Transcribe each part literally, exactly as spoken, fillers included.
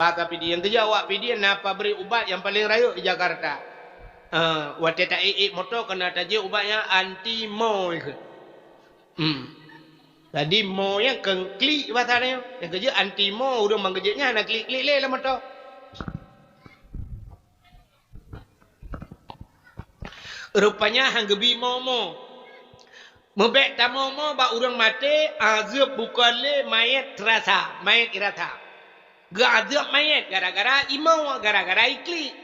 Bahasa Pidie. Nyang keujeuet awak Pidie na pabrik ubat nyang paleng rayeuk di Jakarta. Eh, watée ta-ék-ék moto keunan tajeuet ubat nyang anti mo ikheun. Hmm. Jadi mo nyang keu klik bahasa nyoe. Nyang keujeuet anti mo, ureuëng ban keujeuet nyan hana klik-klik lé lam moto. Rupanya han geubi mo-mo. Meubék tamomo bak ureuëng maté, azeueb bukon lé manyét rasa, manyét irasa. Geuazeueb manyét gara-gara imo, gara-gara iklik.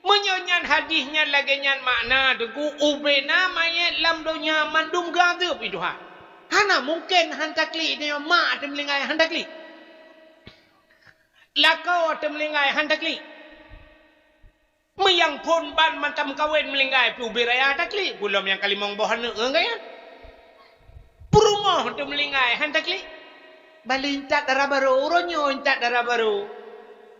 Meunyoe nyan hadih nyan lagée nyan makna, Teungku, ubena manyét lam donya mandum geuazeueb i Tuhan. Hana mungken han taklik, nyoe mak teumeulinggai han taklik. Lakoe teumeulinggai han taklik. Meuyang phon ban mantong kawen meulinggai pih ubé raya taklik, gulom nyang ka limong boh aneuk ngon gaya. Peurumoh teumeulinggai han taklik. Bali intat dara barô, uroe nyoe intat dara barô.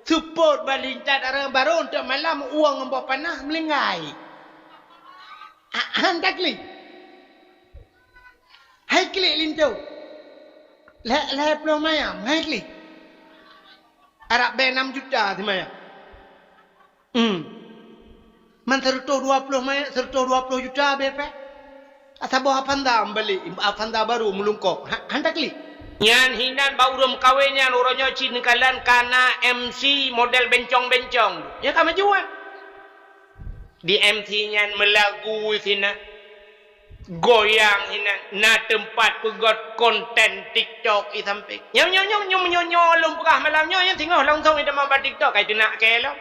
Seupôt bali intat dara barô, untuk malam uang ngon boh panah meulinggai. Ah, han taklik. Hai klik linto. Lhée, lhée ploh mayam, hai klik. Arab bée enam juta simayam. Hmm. Man seratus dua puluh mayam, seratus dua puluh juta bée pih. Asa boh Avanza meubalek, Avanza baru meulungkok. Ha, han taklik. Nyan hinan bak ureuëng meukawen nyan uroe nyoe cit neukalon kana M C model bencong-bencong. Nyan ka meujual. Di M C nyan meulagu sinan, goyang sinan, na teumpat peugét konten TikTok i sampéng. Nyoe, nyoe, nyoe, nyoe, nyoe, nyoe lôn peugah malam nyoe, nyan singoh langsong i teuma bak TikTok, kai teunak kée lom.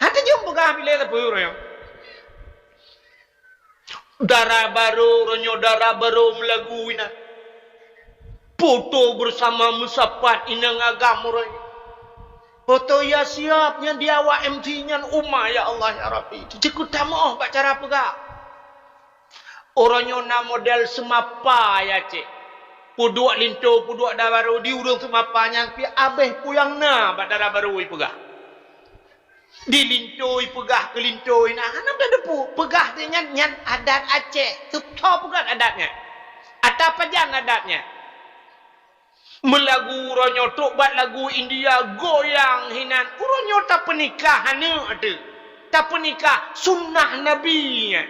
Hana jeuem peugah bilé teupeu nyoe. Dara barô, uroe nyoe dara barô meulagu inan. Foto bersama meusapat inong agam uroe nyoe. Foto ya siap nyan di awak M C nyan, uma ya Allah ya Rabbi. Jikeu tamoh bak cara peugah. Uroe nyoe na model seumapa ya cék. Peuduek linto, peuduek dara barô di ureuëng seumapa nyan pih abéh puyang na bak dara barô ipeugah. Di linto ipeugah keu linto inan hana tateupeue. Peugah teuh nyan, nyan adat Aceh. Teupeue peugah adat nyan. Ata pajan adat nyan. Meulagu uroe nyoe trok bak lagu India goyang hinan. Uroe nyoe tapeunikah aneuk teuh. Tapeunikah sunnah Nabi nyan.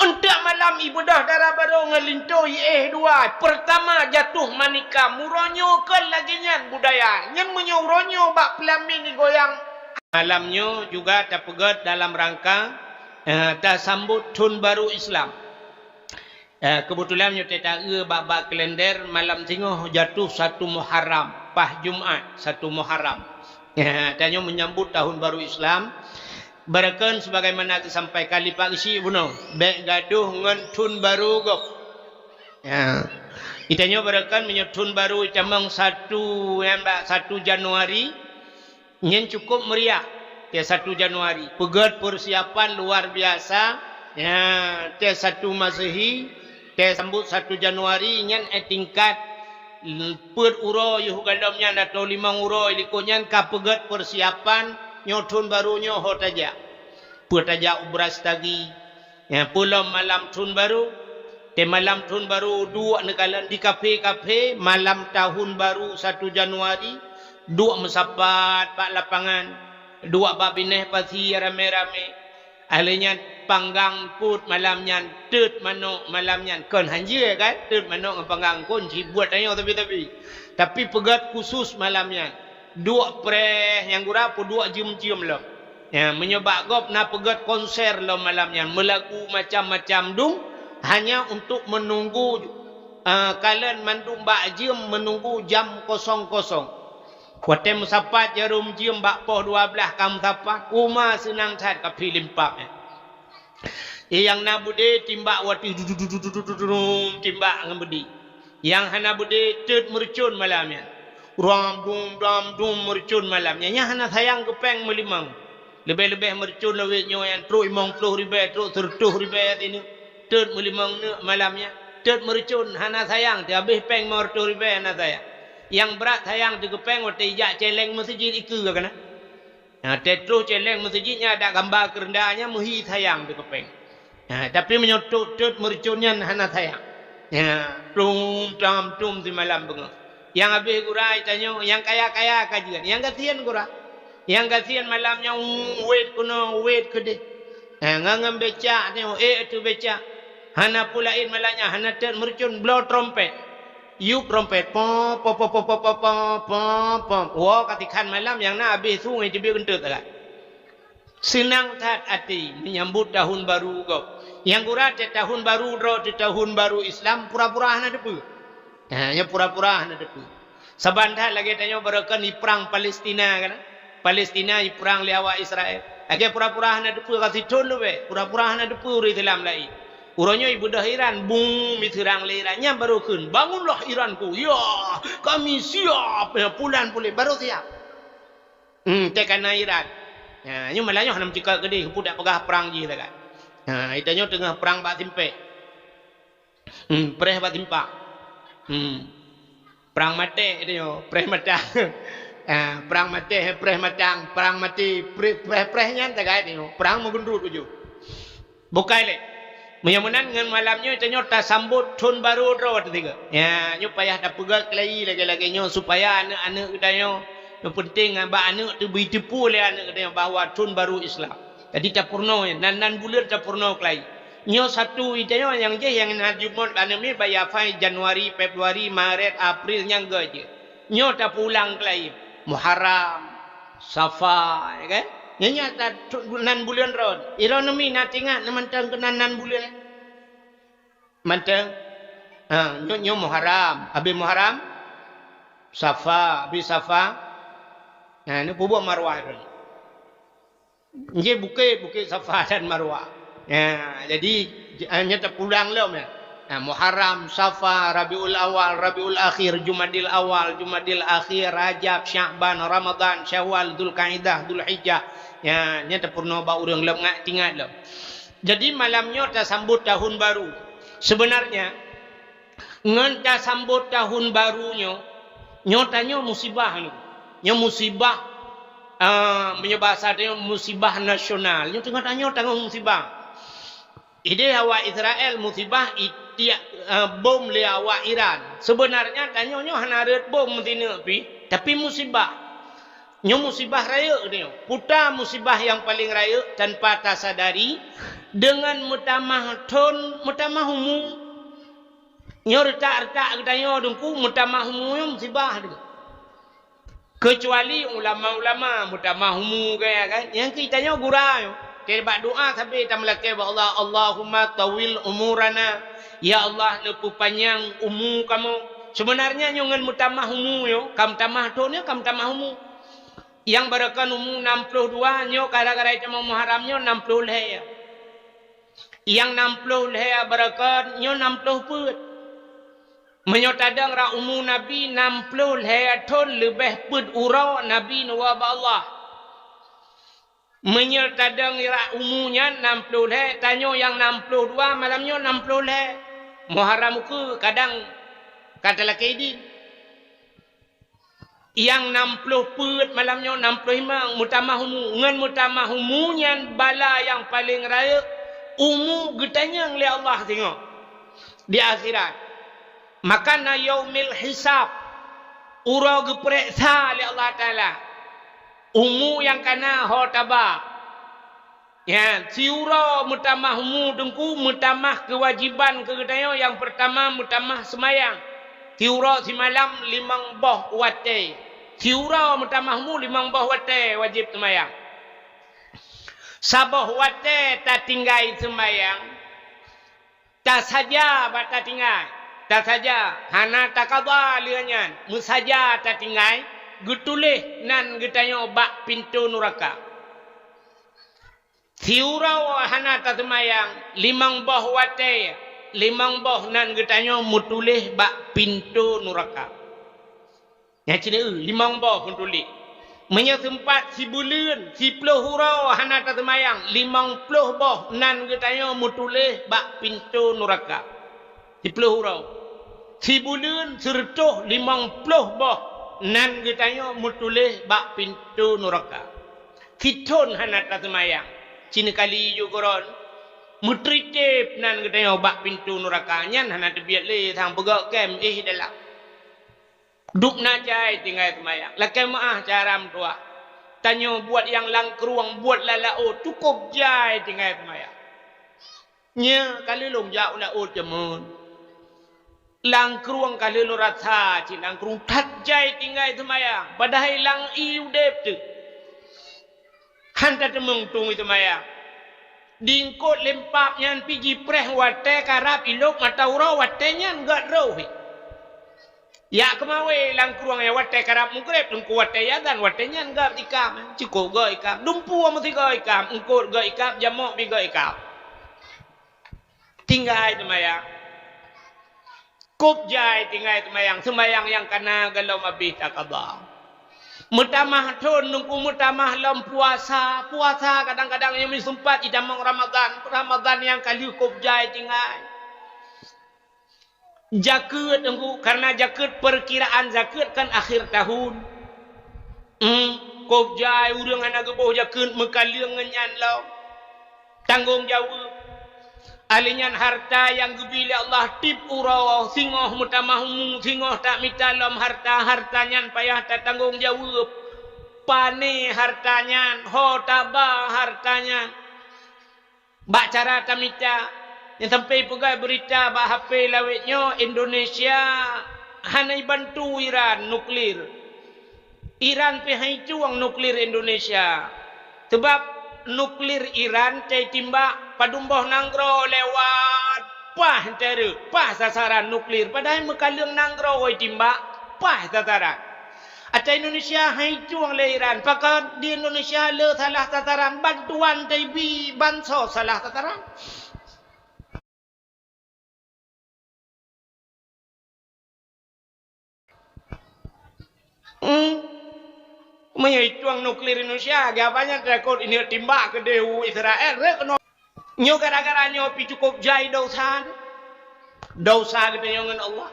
Eunteuk malam ibeudôh dara barô ngon linto iéh dua. Peurtama jatuh manikam, uroe nyoe kon lagée nyan budaya. Nyan meunyoe uroe nyoe bak peulamin igoyang. Malam nyoe juga tapeugét dalam rangka, eh, tasambot thon barô Islam. Eh, keubeutulan nyoe teuta-eu bak-bak kalender malam singoh jatuh satu Muharram, paih Jumat satu Muharram. Eh, tanyoe menyambut tahun baru Islam. Beureukan sebagaimana geusampaikan lipat geusyik bunoe, bék gadôh ngon thon barô gob. Ya. Itanyoe beureukan meunyoe thon barô itamong satu, nyang bak satu Januari, nyan cukup meriah. Tiep satu Januari, peugét persiapan luar biasa. Ya, tiep satu Masehi, tasambot satu Januari, nyan, eh, tingkat peuet uroe yoh galom nyan atau limong uroe likot nyan ka peugét persiapan nyoe thon barô nyoe ho tajak. Peue tajak u Brastagi, nyang peulom malam thon barô. Teuh malam thon barô duek neukalon di kafe-kafe malam tahun baru satu Januari, duek meusapat bak lapangan, duek bak binéh pasi ramé-ramé. Ahli nyan panggang eungkôt malam nyan, teut manok malam nyan. Kon hanjeuet kan? Teut manok ngon panggang eungkôt, jibuet tanyoe tapi-tapi. Tapi peugét khusus malam nyan. Duek preh nyang gura peuduek jeuem-jeuem lom. Ya, meunyoe bak gob na peugét konser lom malam nyan, meulagu macam-macam dum, hanya untuk menunggu, eh, kalon mandum bak jeuem menunggu jam kosong-kosong. Watée meusapat jaroe jeuem bak poh dua blaih ka meusapat, uma seunang that ka pih limpab nyan. Nyang na beudé timbak watée du-, du-, du-, timbak ngon beudé. Nyang hana beudé teut meureucon malam nyan. Ram dum, ram dum meureucon malam nyan. Nyang hana sayang keu péng meulimong. Leubeh-leubeh meureucon lawét nyoe nyan trok limong ploh ribée, trok seureutôh ribée sineuk. Teut meulimong neuk malam nyan. Teut meureucon hana sayang, teuhabéh péng limong reutôh ribée hana sayang. Nyang brat sayang teuh keu péng watée ijak céléng meuseujid ikeue ka na. Nyang teutroh céléng meuseujid nyan adak gamba keureunda nyan meuhi sayang teuh keu péng. Ha, tapi meunyoe trok teut meureucon nyan hana sayang. Ha, tum tam tum simalam beungoh. Nyang habéh gura tanyoe, nyang kaya-kaya ka jeuet, nyang gasien gura. Nyang gasien malam nyoe wet keunoe, wet keudeh. Eh, ngon, ngon becak tanyoe, eh, tu becak. Hana peue laén malam nyan, hana teuk meureucon, bloe trompet. Yup trompet, pom, pom, pom. Woe ka tikhan malam nyang na habéh su ngon teubiet geunteuk sagai. Seunang that até menyambut tahun baru gob. Nyang gura teuh tahun baru droe teuh tahun baru Islam pura-pura hana teupeue. Ha, nyoe pura-pura hana teupeue. Saban that lagée tanyoe baroekon iprang Palestina kan? Palestina iprang lé awak Israel. Lagée pura-pura hana teupeue ka sithon leubeh, pura-pura hana teupeue ureuëng Islam laén. Uroe nyoe ibeudôh Iran, bum, iseurang lé Iran. Nyan baru kheun, "Bangunlah Iranku. Ya, kami siap." Ya, pulan puléh baru siap. Hmm, teuka na Iran. Ha, nyoe malah nyoe hana meucukop keudeh, peue dak peugah prang jih sagai. Ha, ita nyoe teungoh prang bak simpék. Hmm, preh bak simpang. Hmm. Prang maté ita nyoe, preh matang. Ha, prang maté, preh matang, prang maté, preh, preh, preh nyan sagai ita nyoe. Prang meugeundut ujoe. Bukai lé. Meunyoe meunan ngon malam nyoe tanyoe tasambot thon barô droe teuh sigoe. Ya, nyoe payah tapeugah keulayi lagée-lagée nyoe supaya aneuëk-aneuëk geutanyoe, nyang penting bak aneuëk teuh beuiteupeue lé aneuëk geutanyoe bahwa thon barô Islam. Jadi tapeurunoe, nan, nan buleuen tapeurunoe keulayi. Nyoe satu ita nyoe nyang jih nyang na jumôt aneuëk miet bak Yafai, Januari, Februari, Maret, April nyang geuh jih. Nyoe tapeulang keulayi. Muharram, Safa, ya kan? Nyan nyang ta-, nan buleuen rot. Iroe nyoe mi na teuingat na mantong keunan nan buleuen. Mantong. Ha, nyoe, nyoe Muharram. Habéh Muharram, Safa, habéh Safa. Ha, nyoe peubuet Marwah droe. Nyoe bukét, bukét Safa dan Marwah. Ya, jadi, ha, nyoe tapeulang lom ya. Ha, Muharram, Safa, Rabiul Awal, Rabiul Akhir, Jumadil Awal, Jumadil Akhir, Rajab, Sya'ban, Ramadan, Syawal, Zulkaidah, Zulhijjah. Ya, nyoe tapeurunoe bak ureuëng lom ngat teuingat lom. Jadi malam nyoe tasambot tahun baru. Sebenarnya ngon tasambot tahun baru nyoe, nyoe tanyoe musibah nyoe. Nyoe musibah, ah, meunyoe basa tanyoe musibah nasional. Nyoe teungoh tanyoe tanggong musibah. Ideh awak Israel musibah itiak, ah, bom lé awak Iran. Sebenarnya tanyoe nyoe hana rhot bom meusineuk pih, tapi musibah. Nyoe musibah rayeuk nyoe. Peue ta musibah nyang paleng rayeuk tanpa tasadari, deungon meutamah thon, meutamah umu. Nyoe reutak-reutak geutanyoe Teungku meutamah umu nyoe musibah nyoe. Keucuali ulama-ulama meutamah umu gaya kan. Nyang keu tanyoe gura nyoe. Keu bak doa sabe tameulakée bak Allah, "Allahumma tawil umurana." Ya Allah, neupeupanyang umu kamoe. Sebenarnya nyoe ngon meutamah umu nyoe, ka meutamah thon nyoe, ka meutamah umu. Nyang baroekon umu nam ploh dua nyoe gara-gara tamong Muharram nyoe nam ploh lhée. Nyang nam ploh lhée baroekon nyoe nam ploh peuet. Meunyoe tadong rot umu Nabi nam ploh lhée thon leubeh peuet uroe Nabi neuwoe bak Allah. Meunyoe tadong rot umu nyan nam ploh lhée, tanyoe nyang nam ploh dua malam nyoe nam ploh lhée. Muharram ukeue kadang ka talakée idin. Nyang nam ploh peuet malam nyoe nam ploh limong meutamah umu. Ngon meutamah umu nyan bala nyang paleng rayeuk umu geutanyong lé Allah singoh di akhirat. Maka na yaumil hisab, uroe geupareksa lé Allah Taala umu nyang ka na ho taba. Nyan, siuroe meutamah umu Teungku, meutamah keuwajiban keu geutanyoe nyang peurtama meutamah seumayang. Siuroe simalam limong boh watée. Siuroe meutamah umu limong boh watée wajéb seumayang. Saboh watée tatinggai seumayang, tasaja bak tatinggai. Tasaja, hana takaba lheueh nyan. Meusaja tatinggai, geutuléh nan geutanyoe bak pintoe nuraka. Siuroe hana taseumayang, limong boh watée, limong boh nan geutanyoe meutuléh bak pintoe nuraka. Nyan cit, eu, limong boh meutuléh. Meunyoe seumpat sibuleuen, siploh uroe hana taseumayang, limong ploh boh nan geutanyoe meutuléh bak pintoe nuraka. Siploh uroe. Sibuleuen sireutôh limong ploh boh nan geutanyoe meutuléh bak pintoe nuraka. Sithon hana taseumayang, cit kali ju keudroe, meutritép nan geutanyoe bak pintoe nuraka. Nyan hana teubiet lé sang peugöt kém éh dalam. Dub na jai tinggai seumayang. Lakée meuáh cara meutuah. Tanyoe buet nyang lam krueng, buet lam laôt, cukôp jai tinggai seumayang. Nyoe ka lheueh lôn jak u laôt jameun. Lam krueng ka lheueh lôn rasa cit lam krueng that jai tinggai seumayang. Padahai lam ié udeb teuk. Han tateumeung tueng seumayang. Di eungkôt lé pap nyan pih jipreh watée karab ilôb mata uroe, watée nyan gét roh. Jak keumawe lam krueng nyan watée karab mugreb, teungku watée azan, watée nyan gét ikam. Cukôp gét ikam. Dumpeue meusigoe ikam, eungkôt gét ikam, jamok pih gét ikam. Tinggai seumayang. Kôp jai tinggai seumayang, seumayang nyang ka na gohlom abéh takaba. Meutamah thon, teungku, meutamah lom puasa. Puasa kadang-kadang nyang meuseumpat jitamong Ramadhan. Ramadhan nyang ka lheueh kôp jai tinggai. Jakeuet, teungku, karena jakeuet, peurkiraan jakeuet kan akhir tahun. Hmm, kôp jai ureuëng hana geuboh jakeuet, meukaleueng ngon nyan lom. Tanggong jaweueb. Ahli nyan harta nyang geubri lé Allah tieb uroe, singoh meutamah umu, singoh tamita lom harta, harta nyan payah tatanggong jaweueb. Pané harta nyan, ho taba harta nyan. Bak cara tamita, nyang sampai peugah beurita bak H P lawét nyoe, Indonesia hana jibantu Iran nuklir. Iran pih han jicuang nuklir Indonesia. Sabab nuklir Iran tai timbak padum boh nanggroe lewat, paih tai rhot, paih sasaran nuklir. Padahai meukaleueng nanggroe timbak, paih sasaran. Ata Indonesia han jicuang lé Iran. Pakon di Indonesia le salah sasaran, bantuan tai bi, bansos salah sasaran. Hmm. Meunyoe jicuang nuklir Indonesia, geubanyak takot ini timbak keudeh u Israel, rek keunoe. Nyoe gara-gara nyoe pih cukôp jai dosa. Dosa geutanyoe ngon Allah.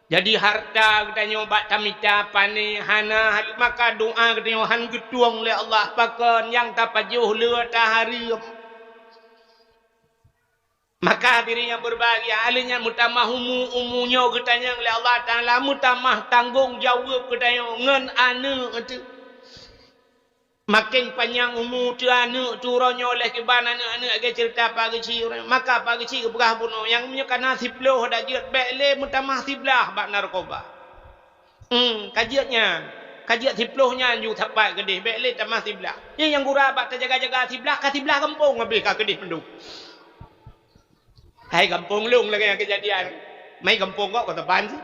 Jadi harta geutanyoe bak tamita pané hana, maka doa geutanyoe han geutueng lé Allah, pakon nyang tapajoh le tahareuem. Maka hadirin nyang berbahagia, ahli nyan meutamah umu, umu nyoe geutanyong lé Allah Taala, meutamah tanggong jaweueb geutanyoe ngon aneuëk teuh. Maken panyang umu teuh aneuëk teuh uroe nyoe lheueh kiban aneuëk-aneuëk lagée ceurita Pak Geuchik, maka Pak Geuchik geupeugah bunoe, nyang meunyoe kana siploh dak jeuet, bék lé meutamah siblaih bak narkoba. Hmm, ka jeuet nyan. Ka jeuet siploh nyan ju sapat keudeh, bék lé tamah siblaih. Nyan nyang gura bak tajaga-jaga siblaih, ka siblaih gampông habéh ka keudeh mandum. Hai gampông lôn lagée nyang keujadian. Mai gampông kok ka saban sih.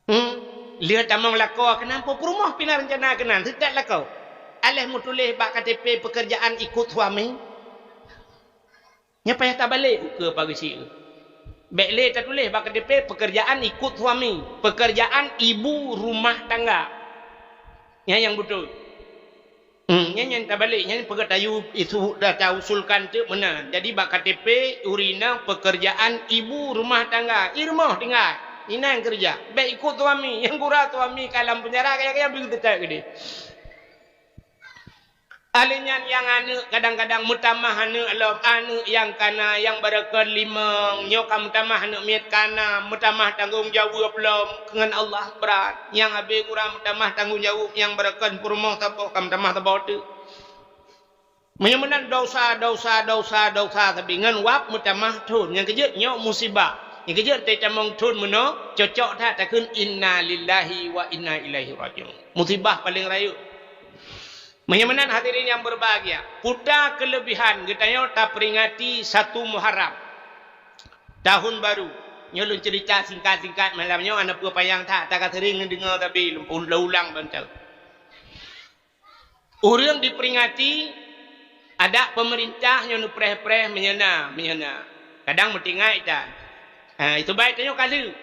Hmm. Lheueh tamong lakoe keunan, peue peurumoh pih na reuncana keunan, teutab lakoe. Aléh meutuléh bak K T P pekerjaan ikut suami. Nyan payah tabalek ukeue Pak Geuchik. Bék lé tatuléh bak K T P pekerjaan ikut suami, pekerjaan ibu rumah tangga. Nyan nyang beutôi. Hmm, nyan nyang tabalek, nyan peugah tayue isu dah tausulkan teuk meunan. Jadi bak K T P ureuëng inong pekerjaan ibu rumah tangga, i rumoh tinggai, inan keureuja. Bék ikut suami, nyang gura suami ka lam penjara kaya-kaya beuteutap keudeh. Ahli nyan nyang aneuëk kadang-kadang meutamah aneuëk lom, aneuëk nyang kana, nyang barokon limong, nyoe ka meutamah aneuëk miet kana, meutamah tanggong jaweueb lom, ngon Allah brat. Nyang habéh gura meutamah tanggong jaweueb, nyang barokon peurumoh saboh ka meutamah saboh teuk. Meunyoe meunan dosa, dosa, dosa, dosa sabe ngon wab meutamah thon. Nyang keujeuet nyoe musibah. Nyang keujeuet teutamong thon meunoe, cocok that takheun inna lillahi wa inna ilaihi rajiun. Musibah paleng rayeuk. Meunyoe meunan hadirin nyang berbahagia, peue ta keuleubihan geutanyoe taperingati satu Muharram, tahun baru. Nyoe lôn ceurita singkat-singkat malam nyoe, hana peue panyang that, ta ka seuring neudeungoe sabe lôn ulang bantai. Ureuëng diperingati, adak peumeurintah nyoe neupreh-preh meunyoe na, meunyoe na. Kadang meutinggai that. Ha, itu baik tanyoe ka lheueh.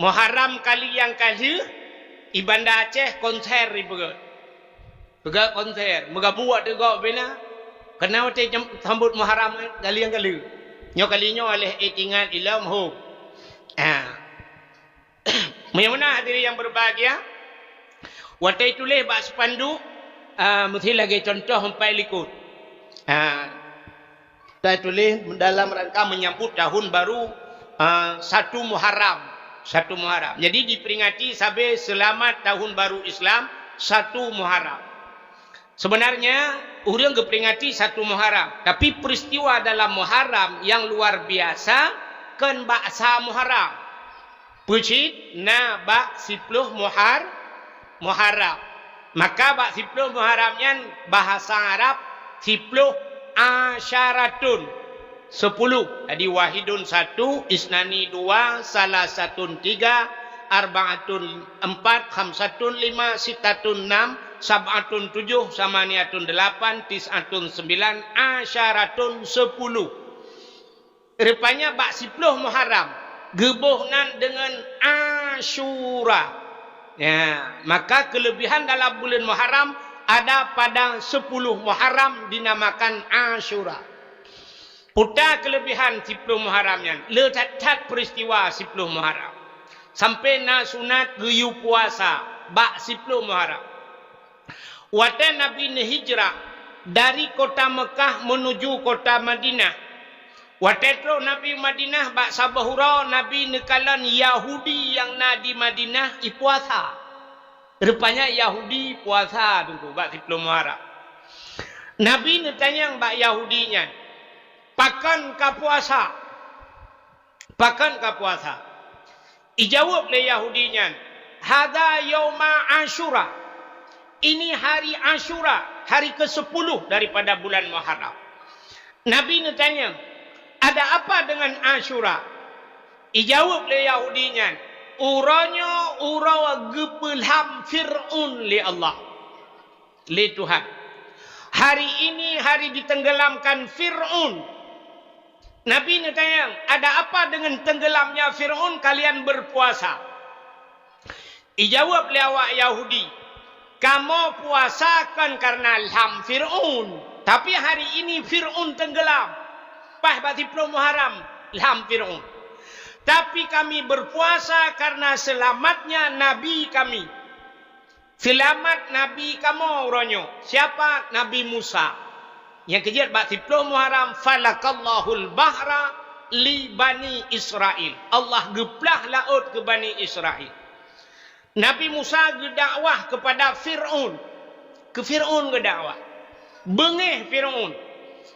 Muharram kali nyang ka lheueh, i Banda Aceh konser ipeugét. Peugah konser, meugabuek teuk gob bina. Keunan watée jam-, sambot Muharram, eh, kali nyang ka lheueh. Nyoe kali nyoe aléh éh tingat ilom hom. Ah. Meunyoe meunan hadirin nyang berbahagia, watée tuléh bak spanduk, ah, meusti lagée contoh empat likot. Ah. Tatuléh dalam rangka menyambut tahun baru, ah, satu Muharram. Satu Muharram. Jadi diperingati sabe seulamat tahun baru Islam, satu Muharram. Sebenarnya, ureuëng geuperingati satu Muharram, tapi peristiwa dalam Muharram yang luar biasa kon bak sa Muharram. Peue cit na bak siploh Muhar-, Muharram. Maka bak siploh Muharram nyan bahasa Arab siploh asyaratun, sepuluh. Jadi wahidun satu, isnani dua, salasatun tiga, arbaatun empat, khamsatun lima, sittatun enam, sab'atun tujuh, samaniatun delapan, tis'atun sembilan, asyaratun sepuluh. Rupanya bak siploh Muharram geuboh nan deungon Asyura. Ya, maka keulebihan dalam buleuen Muharram ada pada siploh Muharram dinamakan Asyura. Peue keulebihan siploh Muharram nyan, le that-that peristiwa siploh Muharram. Sampai na sunat geuyue puasa bak siploh Muharram. Watée Nabi neuhijrah dari kota Meukah meunuju kota Madinah, watée trok Nabi Madinah bak saboh uroe Nabi neukalon Yahudi nyang na di Madinah ipuasa. Rupanya Yahudi puasa teungku bak siploh Muharram. Nabi neutanyong bak Yahudi nyan, "Pakon ka puasa? Pakon ka puasa?" Ijaweueb lé Yahudi nyan, "Hadza yauma Asyura." Ini hari Asyura, hari kesepuluh daripada bulan Muharram. Nabi neutanyong, "Ada apa dengan Asyura?" Ijaweueb lé Yahudi nyan, "Uroe nyoe uroe geupeulham Fir'aun lé Allah, lé Tuhan. Hari ini hari ditenggelamkan Fir'aun." Nabi neutanyong, "Ada apa dengan tenggelamnya Fir'aun kalian berpuasa?" Ijaweueb lé awak Yahudi, "Kamoe puasa kon kareuna lham Fir'aun, tapi hari ini Fir'aun tenggelam. Paih bak siploh Muharram lham Fir'aun. Tapi kami berpuasa karena selamatnya Nabi kami. Seulamat Nabi kamoe uroe nyoe. Siapa? Nabi Musa. Nyang keujeuet bak siploh Muharram, falakallahul bahra li Bani Israil. Allah geuplah laôt keu Bani Israil." Nabi Musa geudakwah kepada Fir'aun. Keu Fir'aun geudakwah. Beungéh Fir'aun.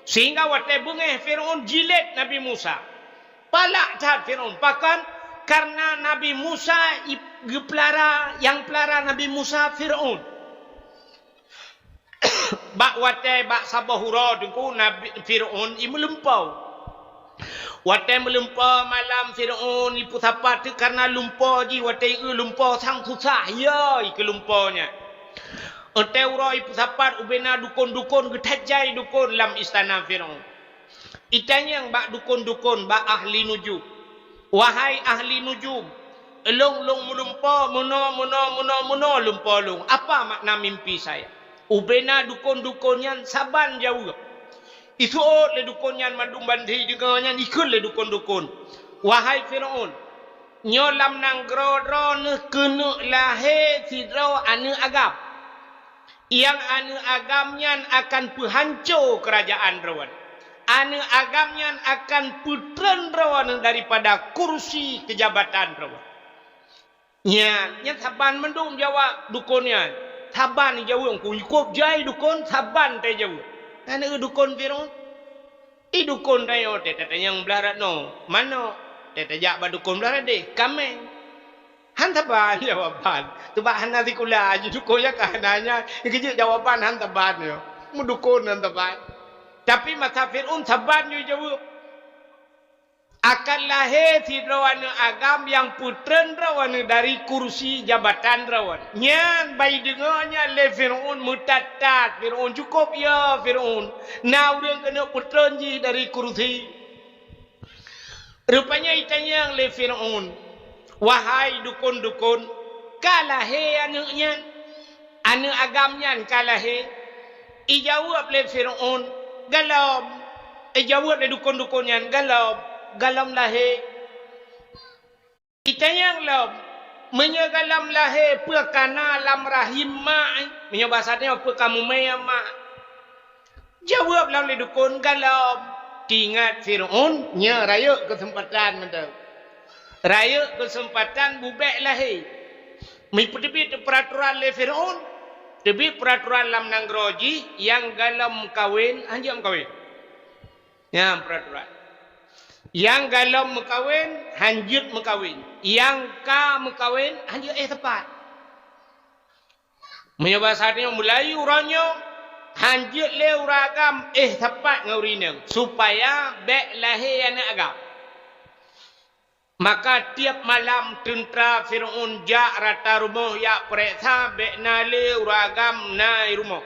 Sehingga watée beungéh Fir'aun jilét Nabi Musa. Palak that Fir'aun. Pakon? Karena Nabi Musa i-, geupeulara, nyang peulara Nabi Musa Fir'aun. Bak watée bak saboh uroe teungku Nabi Fir'aun i meulumpoe. Watée meulumpoe malam Fir'aun i peusapat teuk karena lumpoe jih watée i eu lumpoe sang susah ya i keu lumpoe nyan. Watée uroe i peusapat ubena dukon-dukon geutajai dukon lam istana Fir'aun. Itanyong bak dukon-dukon, bak ahli nujum, "Wahai ahli nujum, lôn, lôn meulumpoe meunoe, meunoe, meunoe, meunoe lumpoe lôn. Apa makna mimpi saya?" Ubena dukon-dukon nyan saban jaweueb. Iseuôt lé dukon nyan mandum bandum deungoe nyan ikheun lé dukon-dukon, "Wahai Fir'aun, nyoe lam nanggroe droeneuh keuneuk lahé sidroe aneuëk agam. Nyang aneuëk agam nyan akan peuhanco keurajaan droeneuh. Aneuëk agam nyan akan peutreun droeneuh daripada kursi keujabatan droeneuh." Nyan, nyan saban mandum jaweueb dukon nyan. Saban jaweueb, kukôb jai dukon, saban teuh jaweueb. Nyan dukon Fir'aun. I dukon tanyoe teuh tatanyong blah rot noe, manoe, teuh tajak bak dukon blah rot deh, kaméng. Han saban jawaban. Teubak hana sikula jih dukon nyan ka hana nyan, keujeuet jawaban han saban nyoe. Meudukon han saban. Tapi masa Fir'aun saban jih jaweueb. Akan lahé sidroe aneuëk agam nyang peutreun droeneuh dari kursi jabatan droeneuh. Nyan ban deungoe nyan lé Fir'aun meutat-tat. Fir'aun, cukôp ya Fir'aun, na ureuëng keuneuk peutreun jih dari kursi. Rupanya itanyong lé Fir'aun, "Wahai dukon-dukon, ka lahé aneuëk nyan? Aneuëk agam nyan ka lahé?" Ijaweueb lé Fir'aun, "Gohlom." Ijaweueb lé dukon-dukon nyan, "Gohlom, gohlom lahé." Itanyong lom, "Meunyoe gohlom lahé, peue ka na lam rahim mak?" Meunyoe basa nyoe, "Peue ka mumè mak?" Jaweueb lom lé dukon, "Gohlom." Teuingat Fir'aun, nyoe rayeuk keuseumpatan mantong. Rayeuk keuseumpatan bubek lahé. Meupeuteubiet peuratoran lé Fir'aun, teubiet peuratoran lam nanggroe jih, nyang galom meukawen, hanjeuet meukawen. Nyan peuratoran. Nyang galom meukawen, hanjeuet meukawen. Nyang ka meukawen, hanjeuet éh teumpat. Meunyoe basa tanyoe, mulai uroe nyoe, hanjeuet lé ureueng agam éh teumpat ngon ureueng inong, supaya bék lahé aneuëk agam. Maka tiep malam teuntra Fir'aun jak rata rumoh jak peureksa bék na lé ureueng agam na i rumoh.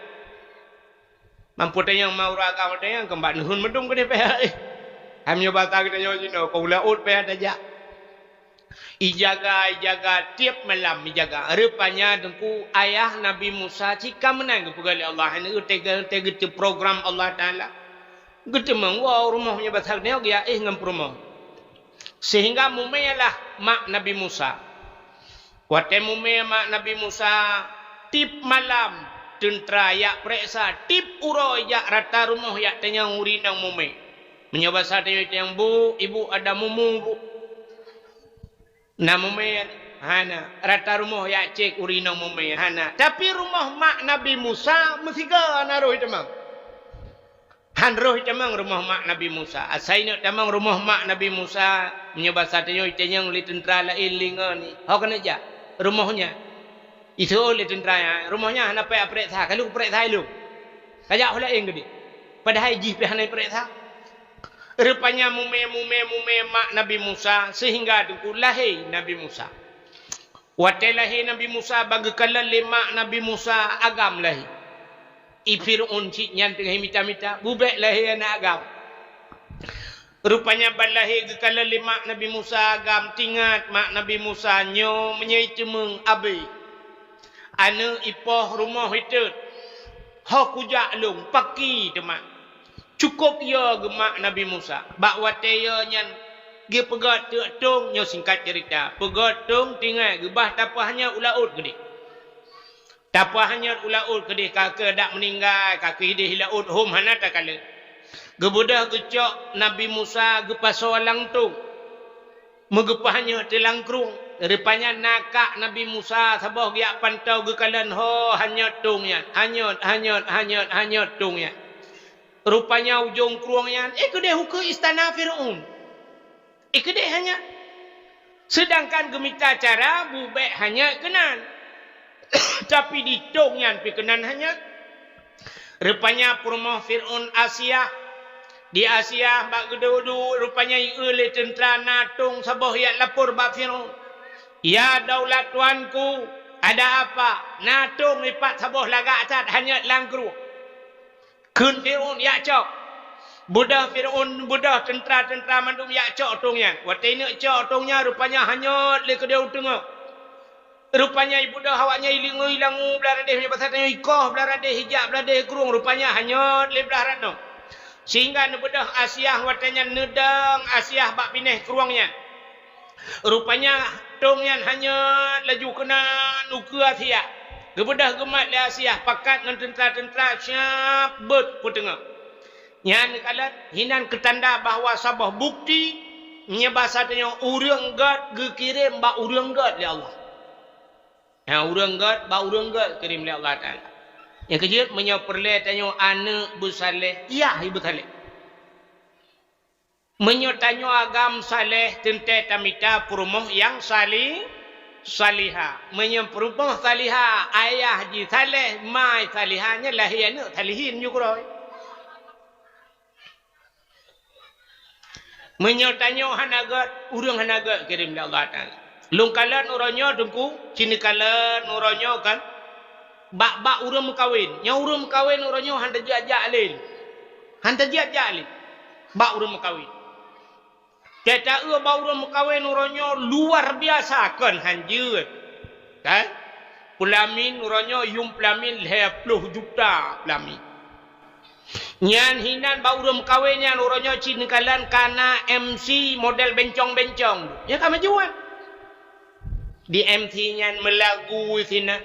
Mampu tanyong ma ureueng agam tanyong keu bak neuheun meudong keudeh pih. Hai meunyoe basa geutanyoe jinoe, keu laôt pih tajak. Ijaga, ijaga, tiep malam ijaga. Rupanya Teungku, ayah Nabi Musa cit ka meunan geupeugah lé Allah, hana teuga-teuga teuprogram Allah Taala. Geuteumeung woe rumoh meunyoe basa geutanyoe geujak éh ngon peurumoh. Sehingga mumé lah mak Nabi Musa. Watée mumé mak Nabi Musa, tiep malam teuntra jak peureksa, tiep uroe jak rata rumoh jak tanyong ureueng inong mumé. Meunyoe basa tanyoe tanyong, "Bu, ibu ada mumu, Bu?" Na mumé? Hana. Rata rumoh jak cek ureueng inong mumé? Hana. Tapi rumoh mak Nabi Musa meusigoe na roh itamong. Han roh itamong rumoh mak Nabi Musa. Asai neuk tamong rumoh mak Nabi Musa, meunyoe basa tanyoe itanyong lé teuntra laén lé ngon, "Ho keuneuk jak rumoh nyan?" Iseuôt lé teuntra nyan, "Rumoh nyan hana payah peureksa, ka lheueh peureksa ilôn. Ka jak ho laén keudeh." Padahai jih pih hana peureksa. Rupanya mumé, mumé, mumé mak Nabi Musa, sehingga Teungku lahé Nabi Musa. Watée lahé Nabi Musa, bak geukalon lé mak Nabi Musa agam lahé. I Fir'aun cit nyan teungoh mita-mita, bubek lahé aneuëk agam. Rupanya ban lahé geukalon lé mak Nabi Musa agam, teuingat mak Nabi Musa nyoe meunyoe iteumeung abée. Aneuëk ipoh rumoh itot. Ho kujak lôn, paki teuma. Cukôp yo geumak Nabi Musa. Bak watée yo nyan geupeugét teuk tông, nyoe singkat ceurita. Peugét tông tinggai geubah tapeuhanyot u laôt keudeh. Tapeuhanyot u laôt keudeh, ka keuh dak meuninggai, ka keuh ideh i laôt hom hana takalon. Geubeudôh geucok Nabi Musa geupasoe lam tông. Meugeupeuhanyot teuh lam krueng. Rupanya na kak Nabi Musa saboh geujak pantau geukalon ho hanyot tông nyan. Hanyot, hanyot, hanyot, hanyot tông nyan. Rupanya ujong krueng nyan, eh, keudeh ukeue istana Fir'aun. Eh, keudeh hanyot. Seudangkan geumita cara bubek hanyot keunan. Tapi di tông nyan pih keunan hanyot. Rupanya peurumoh Fir'aun Asiah. Di Asiah bak geuduek-duek, rupanya ieu lé teuntra na tông saboh jak lapor bak Fir'aun. "Ya daulat tuanku, ada apa?" Na tông ipat saboh lagak that hanyot lam krueng. Kheun Fir'aun, "Jak cok." Beudôh Fir'aun, beudôh teuntra-teuntra mandum jak cok tông nyan. Watée neuk cok tông nyan, rupanya hanyot lé keudeh u teungoh. Rupanya ibeudôh awaknyan ilingoe ilangue blah radeh, meunyoe basa tanyoe ikoh blah radeh, ijak blah radeh krueng, rupanya hanyot lé blah radeh. Sehingga neubeudôh Asiah watée nyan, neudong Asiah bak binéh krueng nyan. Rupanya tông nyan hanyot laju keunan ukeue Asiah. Geubeudôh geumat lé Asiah pakat ngon teuntra-teuntra siab beuet peuteungoh. Nyan neukalon hinan keutanda bahwa saboh bukti meunyoe basa tanyoe ureuëng gét geukirém bak ureuëng gét lé Allah. Nah, ureuëng gét bak ureuëng gét kirém lé Allah Taala. Nyang keujeuet, meunyoe peureulée tanyoe aneuëk beusaléh, yah beusaléh. Meunyoe tanyoe agam saléh, teuntée tamita peurumoh nyang sali-, salihah. Meunyoe peurumoh salihah, ayah jih saléh, ma salihah, nyan lahé aneuëk salihin ju keudroe. Meunyoe tanyoe hana gét, ureuëng hana gét kirém lé Allah Taala. Lôn kalon uroe nyoe Teungku, ci neukalon uroe nyoe kan, bak-bak ureuëng meukawen. Nyoe ureuëng meukawen uroe nyoe hana tajak-jak lé. Hana tajak-jak lé bak ureuëng meukawen. Teuta eu bak ureuëng meukawen uroe nyoe luar biasa kon hanjeuet. Kan? Peulamin uroe nyoe yuem peulamin lhée ploh juta peulamin. Nyan hinan bak ureuëng meukawen nyan uroe nyoe ci neukalon kana M C model bencong-bencong. Nyan ka meujual. Di M C nyan meulagu sinan.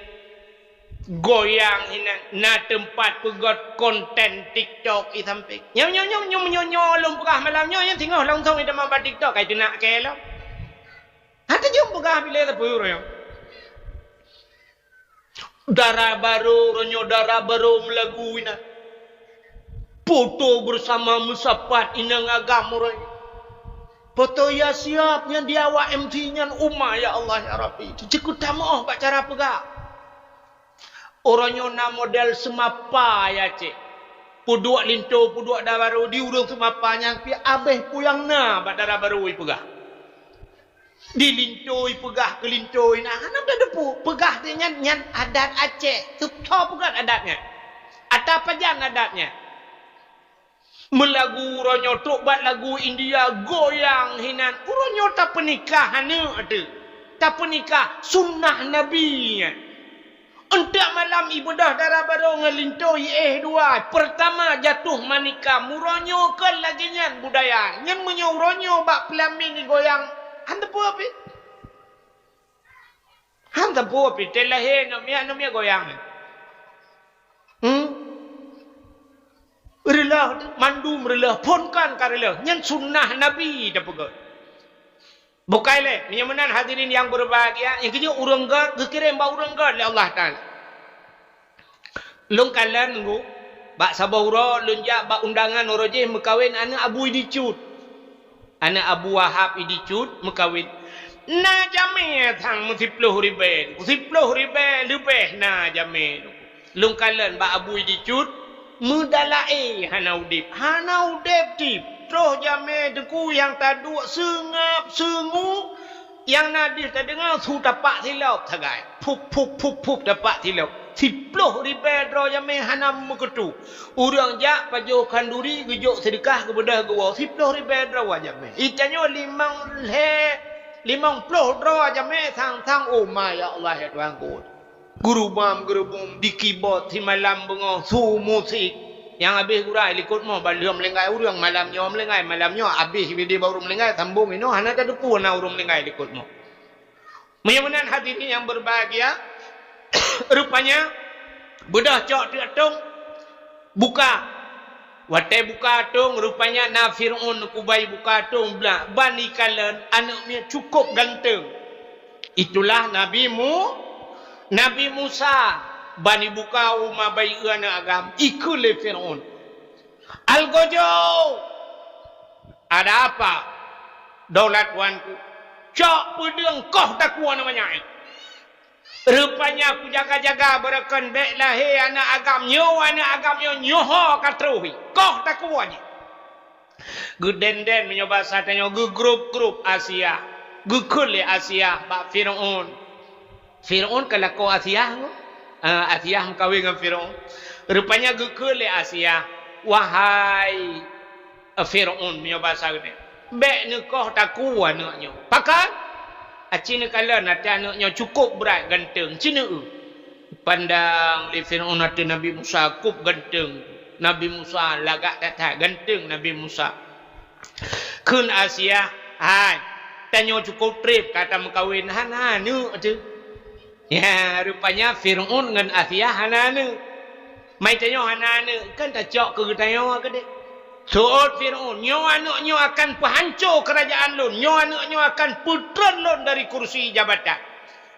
Goyang inan, na teumpat peugét konten TikTok i sampéng. Nyoe, nyoe, nyoe, nyoe, nyoe, nyoe lôn peugah malam nyoe, nyoe singoh langsong i teuma bak TikTok, kai teunak kée lom. Hana tajeuem peugah bilé sapeue uroe nyoe. Dara barô, uroe nyoe dara barô meulagu inan. Foto bersama meusapat inong agam uroe nyoe. Foto ya siap nyan di awak M C nyan, uma ya Allah ya Rabbi. Teuceukeuh tameuoh bak cara peugah. Uroe nyoe na model seumapa ya cék. Peuduek linto, peuduek dara barô di ureuëng seumapa nyan pih abéh peue nyang na bak dara barô ipeugah. Di linto ipeugah keu linto inan hana tateupeue. Peugah di nyan, nyan adat Aceh. Teupeue peugah adat nyan. Ata pajan adat nyan. Meulagu uroe nyoe trok bak lagu India goyang hinan. Uroe nyoe tapeunikah aneuk teuh. Tapeunikah sunnah Nabi nyan. Eunteuk malam ibeudôh dara barô ngon linto iéh dua. Peurtama jatuh manikam. Uroe nyoe kon lagée nyan budaya. Nyan meunyoe uroe nyoe bak peulamin igoyang, han teupeue pih. Han teupeue pih, teuh lahé aneuk miet, aneuk miet goyang. Hmm? Reuloh, mandum reuloh, phon kon ka reuloh. Nyan sunnah Nabi tapeugah. Bukai lé, meunyoe meunan hadirin nyang beureubahagia, nyang keujeuet ureuëng gét geukirém bak ureuëng gét lé Allah Taala. Lôn kalon nunggu, bak saboh uroe lôn jak bak undangan uroe jih meukawen aneuk Abu Idi Cut. Aneuk Abu Wahab Idi Cut meukawen. Na jamé sang meusiploh ribée, meusiploh ribée leubeh na jamé. Lôn kalon bak Abu Idi Cut, meudalaé hana udeb. Hana udeb tip. Troh jamé teungku nyang taduek seungab seungu, nyang na deuh tadeungoe su tapak silop sagai. Pup, pup, pup, pup tapak silop. Siploh ribée droe jamé hana meukeutô. Ureuëng jak pajoh khanduri geujok seudeukah geubeudôh geuwoe. Siploh ribée droe jamé. Itanyoe limong lhée, limong ploh droe jamé sang-sang. Oh ma ya Allah ya Tuhanku. Geurubam-geurubum, dikibot simalam beungoh, su musik. Nyang habéh gura i likot mo, ban lheueh meulinggai ureuëng, malam nyoe meulinggai, malam nyoe habéh bidé bak ureuëng meulinggai, sambong inoe hana tateupeue na ureuëng meulinggai likot mo. Meunyoe meunan hadirin nyang beureubahagia, rupanya beudôh cok teuk atong, buka. Watée buka atong, rupanya na Fir'aun kubai buka atong blah, ban ikalon aneuk miet cukôp ganteng. Itulah Nabi Mu-, Nabi Musa, ban ibuka uma bayeue aneuk agam, ikheun lé Fir'aun, "Algojo! Ada apa, daulat tuanku? Cok peudeueng koh takue aneuk manyak nyan." Rupanya kujaga-jaga beureukan bék lahé aneuk agam nyoe, aneuk agam nyoe nyoe ho ka troh hi. Koh takue jih. Geudenden meunyoe basa tanyoe geugrup-grup Asia. Geukheun lé Asia bak Fir'aun. Fir'aun ka lakoe Asia ngon, eh, Asia meukawen ngon Fir'aun. Rupanya geukheun lé Asia, "Wahai Fir'aun," meunyoe basa geutanyoe, "bék neukoh takue aneuk nyoe. Pakon? Aci neukalon até aneuk nyoe cukôp brat ganteng, ci neu-eu." Pandang lé Fir'aun até Nabi Musa kôp ganteng. Nabi Musa lagak that-that ganteng Nabi Musa. Kheun Asia, "Hai, tanyoe cukôp treb ka tameukawen, hana aneuk teuh." Ya, rupanya Fir'aun ngon Asia hana aneuk. Mai tanyoe hana aneuk, kan tacok keu geutanyoe keudeh. Seuôt Fir'aun, "Nyoe aneuk nyoe akan peuhanco keurajaan lôn, nyoe aneuk nyoe akan peutreun lôn dari kursi jabatan."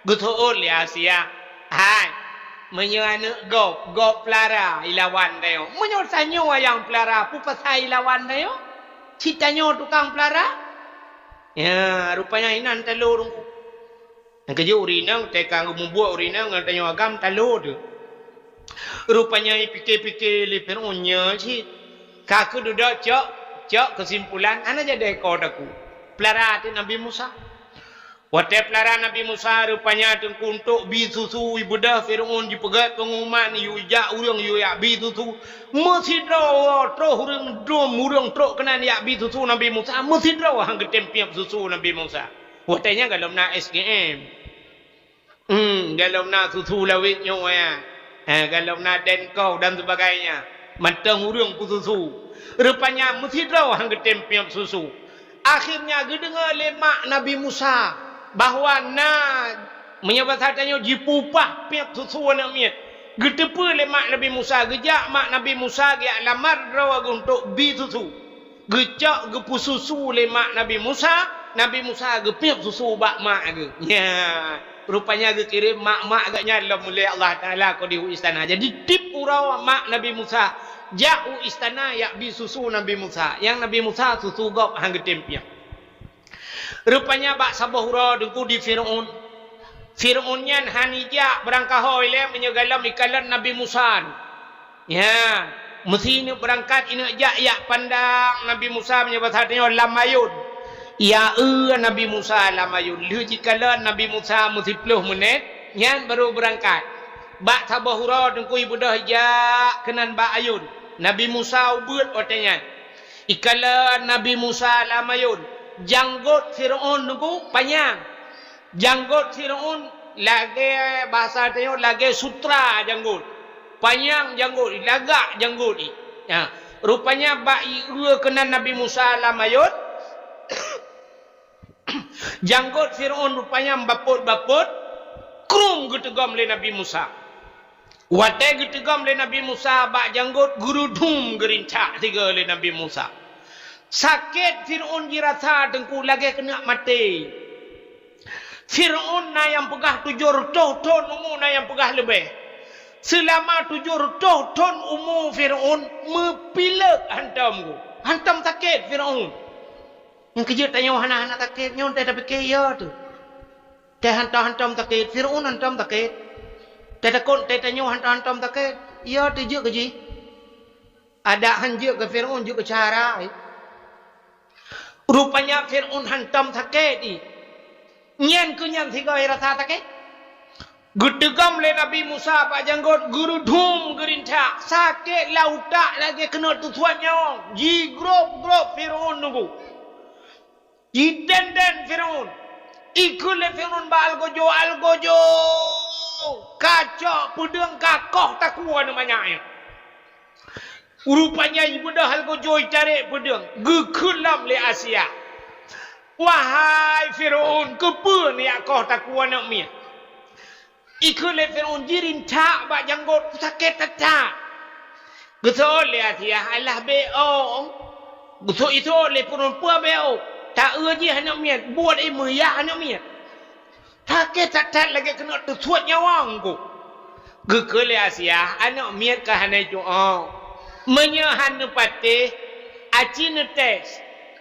Geuseuôt lé Asia, "Hai, meunyoe aneuk gob, gob peulara ilawan tanyoe. Meunyoe tanyoe nyang peulara, peue pasai ilawan tanyoe? Cit tanyoe tukang peulara?" Ya, rupanya inan talo teungku. Nyang keujeuet ureueng inong, teuka geumubuet ureueng inong ngon tanyoe agam talo teuh. Rupanya ipike-pike lé Fir'aun nyoe cit. Ka keuh dudoe cok, cok keusimpulan, hana jadi koh takue. Peulara teuh Nabi Musa. Watée peulara Nabi Musa, rupanya teungku untuk bi susu ibeudôh Fir'aun jipeugét peungumuman, yue jak ureueng yue jak bi susu. Meusidroe troh ureueng dum ureueng trok keunan jak bi susu Nabi Musa, meusidroe han geutem piep susu Nabi Musa. Watée nyan gohlom na S K M. Hmm, gohlom na susu lawét nyoe ya. Eh, gohlom na Denko dan sebagainya. Mantong ureueng peususu. Rupanya meusidroe han geutem piep susu. Akhirnya geudeungoe lé mak Nabi Musa bahwa na, meunyoe basa tanyoe, jipeupah piep susu aneuk miet. Geuteupeue lé mak Nabi Musa, geujak mak Nabi Musa geujak lamar droe geuh untuk bi susu. Geucok geupeususu lé mak Nabi Musa, Nabi Musa geupiep susu bak mak geuh. Nya, rupanya geukirém mak-mak geuh nyan lom lé Allah Taala keu di u istana. Jadi, tiep uroe mak Nabi Musa jak u istana jak bi susu Nabi Musa. Nyang Nabi Musa susu gob han geutem piep. Rupanya bak saboh uroe teungku di Firaun. Firaun nyan han ijak beurangkaho ilée meunyoe gohlom ikalon Nabi Musa. Ya, meusi ineuk beurangkat ineuk jak jak pandang Nabi Musa meunyoe basa tanyoe lam ayôn. Ya eu Nabi Musa lam ayôn. Lheueh jikalon Nabi Musa meusiplôh meunét, nyan barô beurangkat. Bak saboh uroe teungku ibeudôh ijak keunan bak ayôn. Nabi Musa ubeuet watée nyan. Ikalon Nabi Musa lam ayôn, janggôt Firaun teungku panyang. Janggôt Firaun lagée basa tanyoe lagée sutra janggôt. Panyang janggôt, lagak janggôt. Ya. Rupanya bak ieu keunan Nabi Musa lam ayôn, janggôt Firaun rupanya bapot-bapot, krum geuteugom lé Nabi Musa. Watée geuteugom lé Nabi Musa bak janggôt, geurudum geurintak tiga lé Nabi Musa. Sakét Firaun jirasa teungku lagée keuneuk maté. Firaun na nyang peugah tujoh reutôh thon umu, na nyang peugah leubeh. Seulama tujoh reutôh thon umu Firaun meupileuk hantom geuh. Hantom sakét Firaun. Nyang keujeuet tanyoe hana-hana sakét nyoe teuh tapike ya teuh. Teuh hantom-hantom sakét, Firaun hantom sakét. Teuh takot teuh tanyoe hantom-hantom sakét, ya teuh jeuet keu jih. Adak han jeuet keu Firaun jeuet keu cara. Rupanya Firaun hantom sakét i. Nyan keuh nyan sigoe rasa sakét. Geuteugom lé Nabi Musa bak janggôt geurudum geurintak, sakét lam utak lagée keuneuk teusuat nyawöng, jigrôb-grôb Firaun teungku. Jitén-tén Firaun. Ikheun lé Firaun bak algojo, algojo, kacok peudeueng kakoh takue aneuk manyak nyan. Rupanya ibeudôh algojo itarek peudeueng, geukheun lom lé Asia. Wahai Firaun, keupeue neujak koh takue aneuk miet? Ikheun lé Firaun jirintak bak janggôt sakét that-that. Geuseuôt lé Asia alah bék ôk. Geuseuôt lé Firaun peue bék ôk. Taeu jih aneuk miet, buet i meuyah aneuk miet. Sakét that-that lagée keuneuk teusuet nyawöng ku. Geukheun lé Asia, aneuk miet ka hana icok ôk. Meunyoe han neupatéh, aci neutés,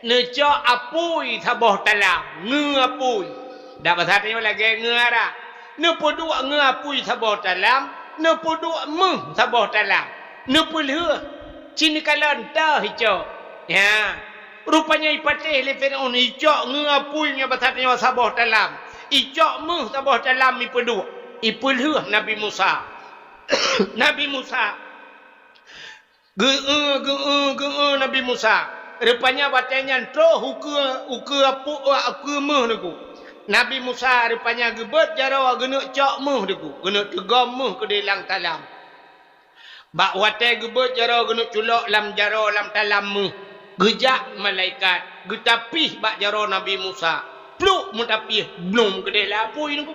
neucok apui saboh talam, ngeue apui. Dak basa tanyoe lagée ngeue arak. Neupeuduek ngeue apui saboh talam, neupeuduek méuh saboh talam. Neupeulheueh, ci neukalon teuh icok. Ya. Rupanya ipatéh lé Firaun, icok ngeue apui nyoe basa tanyoe saboh talam, icok méuh saboh talam ipeuduek, ipeulheueh Nabi Musa. Nabi Musa geu-eu, geu-eu, geu-eu Nabi Musa. Rupanya watée nyan troh ukeue, ukeue apu-, ukeue méuh teungku. Nabi Musa rupanya geubeuet jaroe geuneuk cok méuh teungku, geuneuk teugom méuh keudeh lam talam. Bak watée geubeuet jaroe geuneuk culok lam jaroe lam talam méuh, geujak malaikat geutapih bak jaroe Nabi Musa. Pluk meutapih, blom keudeh lam apui teungku.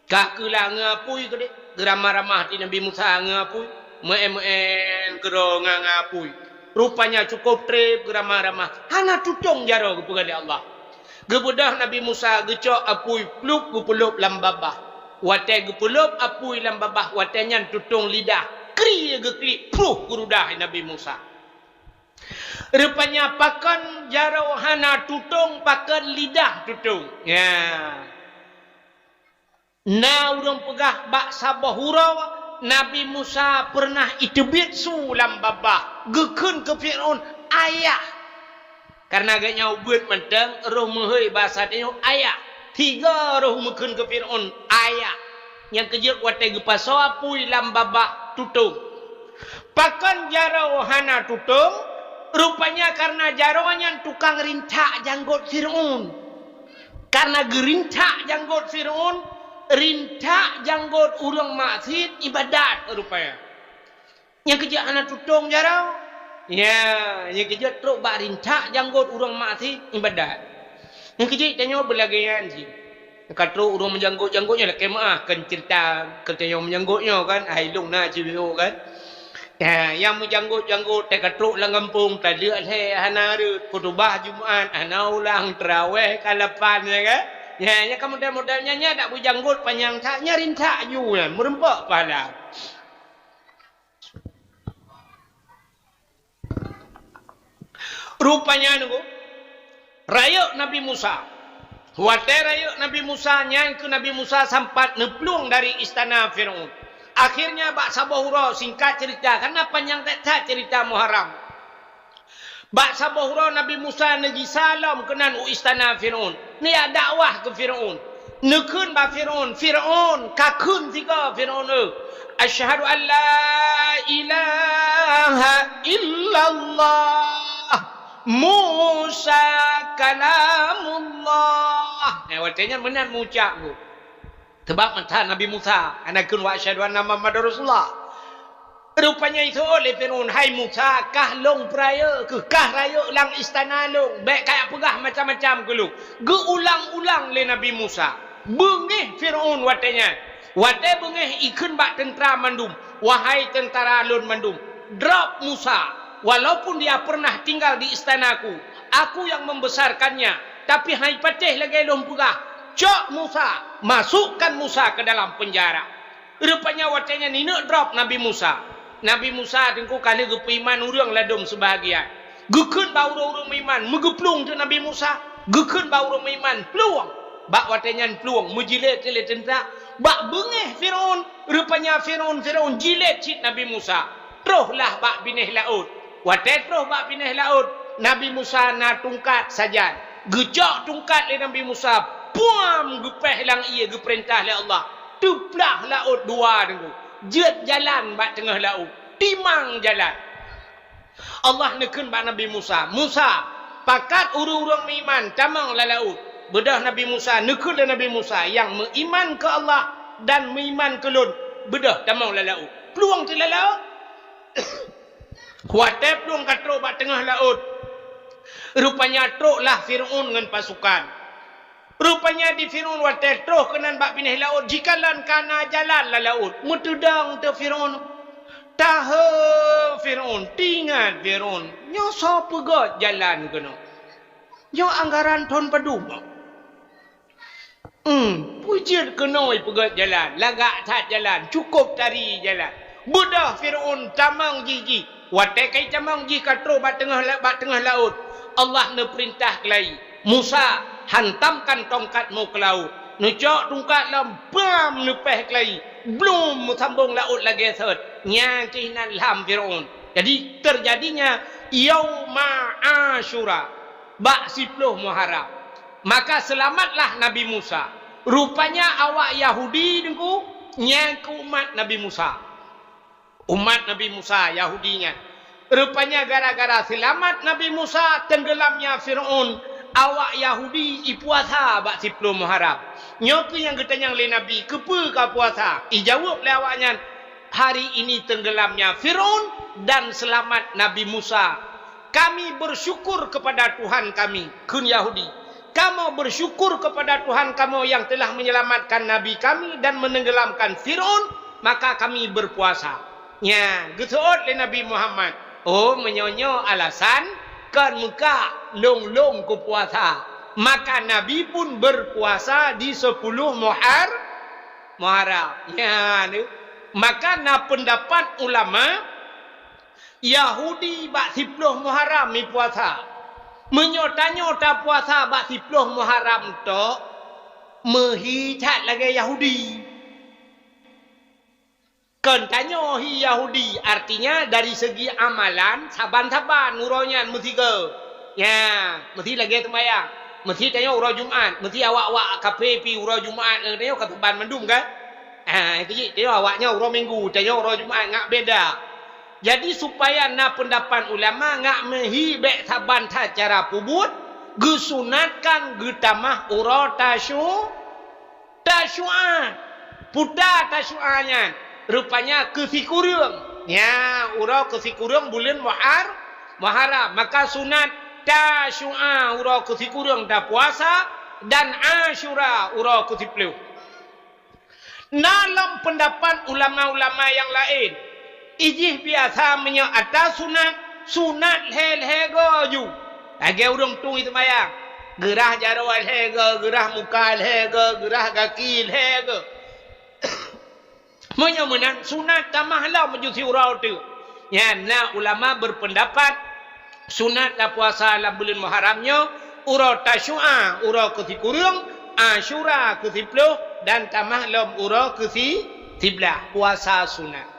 Ka keulah ngeue apui keudeh, geuramah-ramah di Nabi Musa ngeue apui, meu'én-meu'én keudroe ngeue apui. Rupanya cukôp treb geuramah-ramah, hana tutong jaroe geupeugah lé Allah. Geubeudôh Nabi Musa geucok apui pluk geupeulôb lam babah. Watée geupeulôb apui lam babah, watée nyan tutong lidah, kri geuklik, pruh geurudah Nabi Musa. Rupanya pakon jaroe hana tutong, pakon lidah tutong. Ya. Na ureuëng peugah bak saboh uroe Nabi Musa peureunah iteubiet su lam babah, geukheun keu Firaun, "Ayah!" Kareuna geuhnyan ubeuet mantong, roh meuhôi basa tanyoe ayah. Tiga roh meukheun keu Firaun, "Ayah!" Nyang keujeuet watée geupasoe apui lam babah tutong. Pakon jaroe hana tutong? Rupanya kareuna jaroe nyan tukang rintak janggôt Firaun. Kareuna geurintak janggôt Firaun, rintak janggôt ureuëng maksiet ibadat rupanya. Nyang keujeuet hana tutong jaroe. Ya, nyang keujeuet trok bak rintak janggôt ureuëng maksiet ibadat. Nyang keujeuet tanyoe beulagée nyan cit. Ka trok ureuëng meujanggôt-janggôt nyan lakée meu'ah, kon ceurita keu tanyoe meujanggôt nyoe kan, hai lôn na cit kan. Ha, nyang meujanggot-janggot teuka trok lam gampông, taleuek lhèe hana rhot, khutubah Jumat hana ulang, teurawèh ka lapan, ya kan? Ya, nyang ka model-model nyan, nyan dak beujanggot panyang that, nyan rintak ju nyan, meureumpok pahala. Rupanya nunggu, rayeuk Nabi Musa. Watèe rayeuk Nabi Musa, nyan keuh Nabi Musa sampat neuplueng dari istana Firaun. Akhirnya bak saboh uroe, singkat cerita, karena panyang that-that cerita Muharram. Bak saboh uroe Nabi Musa neugisa lom keunan u istana Firaun, neujak dakwah keu Firaun. Neukheun bak Firaun, "Firaun, ka kheun sigoe Firaun, eh, 'Asyhadu an la ilaha illallah, Musa kalamullah.'" Eh, watèe nyan meunan meucap geuh. Sabab masa Nabi Musa hana kheun, "Wa asyhadu anna Muhammadar Rasulullah." Rupanya iseuôt lé Firaun, "Hai Musa, kah lôn peurayeuk keuh, kah rayeuk lam istana lôn, bèk kajak peugah macam-macam keu lôn." Geuulang-ulang lé Nabi Musa. Beungéh Firaun watèe nyan. Watèe beungéh ikheun bak teuntra mandum, "Wahai teuntara lôn mandum, drop Musa, walaupun dia pernah tinggal di istanaku, aku yang membesarkannya, tapi hai patéh lagèe lôn peugah, cok Musa, masukkan Musa ke dalam penjara." Rupanya watèe nyan ineuk drop Nabi Musa. Nabi Musa teungku ka lheueh geupeuiman ureueng ladôm seubahagian. Geukheun bak ureueng-ureueng meuiman, meugeuplueng teuk Nabi Musa. Geukheun bak ureueng meuiman, plueng. Bak watèe nyan plueng, meujilét lé teuntra. Bak beungéh Firaun, rupanya Firaun, Firaun jilét cit Nabi Musa. Troh lah bak binéh laôt. Watèe troh bak binéh laôt, Nabi Musa na tungkat sajan. Geucok tungkat lé Nabi Musa, puam, geupéh lam ié geupeurintah lé Allah. Teuplah laôt dua teungku. Jeuet jalan bak teungoh laôt. Timang jalan. Allah neukheun bak Nabi Musa, "Musa, pakat ureueng-ureueng meuiman tamong lam laôt." Beudôh Nabi Musa, neukheun lé Nabi Musa, "Nyang meuiman keu Allah dan meuiman keu lôn, beudôh tamong lam laôt." Plueng teuk lam laôt. Watèe plueng ka trok bak teungoh laôt, rupanya trok lah Firaun ngon pasukan. Rupanya di Firaun watèe troh keunan bak binéh laôt, jikalon ka na jalan lam laôt. Meuteudong teuk Firaun. Tahe Firaun, teuingat Firaun, "Nyoe soe peugöt jalan keunoe? Nyoe anggaran thôn padum?" Hmm, peue jeuet keunoe peugöt jalan, lagak that jalan, cukôp tari jalan. Beudôh Firaun tamong jih-jih. Watèe ka jitamong jih ka trok bak teungoh la-, bak teungoh laôt, Allah neupeurintah keulayi, "Musa, hantamkan tongkatmu ke laut." Neucok tungkat lom, bam, neupéh keulayi, blum, meusambong laôt lagèe sot. Nyan keuh nan lham Firaun. Jadi, teujadinya Yauma Asyura, bak siploh Muharram. Maka seulamatlah Nabi Musa. Rupanya awak Yahudi teungku, nyan keuh umat Nabi Musa. Umat Nabi Musa, Yahudi nyan. Rupanya gara-gara seulamat Nabi Musa, teunggeulamnya Firaun, awak Yahudi ipuasa bak siploh Muharram. Nyoe keuh nyang geutanyong lé Nabi, "Keupeue kapuasa?" Ijaweueb lé awaknyan, "Hari ini tenggelamnya Firaun dan selamat Nabi Musa. Kami bersyukur kepada Tuhan kami," kheun Yahudi. "Kamoe bersyukur kepada Tuhan kamoe yang telah menyelamatkan nabi kami dan menenggelamkan Firaun, maka kami berpuasa." Nya, geuseuôt lé Nabi Muhammad, "Oh, meunyoe nyoe alasan, kon meuka lôn-lôn kupuasa." Maka Nabi pun berpuasa di sepuluh Muhar-, Muharram. Nya, ni. Maka na pendapat ulama, Yahudi bak siploh Muharram mi puasa. Meunyoe tanyoe tapuasa bak siploh Muharram tok, meuhi that lagèe Yahudi. Kon tanyoe hi Yahudi, artinya dari segi amalan, saban-saban uroe nyan meusigoe. Nya, meusi lagèe seumayang. Meusi tanyoe uroe Jumat, meusi awak-awak kafé pi uroe Jumat, eh, tanyoe ka saban mandum kan? Ah, itu ji, tanyoe awaknyan uroe Minggu, tanyoe uroe Jumat, ngat beda. Jadi, supaya na peundapat ulama ngat meuhi bèk saban that cara peubuet, geusunatkan geutamah uroe Tasyu-, Tasyu'a. Puta Tasyu'a nyan, rupanya keu sikureueng. Nya, uroe keu sikureueng buleuen Muhar-, Muharram. Maka sunat Tasyu'a uroe keu sikureueng tapuasa dan Asyura uroe keu siploh. Na lom peundapat ulama-ulama nyang laén, Ijih biasa meunyoe ata sunat, sunat lhèe-lhèe goe ju. Lagèe ureueng tueng seumayang, geurah jaroe lhèe goe, geurah muka lhèe goe, geurah gaki lhèe goe. Meunyoe meunan, sunat tamah lom ju siuroe teuk. Nyan na ulama berpendapat, sunat tapuasa lam buleuen Muharram nyoe, uroe Tasyu'a, uroe keusikureueng, Asyura keusiplôh, dan tamah lom uroe keusi-, siblaih, puasa sunat.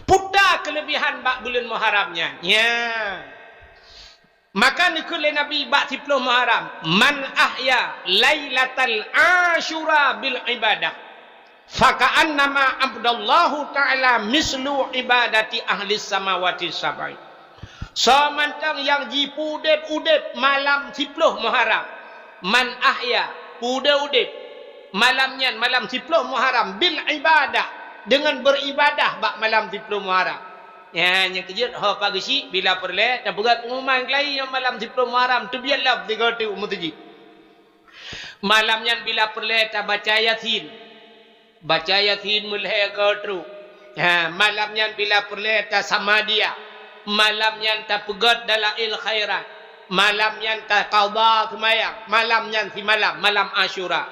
Peue ta keuleubihan bak buleuen Muharram nyan? Nya. Maka neukheun lé Nabi bak siplôh Muharram, "Man ahya lailatal Asyura bil ibadah, faka'annama abdallahu ta'ala mislu ibadati ahlis samawati sab'i." Soe mantong nyang jipeudeb-udeb malam siplôh Muharram, man ahya, peudeb-udeb malam nyan, malam siplôh Muharram, bil ibadah, deungon beuribadah bak malam siplôh Muharram. Nyan, nyang keujeuet ho pageusyik bila peureulèe tapeugah peungumuman keulayi nyang malam siplôh Muharram teubiet lom sigoe teuk u meuseujid. Malam nyan bila peureulèe tabaca Yasin. Baca Yasin meulhèe goe trok. Ha, malam nyan bila peureulèe tasamadiah. Malam nyan tapeugèt dalail khairat. Malam nyan taqadha seumayang. Malam nyan simalam, malam Asyura.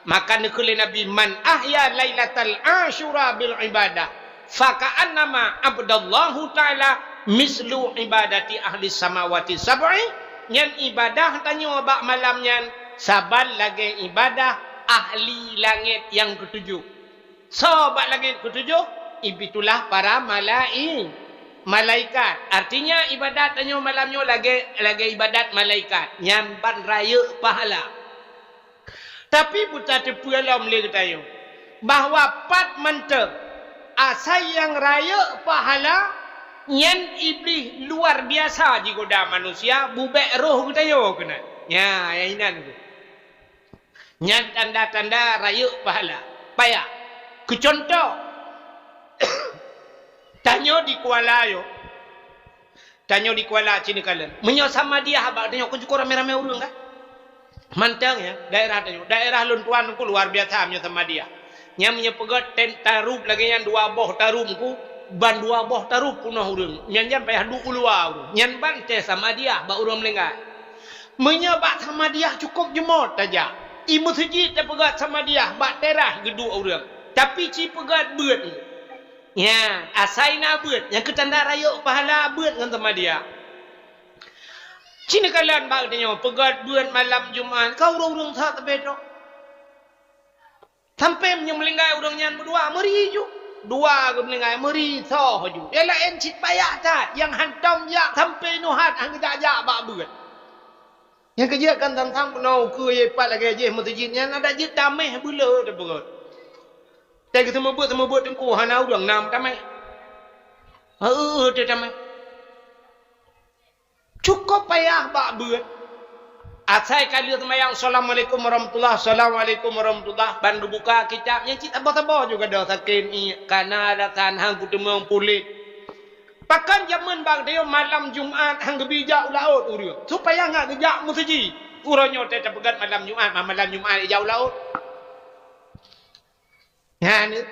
Maka neukheun lé Nabi, "Man ahya lailatal Asyura bil ibadah, faka'annama abdallahu ta'ala mislu ibadati ahlis samawati sab'i." Nyan ibadah tanyoe bak malam nyan saban lagèe ibadah ahli langèt nyang keutujoh. Soe bak langèt keutujoh? Itulah para malai-, malaikat. Artinya, ibadat tanyoe malam nyoe lagèe, lagèe ibadat malaikat. Nyan ban rayeuk pahala. Tapi, beutateupeue lom lé geutanyoe bahwa pat mantong asai nyang rayeuk pahala nyan Iblih luar biasa jigoda manusia, bubèk roh geutanyoe keunan. Nya, nyang inan tu. Nyan tanda-tanda rayeuk pahala. Payah. Keu cuntoh, tanyoe di Kuala nyoe, tanyoe di Kuala Cina kalon. Meunyoe samadiah bak tanyoe, kon cukôp ramé-ramé ureueng kan? Mantong ya, daerah tanyoe. Daerah lôn tuan ku luar biasa meunyoe samadiah. Nyan meunyoe peugèt ten tarup lagèe nyan dua boh tarup ku, ban dua boh tarup peunoh ureueng. Nyan, nyan payah duek u luwa ureueng. Nyan ban teuh samadiah bak ureueng meuninggai. Meunyoe bak samadiah cukôp jeumot tajak. I meuseujid tapeugèt samadiah bak teras geuduek ureueng. Tapi ci peugèt beuet. Nya, asai na beuet. Nyang keu tanda rayeuk pahala beuet ngon samadiah. Ci neukalon bak tanyoe peugèt beuet malam Jumat. Ka ureueng-ureueng that sabe droe. Sampoe meunyoe meuninggai ureueng nyan meudua, meuri ju. Dua geuh meuninggai, meuri soe ju. Nyang laén cit payah that, nyang hantom jak sampoe nyoe hat han geujak-jak bak beuet. Nyang keujeuet kan sang-sang bunoe ukeue ie pat lagèe jih meuseujid nyan adak jeuet taméh beuleu teupeugöt. Teuh geuseumeubeuet-seumeubeuet teungku hana ureueng na meutamèh. Heu, teuh taméh. Cukôp payah bak beuet. Asai ka lheueh seumayang, "Assalamualaikum warahmatullah, assalamualaikum warahmatullah," ban geubuka kitab, nyan cit saboh-saboh ju gadôh sakét iék, kana alasan han kuteumèe puléh. Pakon jameun bak tanyoe malam Jumat han geubi jak u laôt ureueng, supaya ngat geujak meuseujid. Uroe nyoe teuh tapeugöt malam Jumat, ma-, malam Jumat jak u laôt. Nyan,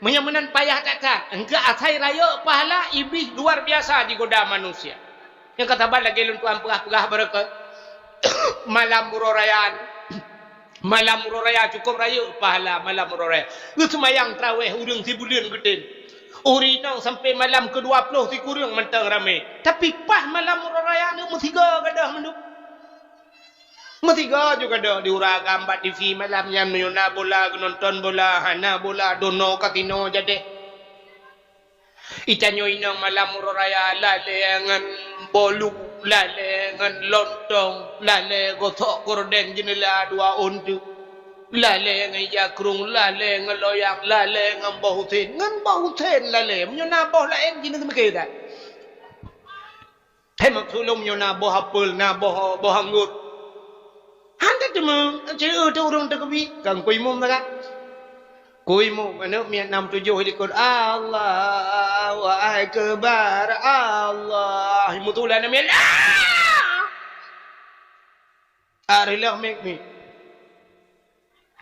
meunyoe meunan payah that-that, engkeu asai rayeuk pahala Iblih luar biasa jigoda manusia. Nyang ka saban lagèe lôn tuan peugah-peugah barokon. Malam uroe raya, malam uroe raya cukôp rayeuk pahala malam uroe raya. Geuseumayang tarawèh ureueng sibuleuen geutem. Ureueng inong sampoe malam keudua ploh sikureueng mantong ramé. Tapi paih malam uroe raya nyoe meusigoe gadôh mandum. Meusigoe ju gadôh di ureueng agam bak T V malam nyan, meunyoe na bola geunonton bola, hana bola dono kasino jadeh. Itanyoe inong malam uroe raya lalée ngon bolu, lalée ngon lontong, lalée gosok gorden jeuneula dua ôn teuk, lalée ngon ija krung, lalée ngon loyang, lalée ngon boh usen, ngon boh usen lalée. Meunyoe na boh laén jeuneuk meuke that. Hai maksud lôn nyoe na boh apel, na boh, boh anggôt. Han teuma, ceu teu ureuëng teukeubi, kan kui mum sagai. Kui mum, aneuk miet nam tujoh likot, Allahu Akbar, Allah. Meutulah aneuk miet, ah! Areuloh miet-miet.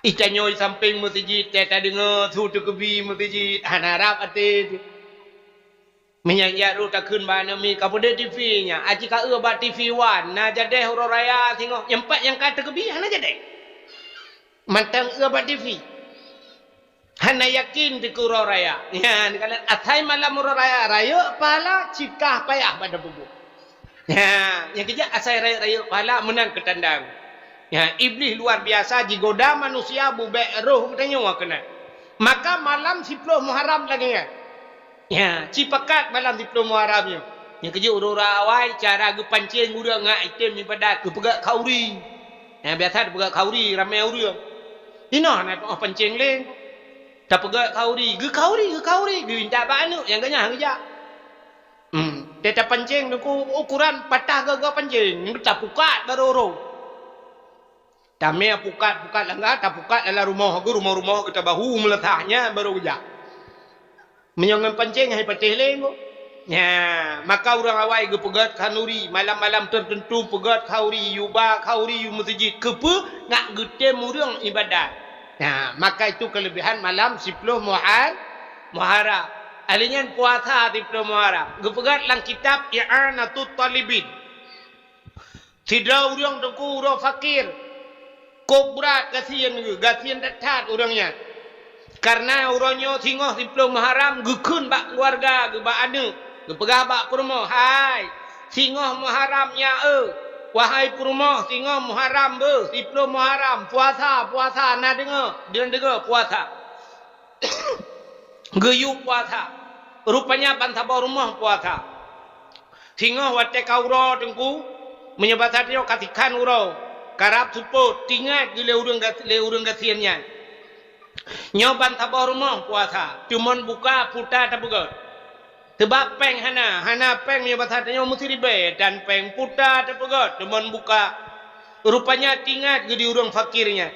Itanyoe sampéng meuseujid, teuh tadeungoe su teukeubi meuseujid, hana rab até teuh. Meunyo jak rot takheun bak aneuk miet, "Ka peudeh T V nyan, aci ka eu bak T V One, na jadeh uroe raya singoh." Nyang pat nyang ka teukeubie hana jadeh. Mantong eu bak T V. Hana yakin teuh keu uroe raya. Nyan, asai malam uroe raya, rayeuk pahala, cit ka payah bak tapeubuet. Ha, nyang keujak asai rayeuk-rayeuk pahala meunan keutandang. Ha, Iblih luar biasa jigoda manusia bubek roh geutanyoe keunan. Maka malam siploh Muharram lagée nyan. Ha, cipakat malam siploh Muharram nyoe. Nyang keujak ureuëng awai cara geupancéng ureuëng ngon item ibadat geupeugah khauri. Ha, biasa geupeugah khauri ramé ureuëng. Inoe na tuoh pancéng lé. Tapeugah khauri, geukhauri, geukhauri, geuintat bak aneuk nyang ganyah geujak. Hmm, teuh tapancéng teungku ukuran patah gaga pancéng, tapukat barô-rô. Tamé pukat-pukat langga, tapukat dalam rumoh geuh, rumoh-rumoh geuh tabahu meuleusah nyan barô geujak. Meunyoe ngon pancéng hai patéh lé engko. Nya, maka ureuëng awai geupeugét khanuri, malam-malam teuteuntu peugét khauri, yuba khauri u meuseujid. Keupeue? Nak geutem ureuëng ibadat. Nya, maka itu keulebihan malam siploh Muhar-, Muharram. Ahli nyan puasa siploh Muharram. Geupeugét lam kitab I'anatut Talibin. Sidroe ureuëng teungku uroe fakir, kôb brat gasien geuh, gasien that-that ureuëng nyan. Kareuna uroe nyoe singoh siploh Muharram geukheun bak keuluwarga geuh, bak aneuk, geupeugah bak peurumoh, "Hai, singoh Muharram nyan eu, wahai peurumoh, singoh Muharram beuh, siploh Muharram, puasa, puasa, na deungoe, deungoe puasa." Geuyue puasa. Rupanya bansaboh rumoh puasa. Singoh watée ka uroe teungku, meunyoe basa tanyoe ka sikhan uroe, karab seupôt, tingat geuh lé ureuëng gas-, lé ureuëng gasien nyan. Nyoe bansaboh rumoh puasa, teumon buka puta tapeugét. Teubak péng hana, hana péng meunyoe basa tanyoe meusiribée, dan péng puta tapeugét, teumon buka. Rupanya tingat geuh di ureuëng fakir nyan.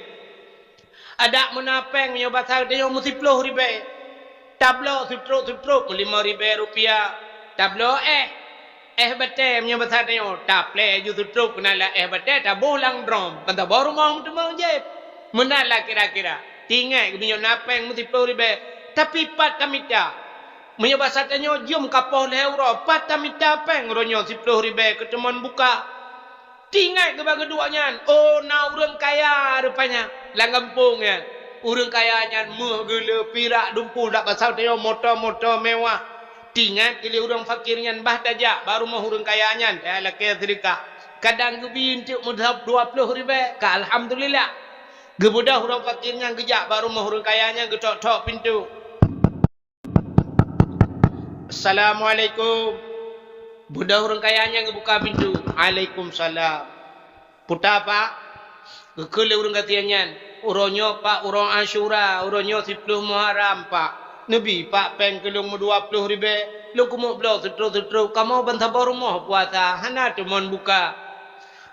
Adak meuna péng meunyoe basa tanyoe meusiploh ribée. Tabloe seutrop-seutrop meulimong ribée rupiah. Tabloe éh. Éh batée meunyoe basa tanyoe, taplée ju seutrop keunan lam éh batée taboh lam drom. Bansaboh rumoh meuteumé jép. Meunan lah kira-kira. Tingat meunyoe na péng meusiploh ribée. Tapi pat tamita. Meunyoe basa tanyoe jeuem ka poh lhée uroe, pat tamita péng uroe nyoe siploh ribée keu teumon buka. Tingat geuba geuduek nyan, oh, na ureuëng kaya rupanya lam gampông nyan. Ureuëng kaya nyan méuh geuh le, pirak dumpul, dak basa tanyoe moto-moto mewah. Tingat geuh lé ureuëng fakir nyan, bah tajak bak rumoh ureuëng kaya nyan, eh, lakée seudeukah. Kadang geubi eunteuk meudhab dua ploh ribée, ka alhamdulillah. Geubeudôh ureuëng fakir nyan geujak bak rumoh ureuëng kaya nyan, geutok-tok pintoe. "Assalamualaikum." Beudôh ureuëng kaya nyan geubuka pintoe. "Alaikumsalam." "Puta, Pak?" Geukheun lé ureuëng gasien nyan. "Uroe nyoe, Pak, uroe Asyura, uroe nyoe siploh Muharram, Pak. Neubi, Pak, péng keu lôn meudua ploh ribée. Lôn keumeubloe seutrop-seutrop, kamoe bansaboh rumoh puasa, hana teumon buka."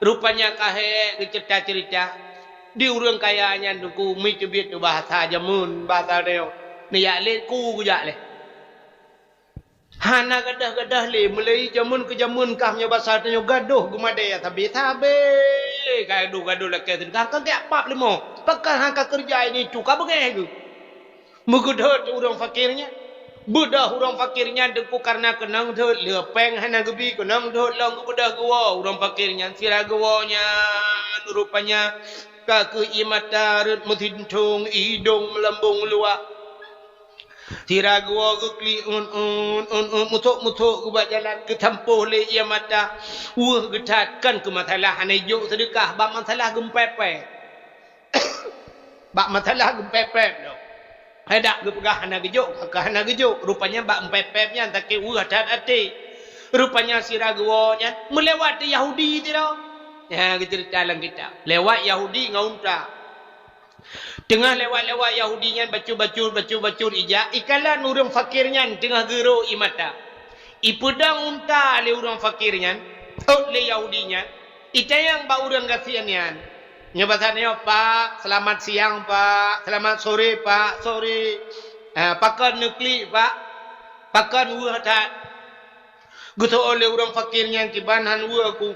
Rupanya ka hék geuceurita-ceurita. Di ureuëng kaya nyan teungku meuteubiet keu bahasa jameun, bahasa tanyoe. Neujak lé ku geujak lé. Hana gadôh-gadôh lé, meulai jameun keu jameun kah meunyoe basa tanyoe gadôh geumadée sabe-sabe. Gadôh-gadôh lakée seudeukah ka geujak pap leumo. Pakon han ka keureuja ini tu ka beungéh geuh. Meugeudhôt ureuëng fakir nyan. Beudôh ureuëng fakir nyan teungku kareuna keunong dhôt, le péng hana geubi, keunong dhôt lom geubeudôh geuwoe ureuëng fakir nyan. Sira geuwoe nyan rupanya ka keuh ié mata rhot meusintong, idong meulambong luwah. Sira geuwoe geuklik un-un, un-un, musok-musok geuba jalan, geusampôh lé ié mata. Weueh geuthat, kon keuh masalah hana jok seudeukah, bak masalah geumpepet. Bak masalah geumpepet lom. Hai dak geupeugah hana geujok, ka hana geujok. Rupanya bak geumpepet nyan sakét weueh that até. Rupanya sira geuwoe nyan meulewat di Yahudi sidroe. Nyan geuceurita lam kitab. Lewat Yahudi ngon unta. Teungoh lewat-lewat Yahudi nyan bacut-bacut, bacut-bacut ijak, ikalon ureuëng fakir nyan teungoh geurhot ié mata. Ipeudong unta lé ureuëng fakir nyan, ôt lé Yahudi nyan, itanyong bak ureuëng gasien nyan. Nyoe basa nyoe, "Pak, selamat siang, Pak. Selamat sore, Pak. Sore. Ah, pakon neuklik, Pak? Pakon weueh that?" Geuseuôt lé ureuëng fakir nyan, "Kiban han weueh ku,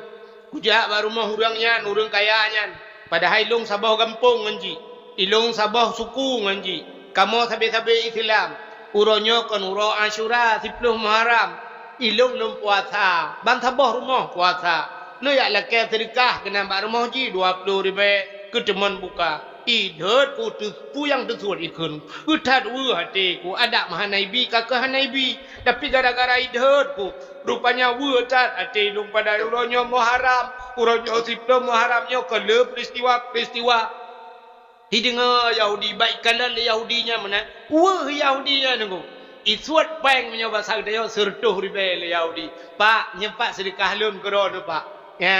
kujak bak rumoh ureuëng nyan, ureuëng kaya nyan. Padahai ilôn saboh gampông ngon jih, ilôn saboh suku ngon jih. Kamoe sabe-sabe Islam. Uroe nyoe kon uroe Asyura, siploh Muharram. Ilôn lôn puasa, ban saboh rumoh puasa. Lôn jak lakée seudeukah keunan bak rumoh jih dua ploh ribée keu teumon buka. Idhôt ku teu-, peue nyang teusuet ikheun. Geuthat weueh até ku, adak meuhana ibi ka keuh hana ibi. Tapi gara-gara idhôt ku, rupanya weueh that até lôn padahai uroe nyoe Muharram, uroe nyoe siploh Muharram nyoe ka le peuristiwa-peuristiwa. Ideungoe Yahudi, bak ikalon lé Yahudi nyan meunan. Weueh Yahudi nyan nunggu. Isuet péng meunyoe basa geutanyoe seureutôh ribée lé Yahudi. "Pak, nyoe Pak seudeukah lôn keudroe nyoe, Pak." "Ya,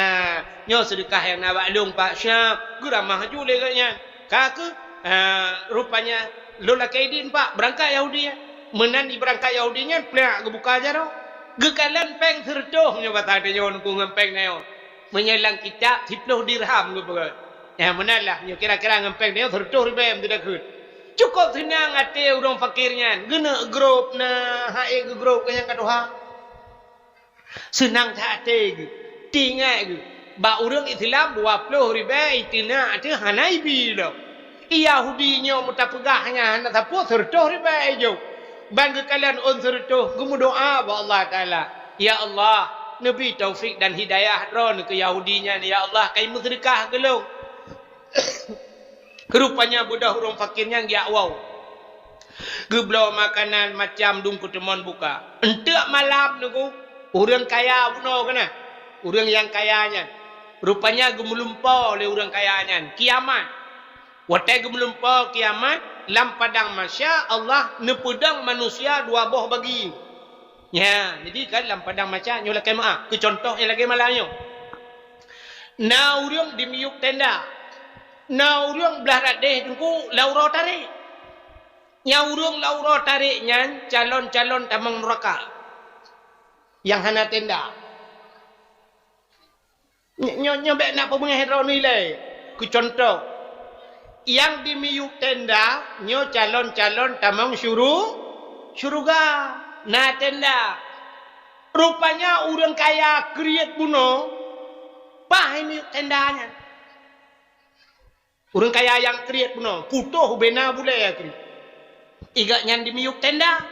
nyoe seudeukah nyang na bak lôn, Pak." Siap, geuramah ju lé gobnyan. Ka keuh, ha, rupanya, "Lôn lakée idin, Pak, beurangkat Yahudi nyan." Meunan ibeurangkat Yahudi nyan, plak geubuka jaroe. Geukalon péng seureutôh meunyoe basa geutanyoe nunggu ngon péng nyoe. Meunyoe lam kitab siploh dirham geupeugah. Nyang meunan lah, nyoe kira-kira ngon péng nyoe seureutôh ribée meuteudeukheut. Cukôp seunang até ureuëng fakir nyan, geuneuk grôp na, hai geugrôp keu nyang ka tuha. Seunang that até geuh, teuingat geuh, bak ureuëng Islam dua ploh ribée iteunak teuh hana ibi lom. Yahudi nyoe meuteupeugaih nyan hana sapeue seureutôh ribée ijok. Ban geukalon ôn seureutôh geumeudoá bak Allah Taala, "Ya Allah, neubi taufik dan hidayah droeneuh keu Yahudi nyan, ya Allah, ka imeuseudekah keu lôn." Rupanya beudôh ureuëng fakir nyan geujak woe. Geubloe makanan macam dum keu teumon buka. Eunteuk malam nunggu, ureuëng kaya bunoe keunan. Ureuëng nyang kaya nyan. Rupanya geumeulumpoe lé ureuëng kaya nyan. Kiamat. Watée geumeulumpoe kiamat, lam padang mahsya Allah neupeudong manusia dua boh bagi. Nya, jadi kan lam padang mahsya nyoe lakée meu'ah, keu cuntoh nyang lagée malam nyoe. Na ureuëng di miyueb tenda. Na ureuëng blah radeh teungku lam uroe tarek. Nyang ureuëng lam uroe tarek nyan calon-calon tamong nuraka. Nyang hana tenda. Nyo-, nyo-, nyoe bék na peubeungéh droeneuh ilée. Keu cuntoh, nyang di miyueb tenda nyoe calon-calon tamong syuru-, syeuruga. Na tenda. Rupanya ureuëng kaya kriet bunoe, paih miyueb tenda nyan. Ureuëng kaya nyang kriet bunoe, putôh bena bulée kriet. Igak nyan di miyueb tenda.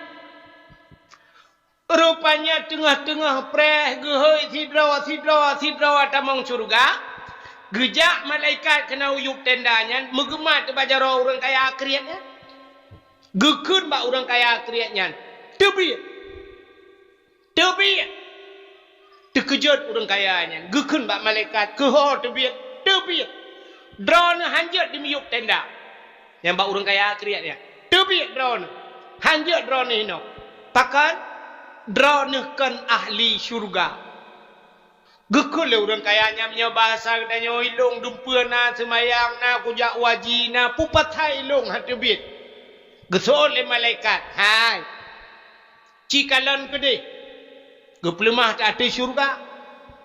Rupanya teungoh-teungoh preh geuhôi sidroe, sidroe, sidroe tamong syeuruga, geujak malaikat keunan u yueb tenda nyan meugeumat bak jaroe ureuëng kaya kriet nyan. Geukheun bak ureuëng kaya kriet nyan, "Teubiet! Teubiet!" Teukeujot ureuëng kaya nyan, geukheun bak malaikat, "Keuho teubiet? Teubiet! Droeneuh hanjeuet di miyueb tenda." Nyang bak ureuëng kaya kriet nyan, "Teubiet droeneuh! Hanjeuet droeneuh inoe! Pakon? Droeneuh kon ahli syeuruga." Geukheun lé ureuëng kaya nyan, "Meunyoe bahasa geutanyoe, ilôn dumpeue na seumayang, na kujak u haji, na peue pasai ilôn han teubiet?" Geuseuôt lé malaikat, "Hai! Ci kalon keudeh, geupeuleumah ateueh syeuruga,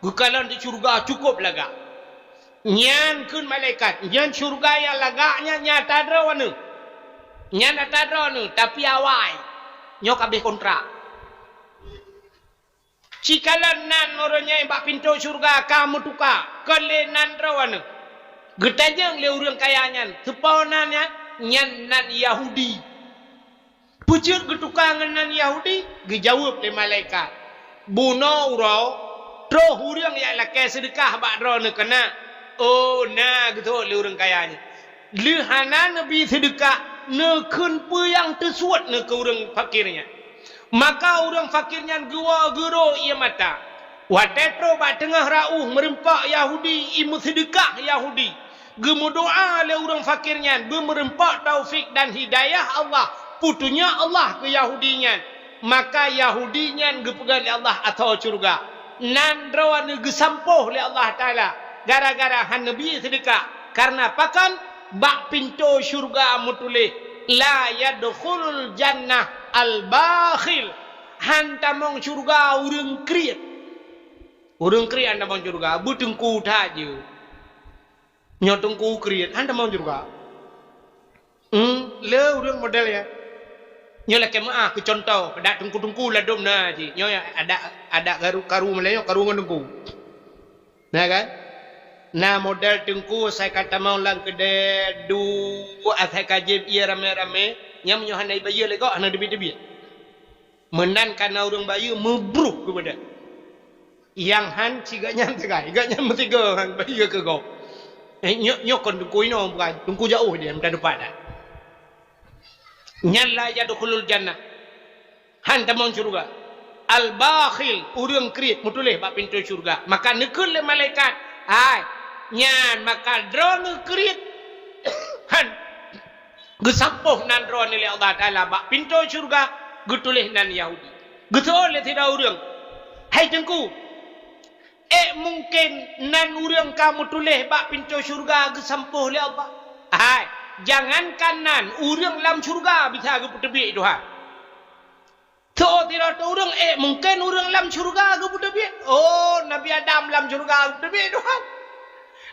geukalon di syeuruga cukôp lagak." Nyan kheun malaikat, "Nyan syeuruga nyang lagak nyan, nyan ata droeneuh. Nyan ata droeneuh, tapi awai, nyoe ka abéh kontrak. Ci kalon nan uroe nyoe bak pintoe syeuruga ka meutuka, kon lé nan droeneuh." Geutanyong lé ureuëng kaya nyan, "Soe po nan nyan?" "Nyan nan Yahudi." "Peue jeuet geutuka ngon nan Yahudi?" Geujaweueb lé malaikat, "Bunoe uroe, troh ureuëng nyang lakée seudeukah bak droeneuh keunan." "Oh, na," geutanyong lé ureuëng kaya nyan. "Lheueh hana neubi seudeukah, neukheun peue nyang teusuet neuh keu ureuëng fakir nyan." Maka ureuëng fakir nyan geuwoe geuro ié mata. Watée troh bak teungoh rauh, meurumpok Yahudi, i meuseudeukah Yahudi. Geumeudoá lé ureuëng fakir nyan, beumeureumpok taufik dan hidayah Allah, peutunyok Allah keu Yahudi nyan. Maka Yahudi nyan geupeugah lé Allah ateueh syeuruga, nan droeneuh geusampôh lé Allah Taala gara-gara hana neubi seudeukah. Kareuna pakon? Bak pintoe syeuruga meutuléh, "La yadkhulul jannah al-bakhil." Han tamong syeuruga ureuëng kriet. Ureuëng kriet han tamong syeuruga, beuteungku that jeuet. Nyoe teungku kriet, han tamong syeuruga. Hmm, le ureuëng model nyan. Nyoe lakée meu'ah keu cuntoh, adak teungku-teungku ladôm na cit. Nyoe adak, adak karu, karu Meulayu, karu ngon teungku. Na kan? Na model teungku asai ka tamong lam keudée, duek asai ka jieb ié ramé-ramé, nyan meunyoe hana ibayeue lé gob, hana teubiet-teubiet. Meunan kana ureuëng bayeue meubruh keupada. Nyang han cit gobnyan sagai, gobnyan meusigoe han bayeue keu gob. Eh, nyoe, nyoe kon teungku inoe bukan, teungku jaoh dia, meunan teumpat dah. Nyan la yadkhulul jannah. Han tamong syeuruga. Al-bakhil, ureuëng kriet, meutuléh bak pintoe syeuruga. Maka neukheun lé malaikat, "Hai, nyan maka droeneuh kriet." Han geusampôh nan droeneuh lé Allah Taala bak pintoe syeuruga, geutuléh nan Yahudi. Geuseuôt lé sidroe ureuëng, "Hai Teungku, ék mungken nan ureuëng ka meutuléh bak pintoe syeuruga geusampôh lé Allah?" Hai, jangankan nan, ureuëng lam syeuruga bisa geupeuteubiet Tuhan. Teuôt sidroe ureuëng, ék mungken ureuëng lam syeuruga geupeuteubiet? Oh, Nabi Adam lam syeuruga geupeuteubiet Tuhan.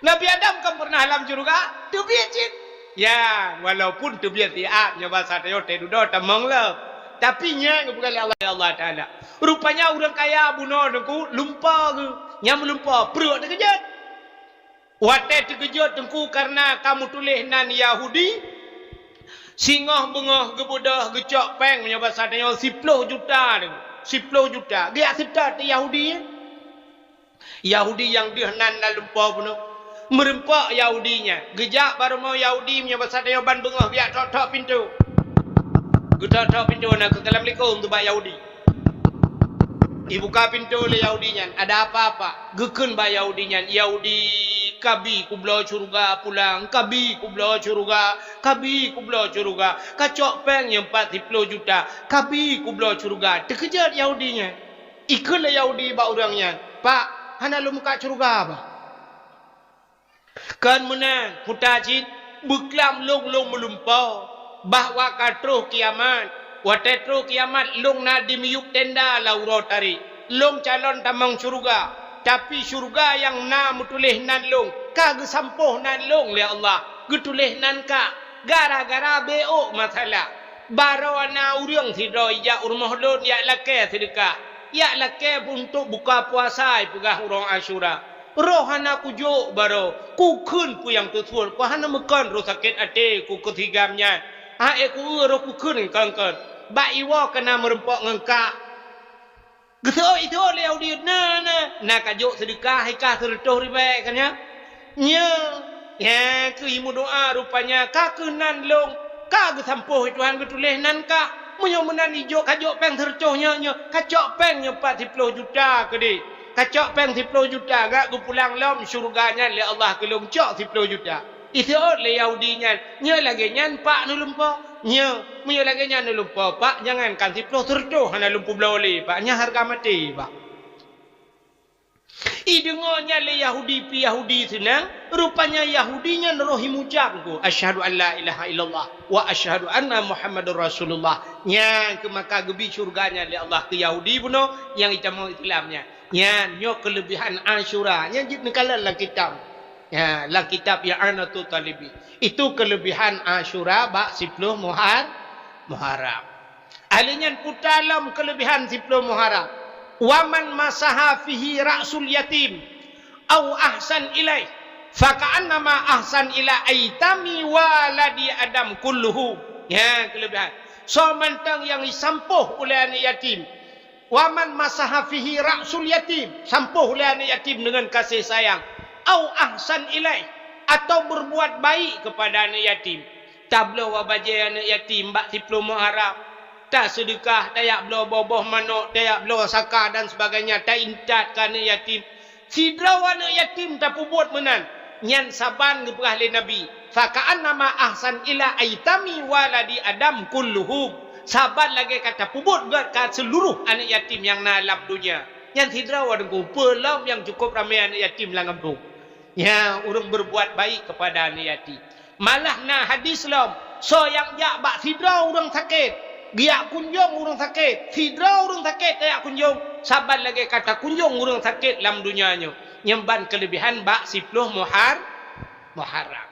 Nabi Adam kan pernah lam syeuruga? Teubiet cit. Ya, walaupun teubiet siat, nyoe basa tanyoe teududoe tamong lom. Tapi nyan geupeugah lé Allah, Allah Taala. Rupanya ureuëng kaya bunoe Teungku, lumpo geuh. Nyang meulumpo, pruet teukeujot. Watée teukeujot Teungku kareuna ka meutuléh nan Yahudi, singoh beungoh geubeudôh geucok péng, meunyoe basa tanyoe siploh juta Teungku. Siploh juta. Geujak seutôt Yahudi. Yahudi nyang deuh nan lam lumpo bunoe. Meureumpok Yahudi nyan. Geujak bak rumoh Yahudi, meunyoe basa tanyoe ban beungoh geujak tok-tok pintoe. Geutok-tok pintoe na keu, "Assalamualaikum," teuh bak Yahudi. Ibuka pintoe lé Yahudi nyan, "Ada apa, Pak?" Geukheun bak Yahudi nyan, "Yahudi, kabi kubloe syeuruga pulang, kabi kubloe syeuruga, kabi kubloe syeuruga. Kacok péng nyang pat siploh juta, kabi kubloe syeuruga." Teukeujot Yahudi nyan. Ikheun lé Yahudi bak ureuëng nyan, "Pak, hana lôn mukat syeuruga, Pak." Kon meunan, puta cit, beuklam lôn, lôn meulumpo, bah wak ka troh kiamat. Watée troh kiamat, lôn na di miyueb tenda lam uroe tarek. Lôn calon tamong syeuruga, tapi syeuruga nyang na meutuléh nan lôn, ka geusampôh nan lôn lé Allah, geutuléh nan kak, gara-gara beuôk masalah. Baroe na ureuëng sidroe ijak u rumoh lôn ijak lakée seudeukah, ijak lakée untuk buka puasa, ipeugah uroe Asyura. Roh hana kujok baroe, kukheun peue nyang teusuet, ku hana meukon roh sakét até ku keu sigam nyan. Hai ku eu roh kukheun kon-kon, bak iwoe kana meureumpok ngon kak. Geuseuôt-seuôt lé Yahudi, "Na, na, na kajok seudeukah, hai kah seureutôh ribée kan nyan?" "Nyo." Nyang keuh meudoá rupanya, "Ka keuh nan lôn, ka geusampôh Tuhan geutuléh nan kah. Meunyoe meunan ijok kajok péng seureutôh nyoe, nyoe kacok péng nyoe pat siploh juta keudeh. Kacok péng siploh juta gak geupulang lom syeuruga nyan lé Allah keu lôn cok siploh juta." Iseuôt lé Yahudi nyan, "Nyoe lagée nyan pak neulumpo? Nyoe, meunyoe lagée nyan neulumpo pak, jangankan siploh, seureutôh hana lôn peubloe lé pak. Nyan hareuga maté pak." Ideungoe nyan lé Yahudi pih Yahudi seunang, rupanya Yahudi nyan roh imucab ku, "Asyhadu an la ilaha illallah wa asyhadu anna Muhammadar Rasulullah." Nyan keuh maka geubi syeuruga nyan lé Allah keu Yahudi bunoe nyang itamong Islam nyan. Nyan nyoe keuleubihan Asyura. Nyan jeuet neukalon lam kitab. Ya, lam kitab I'anatut Talibin. Itu keuleubihan Asyura bak siploh Muhar-, Muharram. Ahli nyan puta lom keuleubihan siploh Muharram. "Wa man masaha fihi ra'sul yatim au ahsan ilaih, fa ka'annama ahsan ila aitami waladi Adam kulluhu." Ya, keuleubihan. Soe mantong nyang jisampôh ulée aneuëk yatim, "Wa man masaha fihi ra'sul yatim," sampôh lé aneuëk yatim deungon kasih sayang, "au ahsan ilaih," atau berbuat baik kepada aneuëk yatim. Tabloe bajée aneuëk yatim bak siploh Muharram, taseudeukah, tajak bloe boh-boh manok, tajak bloe saka dan sebagainya, taintat keu aneuëk yatim. Sidroe aneuëk yatim tapeubuet meunan, nyan saban geupeugah lé Nabi, "Fa ka'annama ahsan ila aitami waladi Adam kulluhum." Saban lagée ka tapeubuet gét keu seuluruh aneuëk yatim nyang na lam donya. Nyan sidroe Teungku, peue lom nyang cukup ramé aneuëk yatim lam gampông. Nyan ureuëng berbuat baik kepada aneuëk yatim. Malah na hadis lom, soe nyang jak bak sidroe ureuëng sakét, geujak kunjong ureuëng sakét, sidroe ureuëng sakét tajak kunjong, saban lagée ka takunjong ureuëng sakét lam donya nyoe. Nyan ban keuleubihan bak siploh Muhar-, Muharram.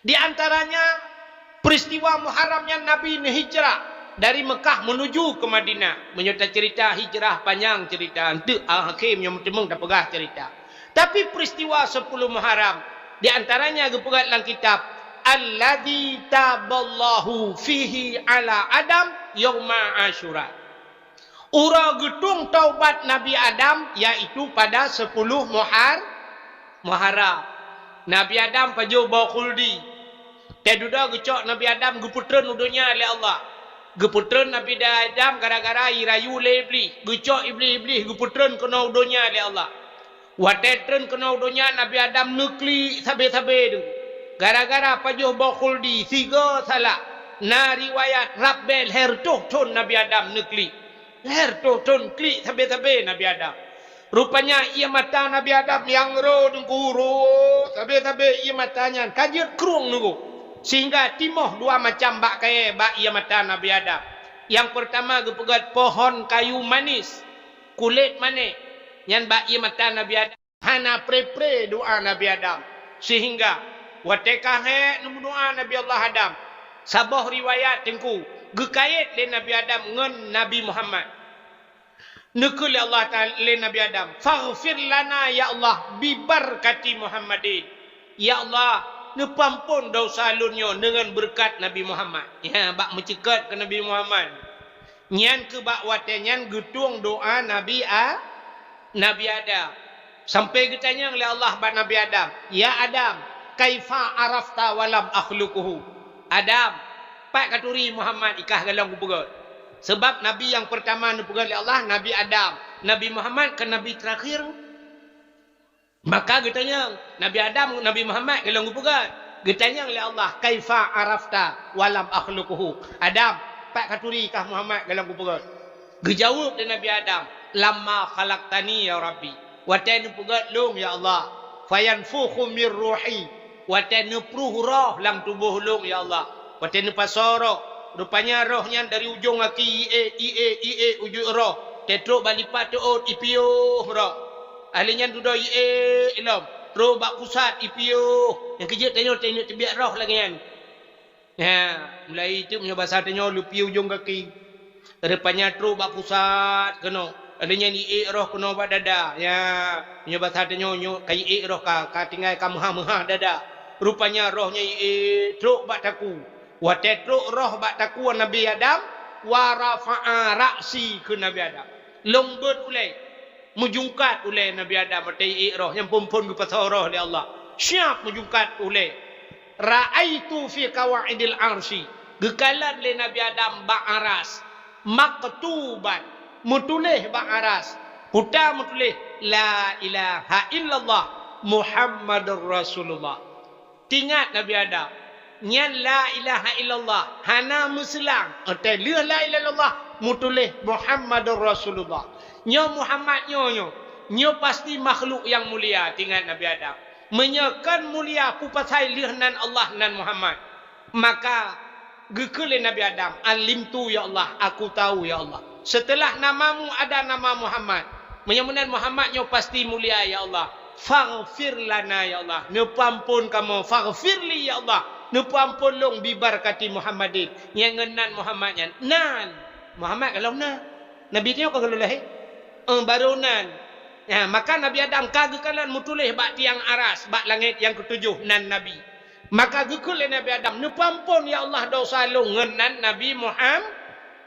Di antaranya peristiwa Muharram nyan Nabi neuhijrah dari Mekah menuju ke Madinah. Meunyoe taceurita hijrah panyang ceurita, eunteuk akhé meunyoe meuteumong tapeugah ceurita. Tapi peristiwa sepuluh Muharram, di antaranya geupeugah lam kitab, "Alladzi taballahu fihi ala Adam yauma Asyura." Uroe geutueng taubat Nabi Adam, yaitu pada sepuluh Muhar-, Muharram. Nabi Adam pajoh boh khuldi. Teuh dudoe geucok Nabi Adam geupeutreun u donya lé Allah. Geupeutreun Nabi Adam gara-gara jirayu lé Iblih. Geucok Iblih, Iblih geupeutreun keunoe u donya lé Allah. Watée treun keunoe u donya, Nabi Adam neuklik sabe-sabe deuh. Gara-gara pajoh boh khuldi, sigoe salah. Na riwayat rab bée lhée reutôh thon Nabi Adam neuklik. Lhée reutôh thon klik sabe-sabe Nabi Adam. Rupanya ié mata Nabi Adam nyang ro teungku, ro sabe-sabe ié mata nyan ka jeuet krueng teungku. Sehingga timoh dua macam bak kayée bak ié mata Nabi Adam. Nyang peurtama geupeugét pohon kayu manis, kulét manéh, nyan bak ié mata Nabi Adam. Hana pre-pre doá Nabi Adam. Sehingga watée ka hék neumeudoá Nabi Allah Adam, saboh riwayat teungku geukayét lé Nabi Adam ngon Nabi Muhammad. Neukheun lé Allah Taala lé Nabi Adam, "Faghfir lana ya Allah bi barakati Muhammadin." Ya Allah, neupeuamphon desya lôn nyoe deungon beureukat Nabi Muhammad. Ya, bak meuceukat keu Nabi Muhammad. Nyan keuh bak watée nyan geutueng doá Nabi A-, Nabi Adam. Sampai geutanyong lé Allah bak Nabi Adam, "Ya Adam, kaifa arafta wa lam akhluquhu?" Adam, pat katuri Muhammad i kah goh lom kupeugét? Sabab Nabi nyang peurtama neupeugét lé Allah, Nabi Adam. Nabi Muhammad kan Nabi teurakhir. Maka geutanyong, Nabi Adam, Nabi Muhammad goh lom kupeugét. Geutanyong lé Allah, "Kaifa arafta wa lam akhluquhu?" Adam, pat katuri kah Muhammad goh lom kupeugét? Geujaweueb lé Nabi Adam, "Lamma khalaqtani ya Rabbi." Watée neupeugét lôn ya Allah, "Fayanfukhu mir ruhi." Watée neupruh roh lam tuboh lôn ya Allah. Watée neupasoe roh, rupanya roh nyan dari ujong gaki ié, ié, ié ujeue roh. Teutrok bak lipat teuôt ipiôh roh. Ahli nyan dudoe ié lom, trok bak pusat ipiôh. Nyang keujeuet tanyoe teuingat teubiet roh lagée nyan. Ya, mulai itu meunyoe basa tanyoe leupie ujong gaki. Rupanya trok bak pusat keunoe. Ada nyan ié roh keunoe bak dada. Ya, meunyoe basa tanyoe nyoe ka ié roh ka, ka tinggai ka meuhah-meuhah dada. Rupanya roh nyan ié trok bak takue. Watée trok roh bak takue Nabi Adam, wa rafa'a ra'si keu Nabi Adam. Lôn beuet ulée, meujungkat ulée Nabi Adam watée ié roh nyang phon-phon geupasoe roh lé Allah. Siap meujungkat ulée. Ra'aitu fi qawaidil arsy, geukalon lé Nabi Adam bak aras, maktuban, meutuléh bak aras, peue ta meutuléh, "La ilaha illallah Muhammadur Rasulullah." Tingat Nabi Adam, nyan la ilaha illallah, hana meuseulang, watée lheueh la ilaha illallah, meutuléh Muhammadur Rasulullah. Nyoe Muhammad nyoe, nyoe, nyoe pasti makhluk nyang mulia, tingat Nabi Adam. Meunyoe kon mulia, peue pasai lheueh nan Allah nan Muhammad? Maka geukheun lé Nabi Adam, "Alimtu ya Allah, aku tahu ya Allah. Setelah namamu ada nama Muhammad. Meunyoe meunan Muhammad nyoe pasti mulia ya Allah. Faghfir lana ya Allah. Neupeuamphon kamoe, faghfir li ya Allah. Neupeuamphon lôn bi barakati Muhammadin." Nyang ngon nan Muhammad nyan. Nan. Muhammad goh lom na. Nabi nyoe ka goh lom lahé. Eh, barô nan. Ya, maka Nabi Adam ka geukalon meutuléh bak tiang aras, bak langét nyang keutujoh nan Nabi. Maka geukheun lé Nabi Adam, "Neupeuamphon ya Allah desya lôn," ngon nan Nabi Muham-,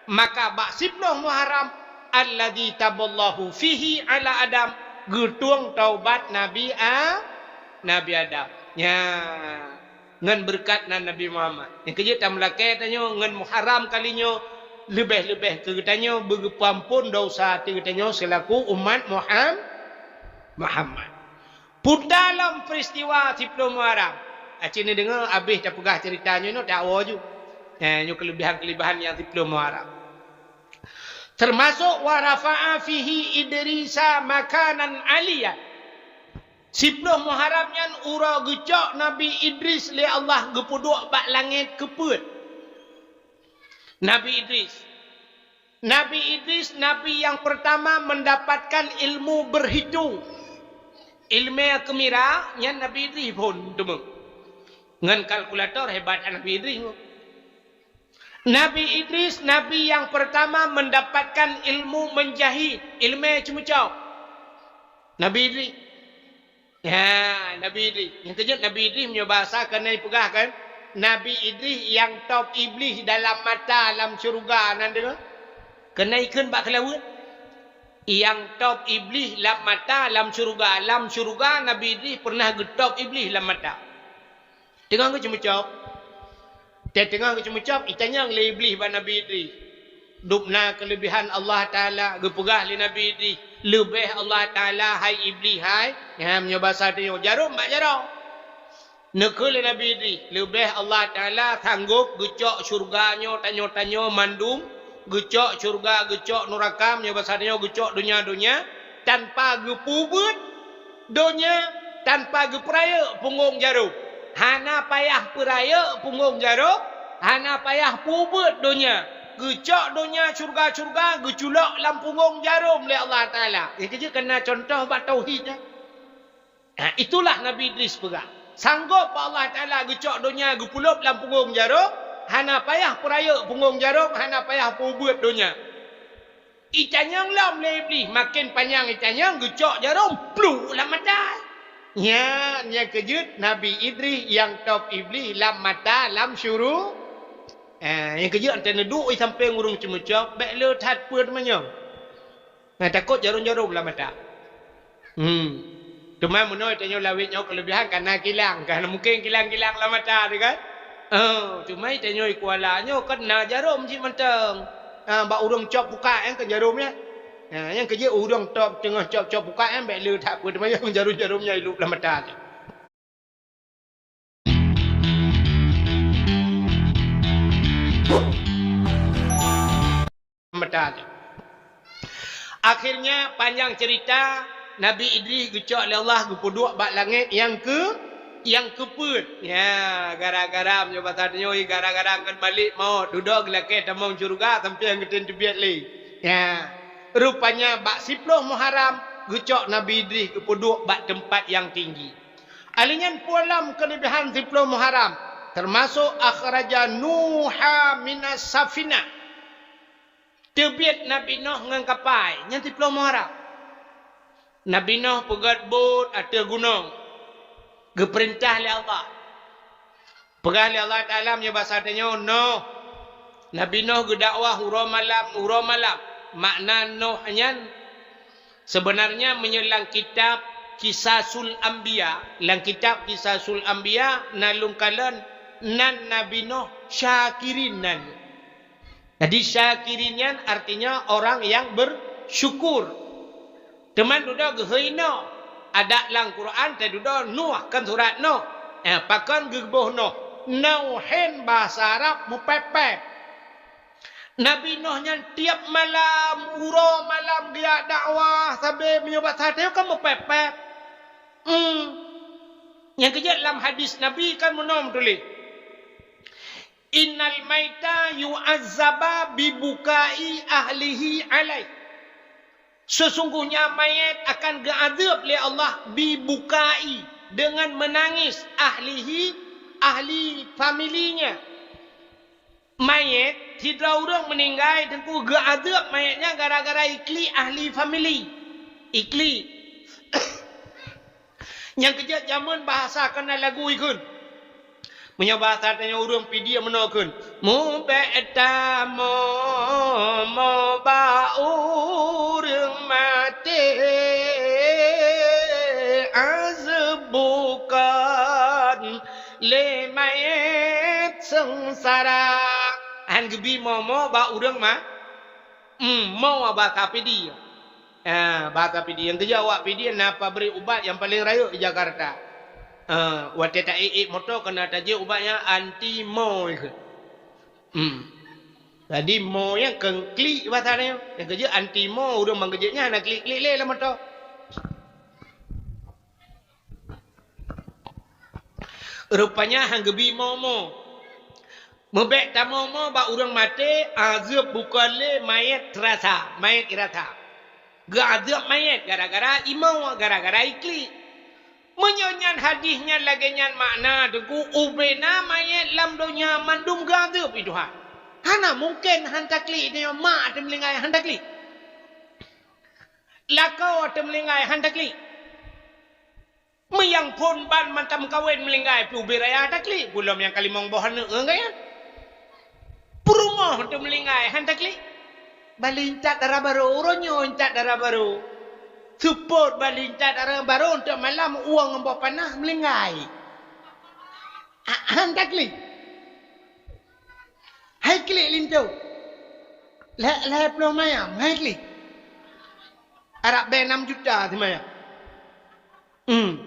maka bak siploh Muharram, alladzi taballahu fihi ala Adam, geutueng taubat Nabi A-, Nabi Adam. Nya. Ngon beureukat nan Nabi Muhammad. Nyang keujeuet tameulakée tanyoe ngon Muharram kali nyoe, leubeh-leubeh keu geutanyoe beugeupeuamphon desya teuh geutanyoe seulaku umat Muham-, Muhammad. Peue ta lom peuristiwa siploh Muharram. Aci neudeungoe abéh tapeugah ceurita nyoe, nyoe tawoe ju. Eh, nyoe keuleubehan-keuleubehan nyang siploh Muharram. Teumasok wa rafa'a fihi Idrisa makanan aliyya. Siploh Muharram nyan uroe geucok Nabi Idris lé Allah geupeuduek bak langét keu peuet. Nabi Idris. Nabi Idris, nabi nyang peurtama meundapatkan ilmu beurhitung. Ileumé keumira nyan Nabi Idris phon teumé. Ngon kalkulator hebat Nabi Idris. Nabi Idris, nabi nyang peurtama meundapatkan ilmu meunjahit, ileumé ceumeucok. Nabi Idris. Ya, Nabi Idris. Nyang keujeuet Nabi Idris meunyoe basa keuneuk peugah kan, Nabi Idris nyang top Iblih dalam mata lam syeuruga nan deungoe. Keuneuk ikheun bak keulaweuet. Nyang top Iblih lam mata lam syeuruga. Lam syeuruga Nabi Idris pernah geutop Iblih lam mata. Teungoh geuceumeucop. Teuh teungoh geuceumeucop, itanyong lé Iblih bak Nabi Idris. Dubna keuleubehan Allah Taala, geupeugah lé Nabi Idris, "Leubeh Allah Taala, hai Iblih, hai." Nyan meunyoe basa tanyoe, jarom bak jarom. Neukheun lé Nabi Idris, "Leubeh Allah Taala sanggop geucok syeuruga nyoe tanyoe-tanyoe mandum, geucok syeuruga, geucok nuraka, meunyoe basa tanyoe geucok donya-donya, tanpa geupeubuet donya, tanpa geupeurayeuk punggong jarom." Hana payah peurayeuk punggong jarom, hana payah peubuet donya. Geucok donya syeuruga-syeuruga, geuculok lam punggong jarom lé Allah Taala. Nyan keuh jeuet keu na cuntoh bak tauhid, eh. Ha, itulah Nabi Idris peugah. Sanggop bak Allah Taala geucok donya geupeulop lam punggong jarom, hana payah peurayeuk punggong jarom, hana payah peubuet donya. Itanyong lom lé Iblih, maken panyang itanyong, geucok jarom, pluek lam mata. Nyan, nyan keuh jeuet Nabi Idris nyang top Iblih lam mata lam syuru-, eh, nyan keuh jeuet antée neuduek i sampéng ureuëng ceumeucop, bék le that peue teumanyong. Nah, takot jarom-jarom lam mata. Hmm. Teuma meunoe tanyoe lawét nyoe keuleubehan ka na kilang, ka na mungken kilang-kilang lam mata teuh kan? Oh, teuma tanyoe i Kuala nyoe kan na jarom cit mantong. Ha, bak ureuëng cop pukak nyan kan jarom nyan. Ha, nyan keuh jeuet ureuëng top teungoh cop-cop pukak nyan bék le that peue teuma jarom-jarom nyan ilop lam mata teuh. Mata teuh. Akhirnya, panjang cerita, Nabi Idris geucok lé Allah geupeuduek bak langét nyang keu-, nyang keupeuet. Ya, gara-gara meunyoe basa tanyoe, gara-gara ngon Malik Maut, dudoe geulakée tamong syeuruga sampoe nyang geutem teubiet lé. Ya. Rupanya bak siploh Muharram geucok Nabi Idris geupeuduek bak teumpat nyang tinggi. Alheuh nyan peue lom keuleubehan siploh Muharram, teumasok akhraja Nuha minas safinah. Teubiet Nabi Nuh ngon kapai, nyan siploh Muharram. Nabi Nuh peugét bot ateueh gunong, geupeurintah lé Allah. Peugah lé Allah Taala meunyoe basa tanyoe, Nuh. Nabi Nuh geudakwah uroe malam, uroe malam. Makna Nuh nyan seubeunarnya meunyoe lam kitab Qisasul Anbiya, lam kitab Qisasul Anbiya na lôn kalon nan Nabi Nuh syakirin nan. Jadi, syakirin nyan artinya orang yang bersyukur. Teuma dudoe geuhôi Nuh. Adak lam Quran teududoe Nuh, kon surat Nuh. Eh, pakon geuboh Nuh? Nuhin bahasa Arab meupép-pép. Nabi Nuh nyan tiep malam, uroe malam geujak dakwah, sabe meunyoe bak sateue kan meupép-pép. Hmm. Nyang keujeuet lam hadis Nabi kan meunoe meutuléh. "Innal maita yu'azzaba bi bukai ahlihi alaih." Sesungguhnya mayat akan geuazab lé Allah bi bukai, dengan menangis, ahlihi, ahli familinya. Mayat, sidroe ureuëng meuninggai teungku geuazab mayat nyan gara-gara iklik ahli famili. Iklik. Nyang keujeuet jameun bahasa keunan lagu ikheun. Meunyoe bahasa tanyoe ureuëng Pidie meunoe kheun, "Mubék tamoe-moe bak ureuëng maté, azeueb bukon lé manyét seungsara." Han geubi moe-moe bak ureuëng ma-, hmm, moe bahasa Pidie. Ah, bahasa Pidie. Nyang keujeuet awak Pidie na pabrik ubat nyang paleng rayeuk di Jakarta. Ah, watée ta-ék-ék moto keunan tajeuet ubat nyan anti moe kheun. Hmm. Jadi moe nyan kheun klik bahasa nyan. Nyang keujeuet anti moe, ureuëng ban geujeuet nyan hana klik-klik lé lam moto. Rupanya han geubi moe-moe. Mubék tamoe-moe bak ureuëng maté, azeueb bukon lé manyét rasa, manyét irasa. Geuazeueb manyét gara-gara imoe, gara-gara iklik. Meunyoe nyan hadis nyan lagée nyan makna teungku, ubena manyét lam donya mandum geuazeueb lé Tuhan. Hana mungken han taklik, tanyoe mak teumeulinggai han taklik. Lakoe teumeulinggai han taklik. Meuyang phon ban mantong meukawen meulinggai pih ubé raya taklik, peue lom nyang ka limong boh aneuëk ngon gaya. Peurumoh teumeulinggai han taklik. Bali intat dara barô, uroe nyoe intat dara barô. Seupôt bali intat dara barô, eunteuk malam ueng ngon boh panah meulinggai. Han taklik. Hai klik linto. Lhèe, lhèe ploh mayam, hai klik. Arab bèe nam juta simayam. Hmm.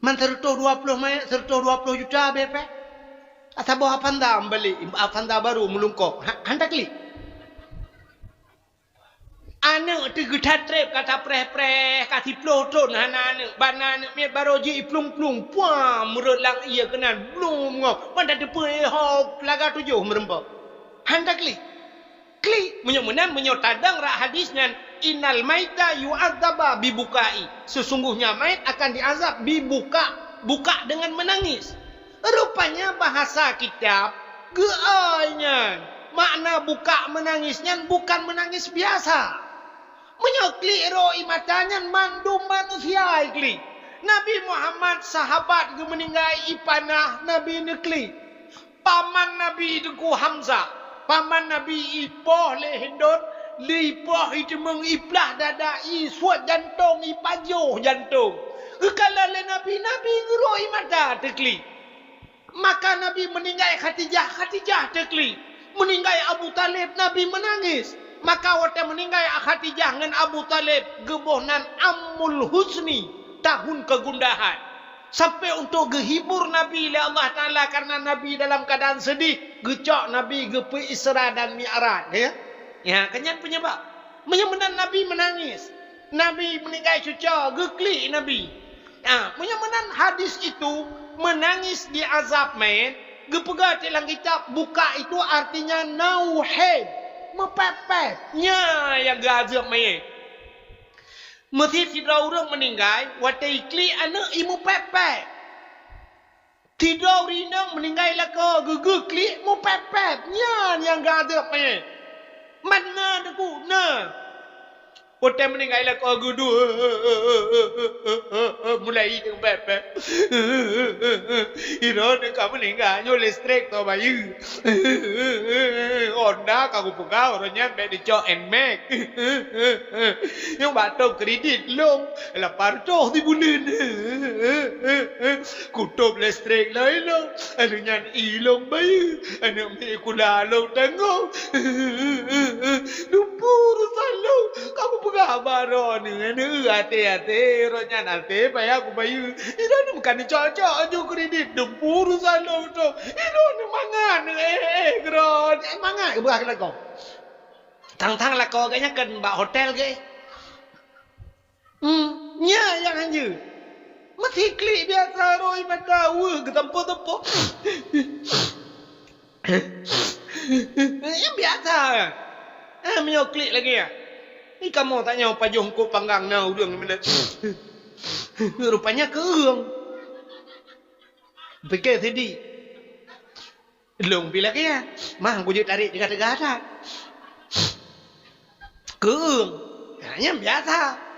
Man seureutôh dua ploh mayam, seureutôh dua ploh juta bèe pèh. Saboh Avanza meubalek, Avanza barô meulungkok. Ha, han taklik. Aneuk teuh geutat trép ka tapreh-preh, ka siploh thon hana aneuk, ban na aneuk miet barô jih iplueng-plueng, puang meurot lam ié keunan, blum ngo, ban tateupeue, eh, ho, laga tujoh meureumpok. Han taklik. Klik, meunyoe meunan, meunyoe tadong rak hadis nyan, "Innal maita yu'adzaba bibukai." Sesungguhnya mayat akan diazab bibuka, buka dengan menangis. Rupanya bahasa kitab geuai nyan. Makna buka menangis nyan bukan menangis biasa. Meunyoe klik ro ie mata nyan mandum manusia iklik. Nabi Muhammad sahabat geumeuninggai ipanah Nabi neuklik. Paman Nabi Teungku Hamzah, paman Nabi ipoh lé Hindon, lé ipoh iteumeung iplah dada, isuet jantong, ipajoh jantong. Geukalon lé Nabi, Nabi geuro ie mata teuklik. Maka Nabi meuninggai Khadijah, Khadijah teuklik. Meuninggai Abu Thalib, Nabi meunangis. Maka watèe meuninggai Khadijah ngon Abu Thalib, geuboh nan Amul Huzni, tahun kegundahan. Sampai untuk geuhibur Nabi lé Allah Taala karena Nabi dalam keadaan sedih, geucok Nabi geupeu Isra dan Mi'raj, ya. Ya, kan nyan penyebab. Meunyoe meunan Nabi meunangis. Nabi meuninggai cuco, geuklik Nabi. Ha, meunyoe meunan hadis itu, menangis di azab mayat, geupeugah di lam kitab, buka itu artinya nauhin, meupèp-pèp. Nyan nyang geuazab mayat. Meusi sidroe ureueng meuninggai, watèe iklik aneuk imeupèp-pèp. Sidroe ureueng inong meuninggai lakoe geuh, geuklik meupèp-pèp. Nyan nyang geuazab mayat. Man na Teungku, na. Watèe meuninggai lakoe geuh, mulai meupèp-pèp. Droeneuh ka meuninggai, nyoe listrik teuh bayeue. Honda ka kupeugah, uroe nyan bèk neucok Nmax. Nyang bak tom kredit lôn lapan reutôh sibuleuen. Kutôp listrik lom ilôn. Lheueh nyan ilôn bayeue. Aneuk miet sikula lôn tanggong. Dumpeue urosan lôn. Ka kupeugah bak droeneuh, aneuk, até-até, uroe nyan até payah kubayeue. Droeneuh meukan neucok-cok aju kredit. Dumpeue urosan lôn tôh. Droeneuh mangat, eh, eh, droeneuh mangat geupeugah lagèe nyan. Tang-tang lakoe geuh nyan kan bak hotel geuh. Hmm, nyan nyang hanjeuet. Meusi klik biasa ro ie mata weueh geutampo-tampo. Nyan biasa. Eh, meunyoe klik lagèe nyan. Ni kamoe tanyoe pajoh eungkôt panggang na ureueng meunan. Rupanya keueung. Pike sidi. Lôn pih lagèe nyan. Mah, kujeuet tarek teuga-teuga that. Keueung. Nah, nyan biasa.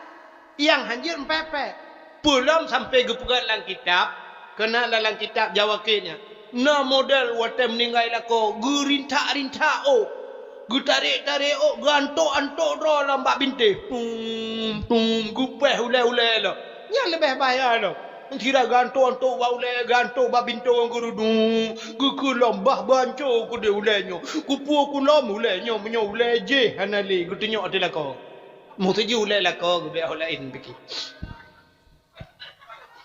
Nyang hanjeuet meupèp-pèp. Peulom sampai geupeugah lam kitab, keunan lam kitab Jawa Kèt nyan. Na model watèe meuninggai lakoe, geurintak-rintak ôk. Geutarek-tarek ôk, geuantok-antok droe lam bak bintéh. Tum, tum, geupèh ulèe-ulèe lom. Nyan leubeh bahaya lom. Sira geuantok-antok bak ulèe, geuantok bak bintoe ngon geurudu, geukeulom bah banco keudeh ulèe nyoe. Kupeue kulom ulèe nyoe, meunyoe ulèe jéh hana lé, geutunyok ateueh lakoe. Meuseujeuet ulèe lakoe geubèk ho laén pike.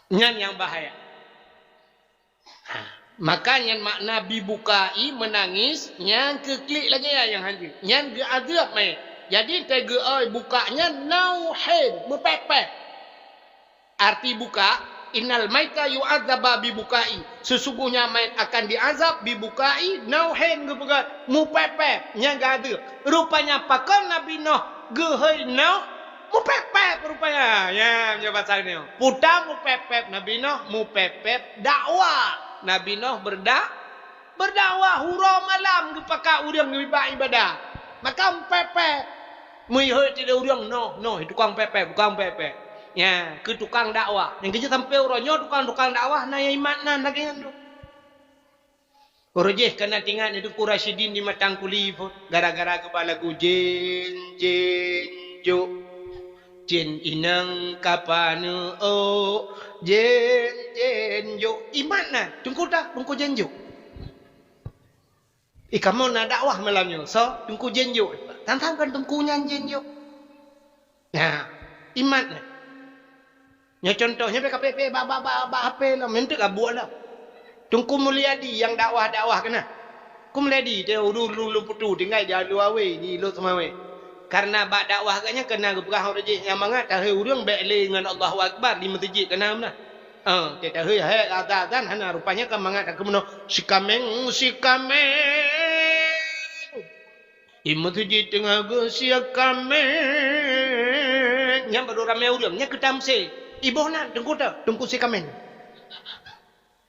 Nyan nyang bahaya. Ha, maka nyan makna bibukai meunangis, nyan keu klik lagèe nyan nyang hanjeuet. Nyan geuazeueb manyét. Jadi, teuh geuôi buka nyan nauhin, meupèp-pèp. Arti buka, "Innal maita yu'adzaba bibukai." Sesungguhnya mayat akan diazab bibukai, nauhin geupeugah, meupèp-pèp, nyang geuazeueb. Rupanya pakon Nabi Nuh geuhôi Nuh meupèp-pèp rupanya. Ya, meunyoe basa nyoe. Peue ta meupèp-pèp Nabi Nuh, meupèp-pèp dakwah. Nabi Nuh berda-, berdakwah uroe malam geupakat ureueng nibak ibadah. Maka meupèp-pèp. Meuhôi sidroe ureueng, "Noh, noh, tukang pèp-pèp, tukang pèp-pèp." Ya, keu tukang dakwah. Nyang keujeuet sampoe uroe nyoe tukang-tukang dakwah na nyang imat nan lagèe nyan tu. Uroe jéh ka na tingat Teungku Rasyidin di Matang Kuli phon, gara-gara geuba lagu jén, jén, jok. Jén inong ka paneuk, jén, jén, jok. Imat na, Teungku ta, Teungku Jén Jok. Ih, kamoe na dakwah malam nyoe, so, Teungku Jén Jok. Tang-tang kan Teungku nyan Jén Jok. Nah, imat na. Nyoe contoh, nyoe pih ka pé-pé bak, bak, bak, bak H P lom, meunteuek ka buet lom. Teungku Mulyadi nyang dakwah-dakwah keunan. Teungku Mulyadi teuh ulu, ulu, ulu putu tinggai di Alu Awe, di Lhokseumawe. Karena bak dakwah geuh nyan keunan geupeugah ureueng jih nyang mangat tahe ureueng bék lé ngon Allahu Akbar di meuseujid keunan meunan. Ah, teuh tahe hai azan-azan hana, rupanya ka mangat takheun meunoe, "Sikaméng, sikaméng." Di meuseujid teungoh geuh sikaméng. Nyan baro ramé ureueng, nyan keu tamsil. Iboh nan, Teungku ta, Teungku sikaméng.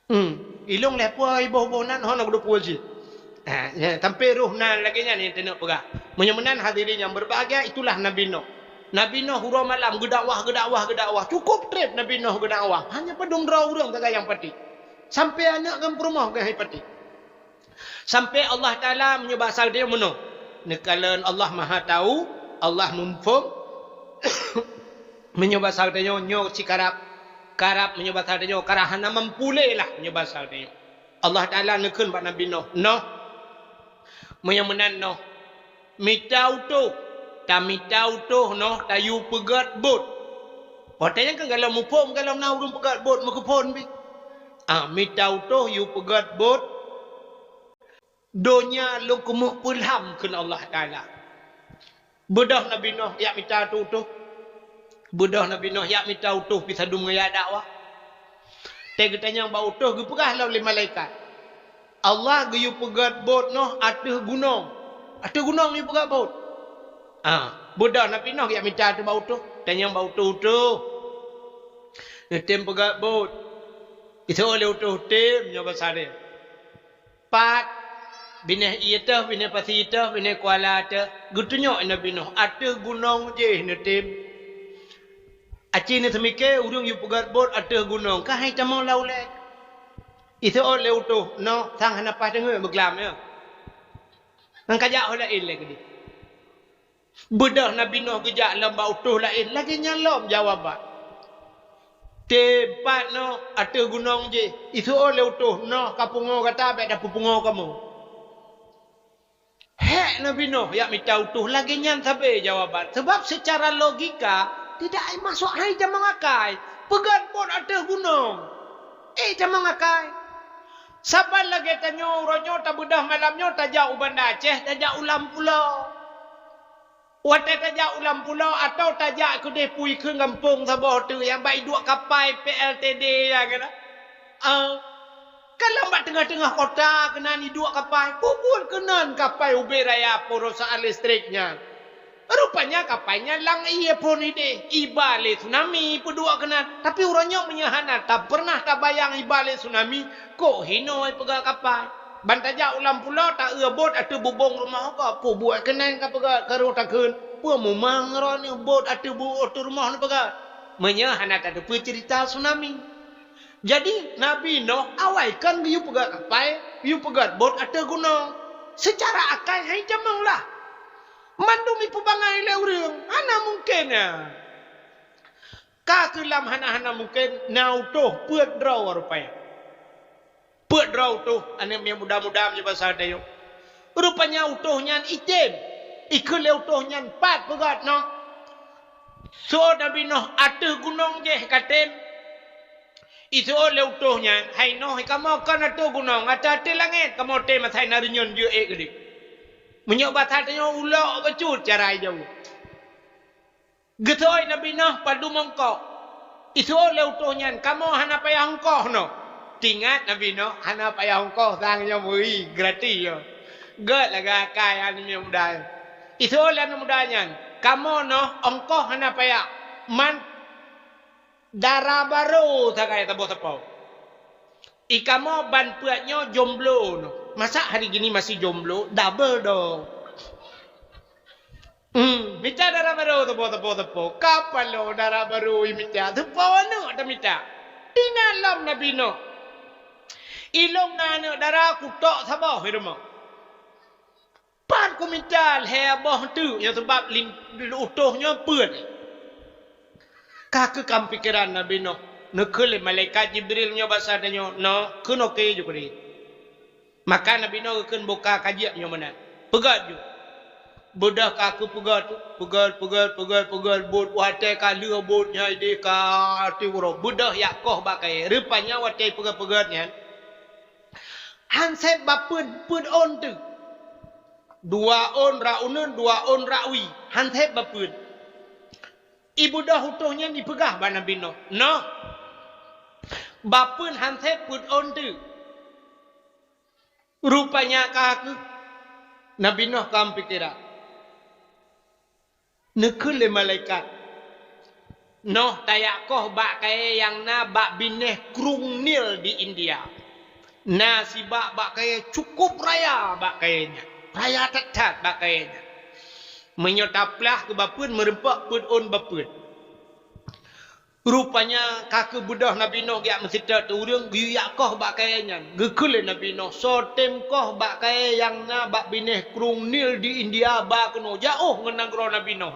Hmm, ilong lhée pue iboh-boh nan, hana geuduek pue cit. Ha, nyan, sampai roh nan lagée nyan nyang teuneuk peugah. Meunyoe meunan hadirin yang berbahagia, itulah Nabi Nuh. Nabi Nuh uroe malam geudakwah, geudakwah, geudakwah. Cukup treb Nabi Nuh geudakwah. Hanya padum droe ureueng sagai nyang patéh. Sampai aneuk ngon peurumoh geuh hai patéh. Sampai Allah Taala meunyoe basa geutanyoe meunoe. Neukalon Allah Maha Tahu, Allah muphom. Meunyoe basa geutanyoe nyoe sikarab, karab meunyoe basa geutanyoe, karab hana mampu lé lah meunyoe basa geutanyoe. Allah Taala neukheun bak Nabi Nuh, "Noh, meunyoe meunan Noh, mita utôh, tamita utôh Noh tayue peugét bot." Watée nyan kan galom muphom, galom na ureueng peugét bot meukeuphon pih. Ah, mita utôh yue peugét bot. Donya lôn keumeuk peulham kheun Allah Taala. Beudôh Nabi Nuh jak mita utôh. Beudôh Nabi Nuh jak mita utôh pih sadum ngon jak dakwah. Teuh geutanyong bak utôh geupeugah lom lé malaikat. Allah geuyue peugét bot Nuh ateueh gunong. Ateueh gunong yue peugét bot. Ah, beudôh Nabi Nuh jak mita ateueh bak utôh. Tanyong bak utôh, "Utôh, neutem peugét bot?" Iseuôt lé utôh, "Tem," nyoe basa lé. Pat, binéh ié teuh, binéh pasi teuh, binéh kuala teuh, geutunyok Nabi Nuh ateueh gunong jéh neutem. Aci neuseumike ureueng yue peugét bot ateueh gunong, ka hai tamong lam ulée. Iseuôt lé utôh, noh sang hana paih teungeut beuglam, ya. Ngon kajak ho laén lé keudeh. Beudôh Nabi Nuh geujak lom bak utôh laén, lagée nyan lom jawaban. Tem pat Nuh ateueh gunong jéh, iseuôt lé utôh, Nuh ka pungoe gata bék tapeupungoe kamoe. Hék Nabi Nuh jak mita utôh, lagée nyan sabe jawaban. Sebab secara logika, tidak masuk hai tamong akai. Peugét bot ateueh gunong. Eh, tamong akai. Saban lagée tanyoe uroe nyoe tabeudôh malam nyoe tajak u Banda Aceh, tajak u Lam Pulo. Watée tajak u Lam Pulo atawa tajak keudeh pui kheun gampông saboh teuk nyang bak iduek kapai P L T D nyan keunan. Ah, ka lam bak teungoh-teungoh kota keunan iduek kapai, peubuet keunan kapai ubé raya perusahaan listrik nyan. Rupanya kapai nyan lam ié phon ideh, iba lé tsunami peuduek keunan. Tapi uroe nyoe meunyoe hana tapernah tabayang iba lé tsunami, kok hinoe peugét kapai. Ban tajak u Lam Pulo, taeu bot ateueh bubông rumoh gob, peubuet keunan ka peugét, ka rôh takheun, peue mumang droeneuh bot ateueh bu-, ateueh rumoh neupeugét. Meunyoe hana tateupeue ceurita tsunami. Jadi, Nabi Nuh awai kan geuyue peugét kapai, geuyue peugét bot ateueh gunong. Seucara akai hai tamong lah. Mandum ipeubangai lé ureueng, hana mungken nyan. Ka keulam hana-hana mungken, na utôh peuet droe rupanya. Peuet droe utôh, aneuk miet muda-muda meunyoe basa tanyoe. Rupanya utôh nyan item. Ikheun lé utôh nyan pat peugét Nuh. Seuôt Nabi Nuh ateueh gunong jéh ka tem. Iseuôt lé utôh nyan, "Hai Nuh, kamoe kon ateueh gunong, ateueh, ateueh langét kamoe tem asai na reunyeun jeuet ék keudeh." Meunyoe basa tanyoe ulok bacut cara jaweueb. Geuseuôt Nabi Nuh padum ongkoh. Iseuôt lé utôh nyan, "Kamoe hana payah ongkoh Nuh." Tingat Nabi Nuh hana payah ongkoh sang nyoe meuri, gratis nyoe. Gét lagée akai aneuk muda nyan. Iseuôt lé aneuk muda nyan, "Kamoe Nuh ongkoh hana payah. Man dara barô sagai saboh sapo. I kamoe ban peuet nyoe jomblo Nuh. Masa hari gini masih jomblo, double dong." Hmm, mita dara barô sapo, sapo, sapo. Kapalo dara barô imita, sapo aneuk tamita. Inan lom Nabi Nuh. Ilông na aneuk dara kutok saboh di rumoh. Pat kumita lhèe boh teuk, nyoe sabab lin-, utôh nyoe peuet. Ka keuh kam pikeran Nabi Nuh, neukheun lé malaikat Jibril nyoe basa tanyoe, "Noh, keunoe keu ju keudeh." Maka Nabi Nuh geukheun boka ka jeuet nyoe meunan. Peugöt ju. Beudôh ka keuh peugöt, peugöt, peugöt, peugöt, peugöt, bot watèe ka lheueh bot nyan idéh ka até uroe. Beudôh jak koh bak kayèe. Rupanya watèe peugöt-peugöt nyan, han sép bak peuet, peuet ôn teuk. Dua ôn rot uneuen, dua ôn rot wie. Han sép bak peuet. Ibeudôh utôh nyan ipeugah bak Nabi Nuh, "Noh, bak peuet han sép peuet ôn teuk." Rupanya ka keuh Nabi Nuh kam pikeran. Neukheun lé malaikat, "Noh tajak koh bak kayèe nyang na bak binéh Krueng Nil di India. Na sibak bak kayèe cukôp raya bak kayèe nyan. Raya that-that bak kayèe nyan. Meunyoe taplah keu bak peuet, meurumpok peuet ôn bak peuet." Rupanya ka keuh beudôh Nabi Nuh geujak meuseutôt ureueng geuyue jak koh bak kayèe nyan. Geukheun lé Nabi Nuh, "Soe tem koh bak kayèe nyang na bak binéh Krueng Nil di India ba keunoe, jiôh ngon nanggroe Nabi Nuh.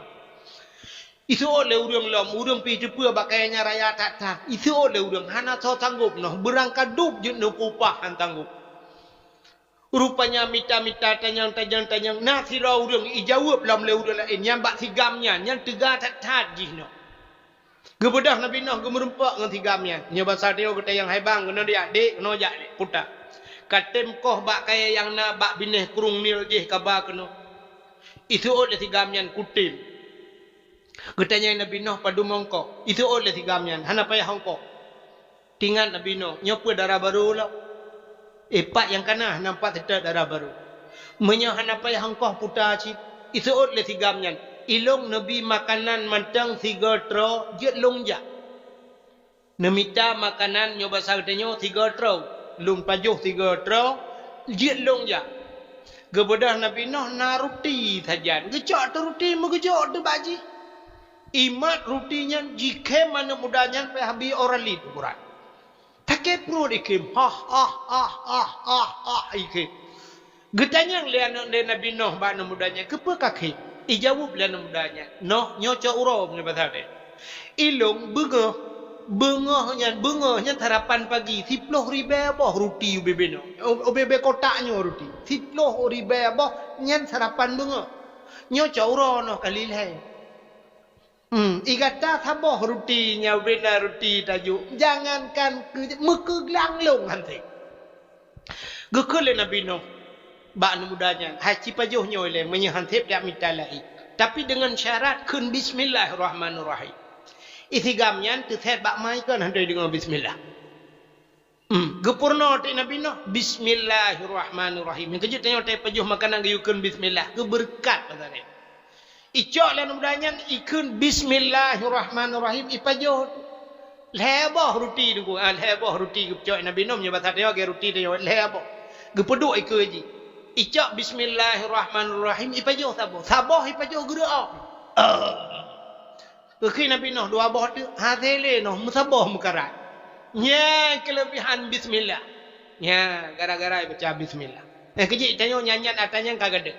Iseuôt lé ureueng lom, ureueng pih teupeue bak kayèe nyan raya that-that. Iseuôt lé ureueng, hana soe sanggôp noh, beurangkat dub jeuet neupeupah han sanggôp." Rupanya mita-mita tanyong-tanyong-tanyong, na sidroe ureueng ijaweueb lom lé ureueng laén, nyan bak sigam nyan, nyan teuga that-that jih nyoe. Geubeudôh Nabi Nuh geumeurumpok ngon sigam nyan. Nyoe basa tanyoe geutanyong, "Hai bang, keunoe jak, Dek, keunoe jak, Dek, puta. Ka tem koh bak kayèe nyang na bak binéh Krueng Nil jih kaba keunoe?" Iseuôt lé sigam nyan, "Kutem." Geutanyong Nabi Nuh, "Padum ongkoh?" Iseuôt lé sigam nyan, "Hana payah ongkoh." Teuingat Nabi Nuh, "Nyoe peue dara barô lom? Eh, pat nyang ka na, na pat seutôt dara barô. Meunyoe hana payah ongkoh puta cit," iseuôt lé sigam nyan, "ilông neubi makanan mantong sigoe troe jeuet lôn jak." Neumita makanan nyoe basa geutanyoe sigoe troe, lôn pajoh sigoe troe, jeuet lôn jak. Geubeudôh Nabi Nuh na ruti sajan, geucok teuh ruti meugeujok teuh bak jih. Imat ruti nyan jikhém aneuk muda nyan payah bi ora lét ukuran. Sakét pruet ikhém, hah, hah, hah, hah, hah, hah, ikhém. Geutanyong lé aneuk, lé Nabi Nuh bak aneuk muda nyan, "Keupeue ka khém?" Ijaweueb lé aneuk muda nyan, "Noh, nyoe cok uroe meunyoe basa teuh. Ilông beungoh, beungoh nyan, beungoh nyan sarapan pagi, siploh ribèe boh ruti ubé-bé nyoe, ubé-bé kotak nyoe ruti, siploh ribèe boh nyan sarapan beungoh. Nyoe cok uroe noh kali lhèe." Hmm, i gata saboh ruti nyang bina ruti tajok, jangankan keu meukeuglang lông hanté. Geukheun lé Nabi Nuh bak aneuk muda nyan, "Hai, sipajoh nyoe lé, meunyoe hanté jak mita laén. Tapi deungon syarat kheun bismillahirrahmanirrahim." Isigam nyan teusét bak mai kon hanté deungoe bismillah. Hmm, geupeurunoe teuk Nabi Nuh, "Bismillahirrahmanirrahim." Nyang keujeuet tanyoe tapajoh makanan geuyue kheun bismillah, geubeureukat basa teuh. Icok lé aneuk muda nyan, ikheun bismillahirrahmanirrahim, ipajoh. Lhèe boh ruti teungku, ah, lhèe boh ruti geucok Nabi Nuh, meunyoe basa tanyoe, lagèe ruti tanyoe, lhèe boh. Geupeuduek ikeue jih. Icok bismillahirrahmanirrahim, ipajoh saboh. Saboh ipajoh geureuok. Ah. Geukheun Nabi Nuh dua boh teuk, hasé lé noh meusaboh meukarat. Nyan keuleubihan bismillah. Nyan gara-gara baca bismillah. Eh, keujeuet tanyoe nyan, nyan ata nyan ka gadôh.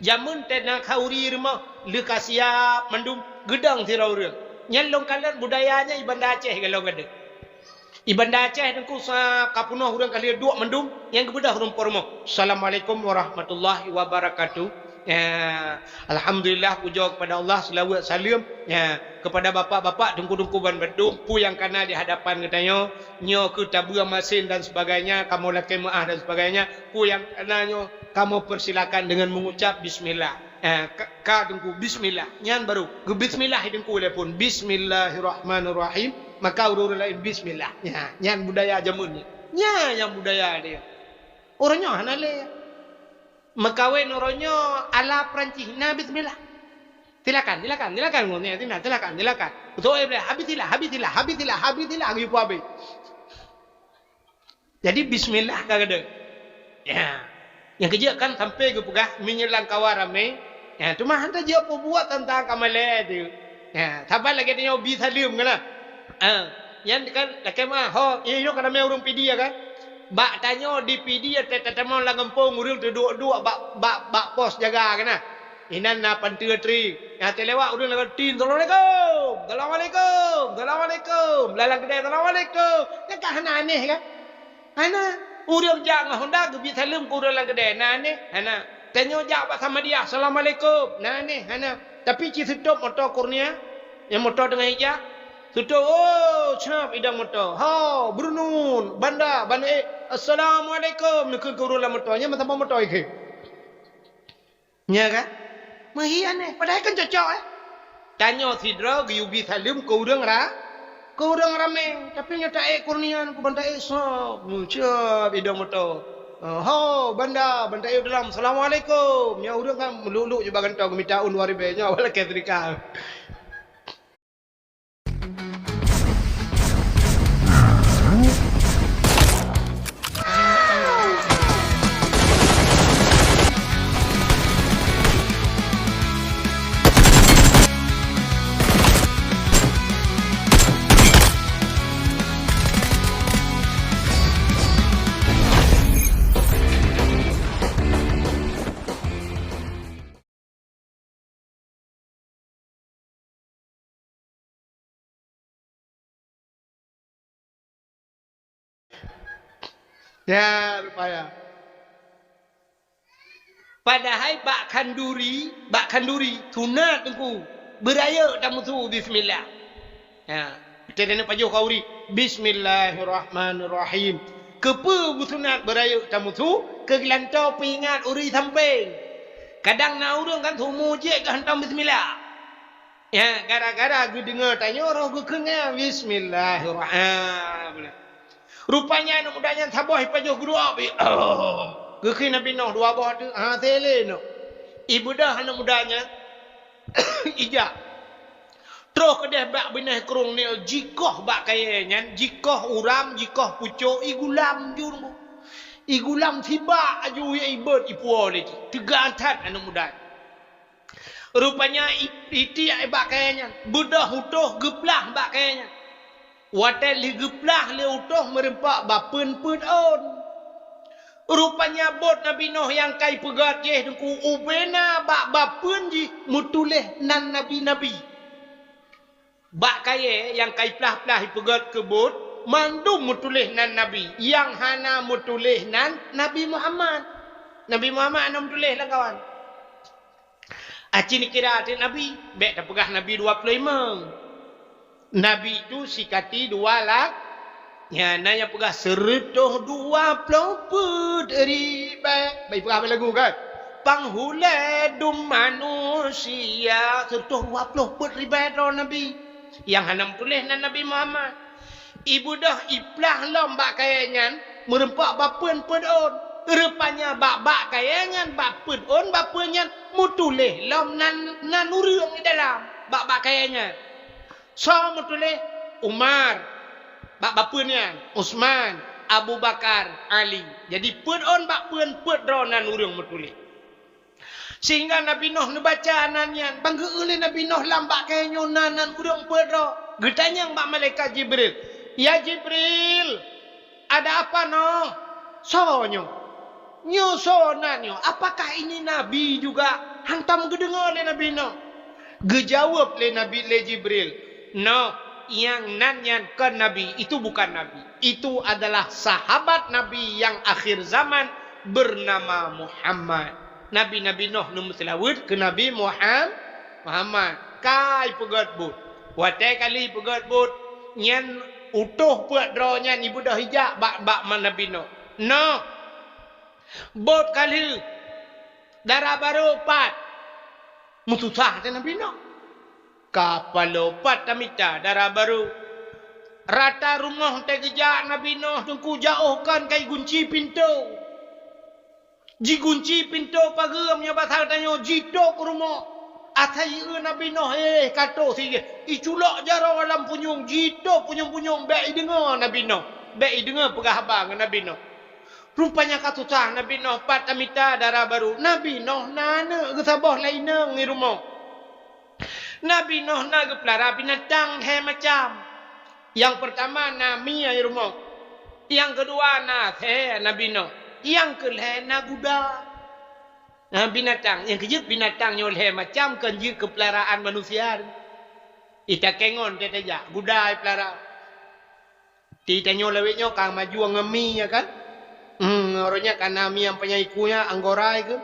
Jameun teuh na khauri rumoh, lheueh ka siap mandum, geudong sidroe ureueng. Nyan lôn kalon budaya nyan i Banda Aceh golom gadôh. I Banda Aceh teungku sa ka peunoh ureueng ka lheueh duek mandum, nyang geubeudôh rumpok rumoh. "Assalamualaikum warahmatullahi wabarakatuh." Ya, alhamdulillah, pujoe kepada Allah, seulaweuet saleuem, ya, kepada bapak-bapak, teungku-teungku ban bandum, peue nyang kana di hadapan geutanyoe, nyoe keuh tabeue masén dan sebagainya, kamoe lakèe meu'ah dan sebagainya, peue nyang kana nyoe, kamoe persilakan dengan mengucap bismillah. Eh, ka, ka teungku bismillah. Nyan baru geubismillah teungku lé phôn. Bismillahirrahmanirrahim. Maka ureueng laén bismillah. Nya, nyan budaya jameun nyan. Nya nyang budaya dia. Ureueng nyoe hana lé. Meukawen ureueng nyoe ala Perancis na bismillah. Silakan, silakan, silakan. Ngon ni, sina, silakan, silakan. Beutôi boleh. Habis silah, habis silah, habis silah, habis silah. Geuyue habis. Jadi bismillah ka gadôh. Ya. Nyang keujeuet kan sampai geupeugah meunyoe lam kawan ramé. Ya, teuma hana jeuet peubuet teuntang ka malèe tu. Ya, saban lagèe tanyoe bi saleuem kan lah. Ha, nyan kan lakèe meu'ah, ho, nyoe ka ramé ureueng Pidie kan. Bak tanyoe di Pidie ta-, tatamong lam gampông ureuëng teuduek-duek bak, bak, bak pos jaga keunan. Inan na panteue tri. Nyang teuliwat ureuëng lam tin, "Assalamualaikum! Assalamualaikum! Assalamualaikum!" Lam, lam keudè, "Assalamualaikum!" Nyan ka hana aneh kan? Hana. Ureuëng jak ngon honda geubi saleuem keu ureuëng lam keudè. Na aneh? Hana. Tanyoe jak bak Samadiyah, "Assalamualaikum!" Na aneh? Hana. Tapi ci seutôt moto Kurnia, nyang moto teungoh ijak. Seutôt, oh, cap idang moto. "Ho, Brunun, Banda, Banda, eh, Assalamualaikum," neukheun keu ureuëng lam moto. Nyan meusaboh moto ikheun. Nya kan? Meuhi aneh. Padahai kan cocok, eh? Tanyoe sidroe geuyue bi saleuem keu ureuëng ra-, keu ureuëng ramé. Tapi nyoe taék Kurnia, keu ban taék sop. Meucab idang moto. "Ho, Banda, Banda, eh, dalam. Assalamualaikum." Nyan ureuëng kan meuluk-luk jubah gantoe geumita ôn dua ribèe. Nyoe awak lakèe seudekah. Ya, rupanya. Padahai bak khanduri, bak khanduri, sunat teungku, beurayeuk tamusu bismillah. Ya, teudeuneuh pajoh khanduri, "Bismillahirrahmanirrahim." Keupeue beusunat beurayeuk tamusu? Keu geulantoe peuingat ureuëng sampéng. Kadang na ureuëng kan sumu jih geuhantom bismillah. Ya, gara-gara geudeungoe tanyoe roh geukheun nyan, "Bismillahirrahmanirrahim." Rupanya aneuk muda nyan saboh ipajoh geuruok, oh, geukheun Nabi Nuh dua boh teuk, ha, teuh lé Nuh. Ibeudôh aneuk muda nyan, ijak. Troh keudeh bak binéh krueng nyoe jikoh bak kayèe nyan, jikoh uram, jikoh pucok, igulam jur. Igulam sibak aju, ya ibeuet ipuwoe lé jih. Teuga that aneuk muda nyan. Rupanya i-, itiek bak kayèe nyan, beudôh utôh geuplah bak kayèe nyan. Watèe lheueh geuplah lé utôh meurumpok bak peuen-peuen ôn. Rupanya bot Nabi Nuh nyang ka ipeugöt jih teungku ubena bak bapeuen jih meutuléh nan nabi-nabi. Bak kayèe nyang ka iplah-plah ipeugöt keu bot, mandum meutuléh nan nabi, nyang hana meutuléh nan Nabi Muhammad. Nabi Muhammad hana meutuléh lam kawan. Aci neukira ateueh nabi, bèk tapeugah nabi dua ploh limong. Nabi tu sikati dua lak, nyan na nyang peugah seureutôh dua ploh peuet ribèe. Bèk peugah bak lagu kan? Panghulèe dum manusia, seureutôh dua ploh peuet ribèe droe nabi. Nyang hana meutuléh nan Nabi Muhammad. Ibeudôh iplah lom bak kayèe nyan, meurumpok bak peuen-peuen ôn. Rupanya bak, bak kayèe nyan, bak peuen ôn, bak peuen nyan, meutuléh lom nan, nan ureueng di dalam, bak, bak kayèe nyan. Soe meutuléh? Umar, bak, bak peuen nyan, Utsman, Abu Bakar, Ali. Jadi peuen ôn bak peuen, peuet droe nan ureueng meutuléh. Sehingga Nabi Nuh neubaca nan nyan, ban geu-eu lé Nabi Nuh lam bak kayèe nyoe na nan ureueng peuet droe. Geutanyong bak malaikat Jibril, "Ya Jibril, ada apa Nuh? Soe nyoe? Nyoe soe nan nyoe? Apakah ini nabi juga?" Hantom geudeungoe lé Nabi Nuh. Geujaweueb lé Nabi, lé Jibril, "Nuh, nyang nan nyan kon nabi, itu bukan nabi. Itu adalah sahabat Nabi yang akhir zaman bernama Muhammad." Nabi, Nabi Nuh neumeuseulaweuet keu Nabi Muham-, Muhammad. Ka ipeugöt bot. Watèe ka lheueh ipeugöt bot, nyan utôh peuet droe nyan ibeudôh ijak bak, bak Nabi Nuh. "Nuh, bot ka lheueh, dara barô pat." Meususah teuh Nabi Nuh. Ka paloe pat tamita dara barô. Rata rumoh teuh geujak Nabi Nuh teungku, jiôh kon ka igunci pintoe. Jigunci pintoe pageue, meunyoe basa tanyoe jitôp rumoh. Asai jieu Nabi Nuh, eh, ka toh sigeh. Iculok jaroe lam punyueng, jitôp punyueng-punyueng, bèk ideungoe Nabi Nuh. Bèk ideungoe peugah haba ngon Nabi Nuh. Rupanya ka susah Nabi Nuh, pat tamita dara barô. Nabi Nuh na aneuk geusaboh lam inong di rumoh. Nabi Nuh na geupeulara binatang hai macam. Nyang peurtama na mie di rumoh. Nyang keudua na asèe Nabi Nuh. Nyang keulhèe na guda. Na binatang. Nyang keujeuet binatang nyoe lhèe macam, kon jeuet keu peularaan manusia. Itakèe ngon teuh tajak, guda ipeulara. Ti tanyoe lawét nyoe ka maju ngon mi, ya kan? Hmm, uroe nyan ka na mi nyang panyang iku nyan, anggora ikheun.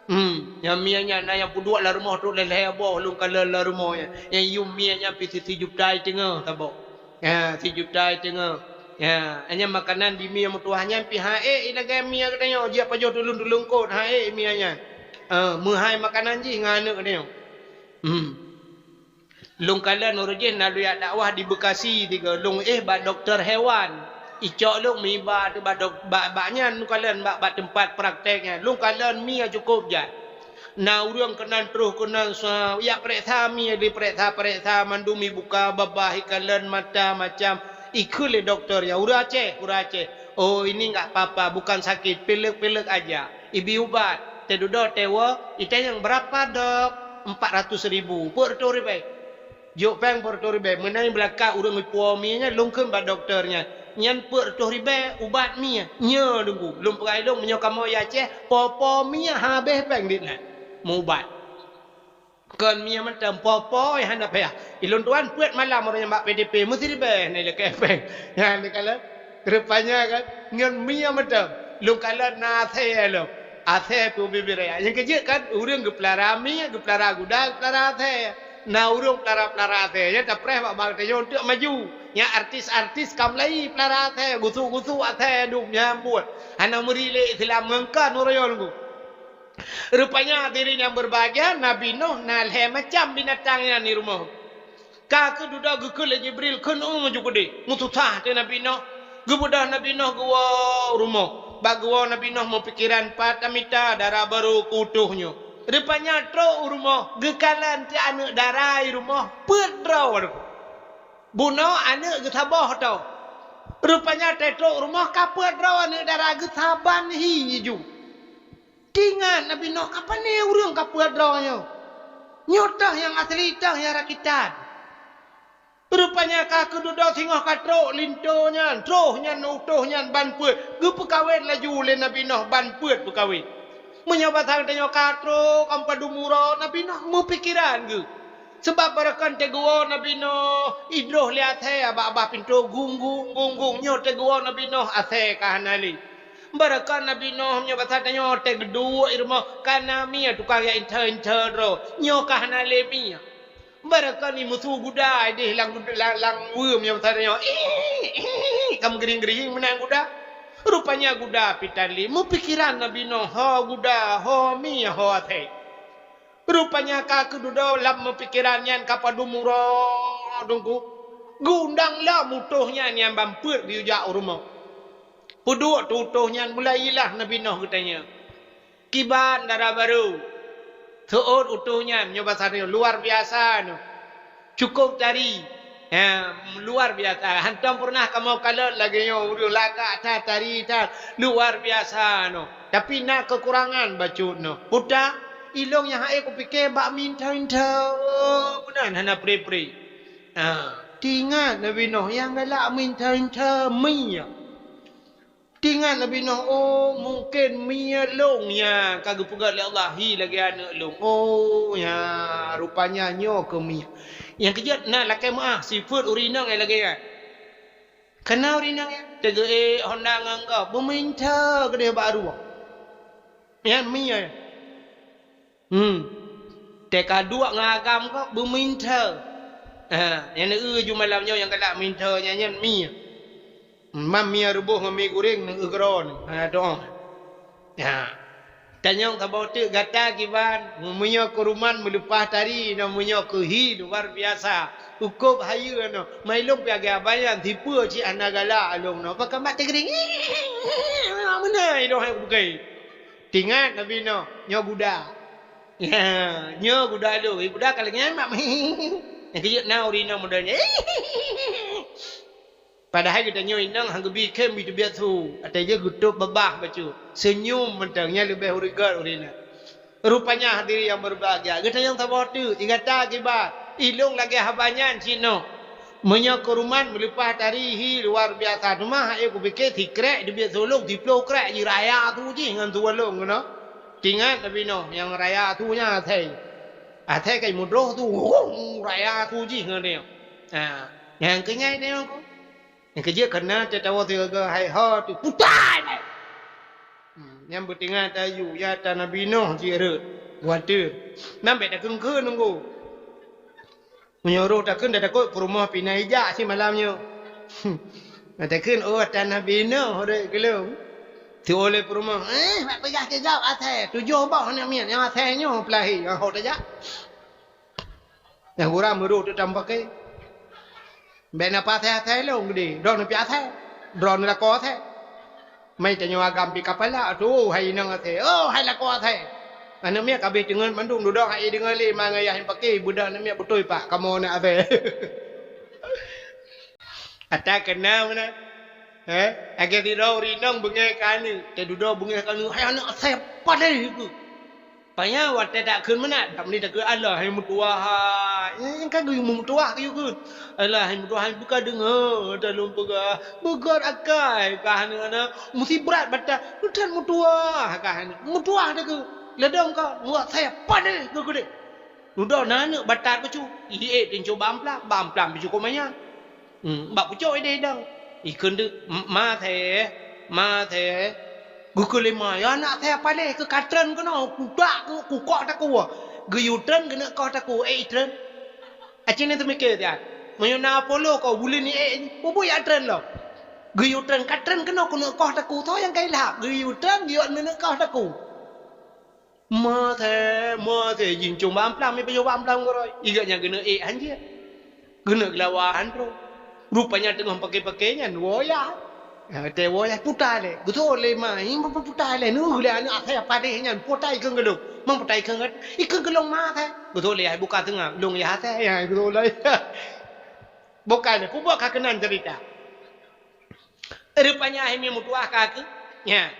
Hmm, nyang mi nyan na nyang peuduek lam rumoh trok lhèe-lhèe boh lôn kalon lam rumoh nyan. Nyang yum mi nyan pih si, sijuta iteungoh saboh. Ya, sijuta iteungoh. Ya, nyan makanan di mi nyang meutuwah nyan pih han ék ilagèe mi geutanyoe, jeuet pajoh tuleueng-tuleueng kot, han ék mi nyan. Eh, meuhai makanan jih ngon aneuk geutanyoe. Hmm. Lôn kalon uroe jih na lôn jak dakwah di Bekasi tiga. Lôn éh bak dokto hewan. Icok lôn meuiba teuh bak dok-, bak, bak nyan lôn kalon bak, bak teumpat praktek nyan. Lôn kalon mi nyang cukôp jai. Na ureueng keunan troh keunan sa-, jak peuriksa mi, dipeuriksa-peuriksa mandum, ibuka babah, ikalon mata macam. Ikheun lé dokto nyan, "Ureueng Aceh, ureueng Aceh." "Oh, ini enggak apa-apa, bukan sakit, pilek-pilek aja." Ibi ubat, teududoe teuwoe, itanyong, "Berapa, Dok?" "Empat ratus ribu." "Peuet reutôh ribèe." Jok péng peuet reutôh ribèe. Meunan beulakak ureueng ipuwoe mi nyan, lôn kheun bak dokto nyan, "Nyan peuet reutôh ribèe ubat mi nyan." "Nyo, Teungku." Lôn peugah lé lôn, "Meunyoe kamoe jak Aceh, po-po mi nyan habéh péng di nan meuubat. Kon mi nyan mantong, po-po nyan hana payah." Ilôn tuan peuet malam uroe nyan bak P D P, meusiribèe na ilakèe péng. Nyan dikalon. Rupanya kan, ngon mi nyang mantong. Lôn kalon na asèe lom. Asèe pih ubit-ubit raya. Nyang keujeuet kan, ureueng geupeulara mi, geupeulara guda, geupeulara asèe. Na ureueng peulara-peulara asèe. Nyan tapreh bak bank tanyoe untuk maju. Nyan artis-artis ka mulai peulara asèe, gusuk-gusuk asèe dum nyan buet. Hana meuri lé Islam ngon kan ureueng nyan. Rupanya hadirin yang berbahagia, Nabi Nuh na lhèe macam binatang nyan di rumoh. Ka keududoe geukheun lé Jibril, "Kheun u maju keudeh." Meususah teuh Nabi Nuh. Geubeudôh Nabi Nuh geuwoe u rumoh. Bak geuwoe Nabi Nuh meupikeran, "Pat tamita dara barô keu utôh nyoe." Rupanya trok u rumoh, geukalon teuh aneuk dara di rumoh, peuet droe. Bunoe aneuk geusaboh tôh. Rupanya trok u rumoh ka peuet droe aneuk dara, geusaban hi jijôk. Teuingat Nabi Nuh, "Ka pané ureueng ka peuet droe nyoe? Nyoe teuh nyang asli, teuh nyang rakitan." Rupanya ka keududoe singoh ka trok linto nyan, troh nyan, utôh nyan ban peuet. Geupeukawen laju lé Nabi Nuh ban peuet peukawen. Meunyoe basa geutanyoe ka trok, ka padum uroe, Nabi Nuh meupikeran geuh. Sabab baroekon teuh geuwoe Nabi Nuh, idroh lé asèe bak babah pintoe, gung, gung, gung, gung. Nyoe teuh geuwoe Nabi Nuh, asèe ka hana lé. Baroekon Nabi Nuh, meunyoe basa tanyoe, teuh geuduek i rumoh, ka na mi tukang jak inthô-inthô droe. Nyoe ka hana lé mi. Baroekon imusu guda idéh lam, lam, lam weuem, meunyoe basa tanyoe, ih, ih, ka meugeuring-geuring meunan guda. Rupanya guda pih tan lé. Meupikeran Nabi Nuh, ho guda, ho mi, ho asèe. Rupanya ka keududoe lam meupikeran nyan ka padum uroe Teungku. Geuundang lom utôh nyan nyang ban peuet geuyue jak u rumoh. Peuduek teuh utôh nyan, mulai ilah Nabi Nuh geutanyong, "Kiban dara barô?" Seuôt utôh nyan, meunyoe basa tanyoe, "Luar biasa nyoe." Cukôp tari. Ha, luar biasa. Hantom peureunah kamoe kalon lagèe nyoe, ureueng lagak that, tari that. Luar biasa nyoe. Tapi na keukurangan bacut nyoe. Peue ta? Ilôn nyang han ék kupike bak mi inthô-inthô. Meunan hana pre-pre. Ha, teuingat Nabi Nuh nyang galak mi inthô-inthô mi nyan. Teuingat Nabi Nuh, "Oh, mungken mi nyan lôn nyang ka geupeugèt lé Allah hi lagèe aneuk lôn. Oh, nya, rupanya nyoe keuh mi nyan." Nyang keujeuet na lakèe meu'ah sifeuet ureueng inong nyang lagèe nyan. Kana ureueng inong nyan teugeuék honda ngon gob, beumeuinthô keudeh bak rueng. Nyan mi nyan. Hmm. Teuka duek ngon agam gob beumeuinthô. Ha, nyang neueu ju malam nyoe nyang galak meuinthô nyan, nyan mi. Mam mi reuboh ngon mi goreng neueu keudroe nyoe. Ha, doa. Ha. Tanyong saboh teuk gata kiban, meunyoe keu ruman meuleupah tari nyoe, meunyoe keu hi luar biasa. Ukôb hayeue nyoe. Mai lôn pih lagèe abang nyan, sipeue cit hana galak lôn nyoe. Pakon bak teugiring. Meunan idong hai bukai. Teuingat Nabi Nuh, nyoe guda. Ya, nyoe guda lôn. Eh, guda ka lagèe nyan mak. Nyang keujeuet na ureueng inong model nyan. Padahai geutanyoe inong han geubi khem, bi teubiet su. Até jih geutôb babah bacut. Seunyum mantong, nyan leubeh ureueng gèt ureueng inong. Rupanya hadirin yang berbahagia, geutanyoe saboh teuk, i gata kiban, ilôn lagèe haba nyan cit nyoe. Meunyoe keurumat meuleupah tari hi luar biasa, teuma hai kupike sikrek dibiet sulong, siplôh krek jih raya su jih ngon su lôn keunoe. Tingat Nabi Nuh nyang raya su nyan asai. Asai kai mudroh su, raya su jih ngon dia. Ha, nyang keunyai dia ko. Nyang keujeuet keunan teuh tawoe sigoe hai ho tu putai. Hmm, nyang beutingat tayu ya ta Nabi Nuh jih rot. Wateue. Nyan bèk takheun-kheun nunggu. Meunyoe roh takheun dah takot peurumoh pih na ijak simalam nyoe. Takheun oh ata Nabi Nuh rot keulong. Teuoleh peurumoh, eh bak peugah keu gob asai tujoh boh aneuk miet nyang asai nyoe peulahé nyang ho tajak. Nyang gura meurôh teuk tam paké. Bèk na paséh-aséh lôn geude, droeneuh piaséh, droeneuh lakoe asai. Mai tanyoe agam pih kapala, tu hai inong asai, oh hai lakoe asai. Aneuk miet ka abéh teungeut mandum dudoe hai deungoe lé ma ngon yah nyang paké, budak aneuk miet beutôi pak kamoe aneuk asai. Ata keunong meunan. Eh, lagèe sidroe ureueng inong beungèh keu aneuk, teududoe beungèh keu aneuk, hai aneuk asai padé keuh. Panya watèe takheun meunan, dak meunyoe takheun Allah hai meutuwah hai. Nyang ka geuyue meutuwah geuyue kheun. Allah hai meutuwah hai buka deungoe ata lôn peugah. Beugöt akai kah aneuk-aneuk musibrat batat. Lôn that meutuwah kah aneuk. Meutuwah takheun. Ladôm ka muat saya padé keu geude. Dudoe na aneuk batat bacut. Ié tinco bak amplam, bak amplam bicukôh manyang. Hmm, bak pucôk ideh idong. Ikheun deuk, "M-, ma thèe, ma thèe." Geukheun lé ma, "Ya aneuk thèe paléh keu ka treun keunoe, kudak keu kukok takue." Geuyue treun keuneuk koh takue, ék treun. Aci nyan teumiké siat. Meunyoe na Apollo ko buleuen ék, peue buet jak treun lom. Geuyue treun ka treun keunoe keuneuk koh takue, soe nyang ka ilham. Geuyue treun geuyue keuneuk koh takue. Ma thèe, ma thèe, jincong bak amplam, ipajoh bak amplam keudroe. Igat nyan keuneuk ék han jeuet. Keuneuk geulawa han troh. Rupanya teungoh paké-paké nyan woe yah. Watèe woe yah puta lé. Geutôh lé ma, "Hi, puta lé, neuh lé aneuk asai padé nyan, puta ikheun keu lôn." "Man puta ikheun keu, ikheun keu lôn ma thèe." Geutôh lé yah buka teungoh, lôn yah asai, yah geutôh lé. Bukan, peue buet ka keunan cerita. Rupanya hai meutuwah ka keuh. Nya.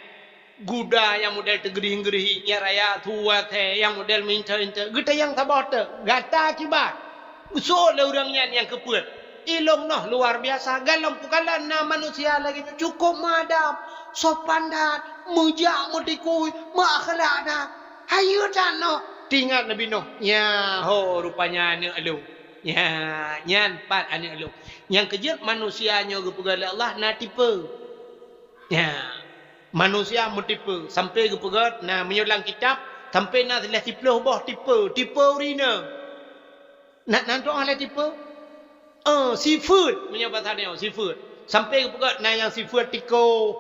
Guda nyang model teugeurih-geurih, nyang raya tuwah thèe, nyang model meuinta-inta. Geutanyong saboh teuk, gata kiban. Geusôk lé ureueng nyan nyang keupeuet. Ilong noh luar biasa. Galom peukalon na manusia lagèe nyoe cukôp meuadab, sopan that, meujak meutikui, meuakhlak that. Hayeue that noh. Teuingat Nabi Nuh. Nya ho rupanya aneuk lôn. Nya, nyan pat aneuk lôn. Nyang keujeuet manusia nyoe geupeugah lé Allah na tipe. Nya, manusia meutipe sampai geupeugah na meunyoe lam kitab sampai na lhèe siplôh boh tipe, tipe ureueng inong. Na, na tu'oh lhèe tipe? Eh, sifeuet, meunyoe basa nyoe, sifeuet. Sampai geupeugah na nyang sifeuet tiko.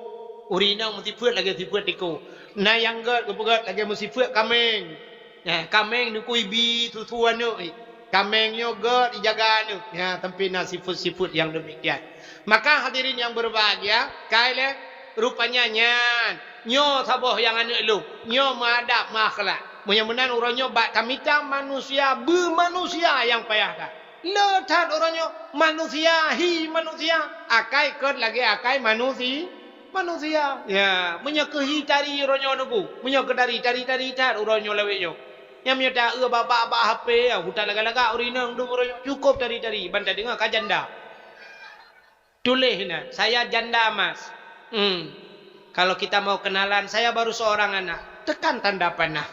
Ureueng inong meusifeuet lagèe sifeuet tiko. Na nyang gèt geupeugah lagèe meusifeuet kaméng. Nah, kaméng neukui bi susu aneuk. Kaméng nyoe gèt ijaga aneuk. Ya, sampai na sifeuet-sifeuet nyang demikian. Maka hadirin yang berbahagia, kai lé rupanya nyan. Nyoe saboh nyang aneuk lôn. Nyoe meuadab, meuakhlak. Meunyoe meunan uroe nyoe bak tamita manusia beumanusia nyang payah that. Le that uroe nyoe manusia hi manusia. Akai kèt lagèe akai manusi-, manusia. Ya, meunyoe keu hi tari uroe nyoe neubu. Meunyoe keu tari, tari-tari that uroe nyoe lawét nyoe. Nyang meunyoe ta-eu bak-bak HP, ya, hutan lagak-lagak ureueng inong dum uroe nyoe. Cukôp tari-tari, ban tadeungoe ka janda. Tuléh na, "Saya janda, Mas." Hmm. Kalau kita mau kenalan, saya baru seorang anak. Tekan tanda panah.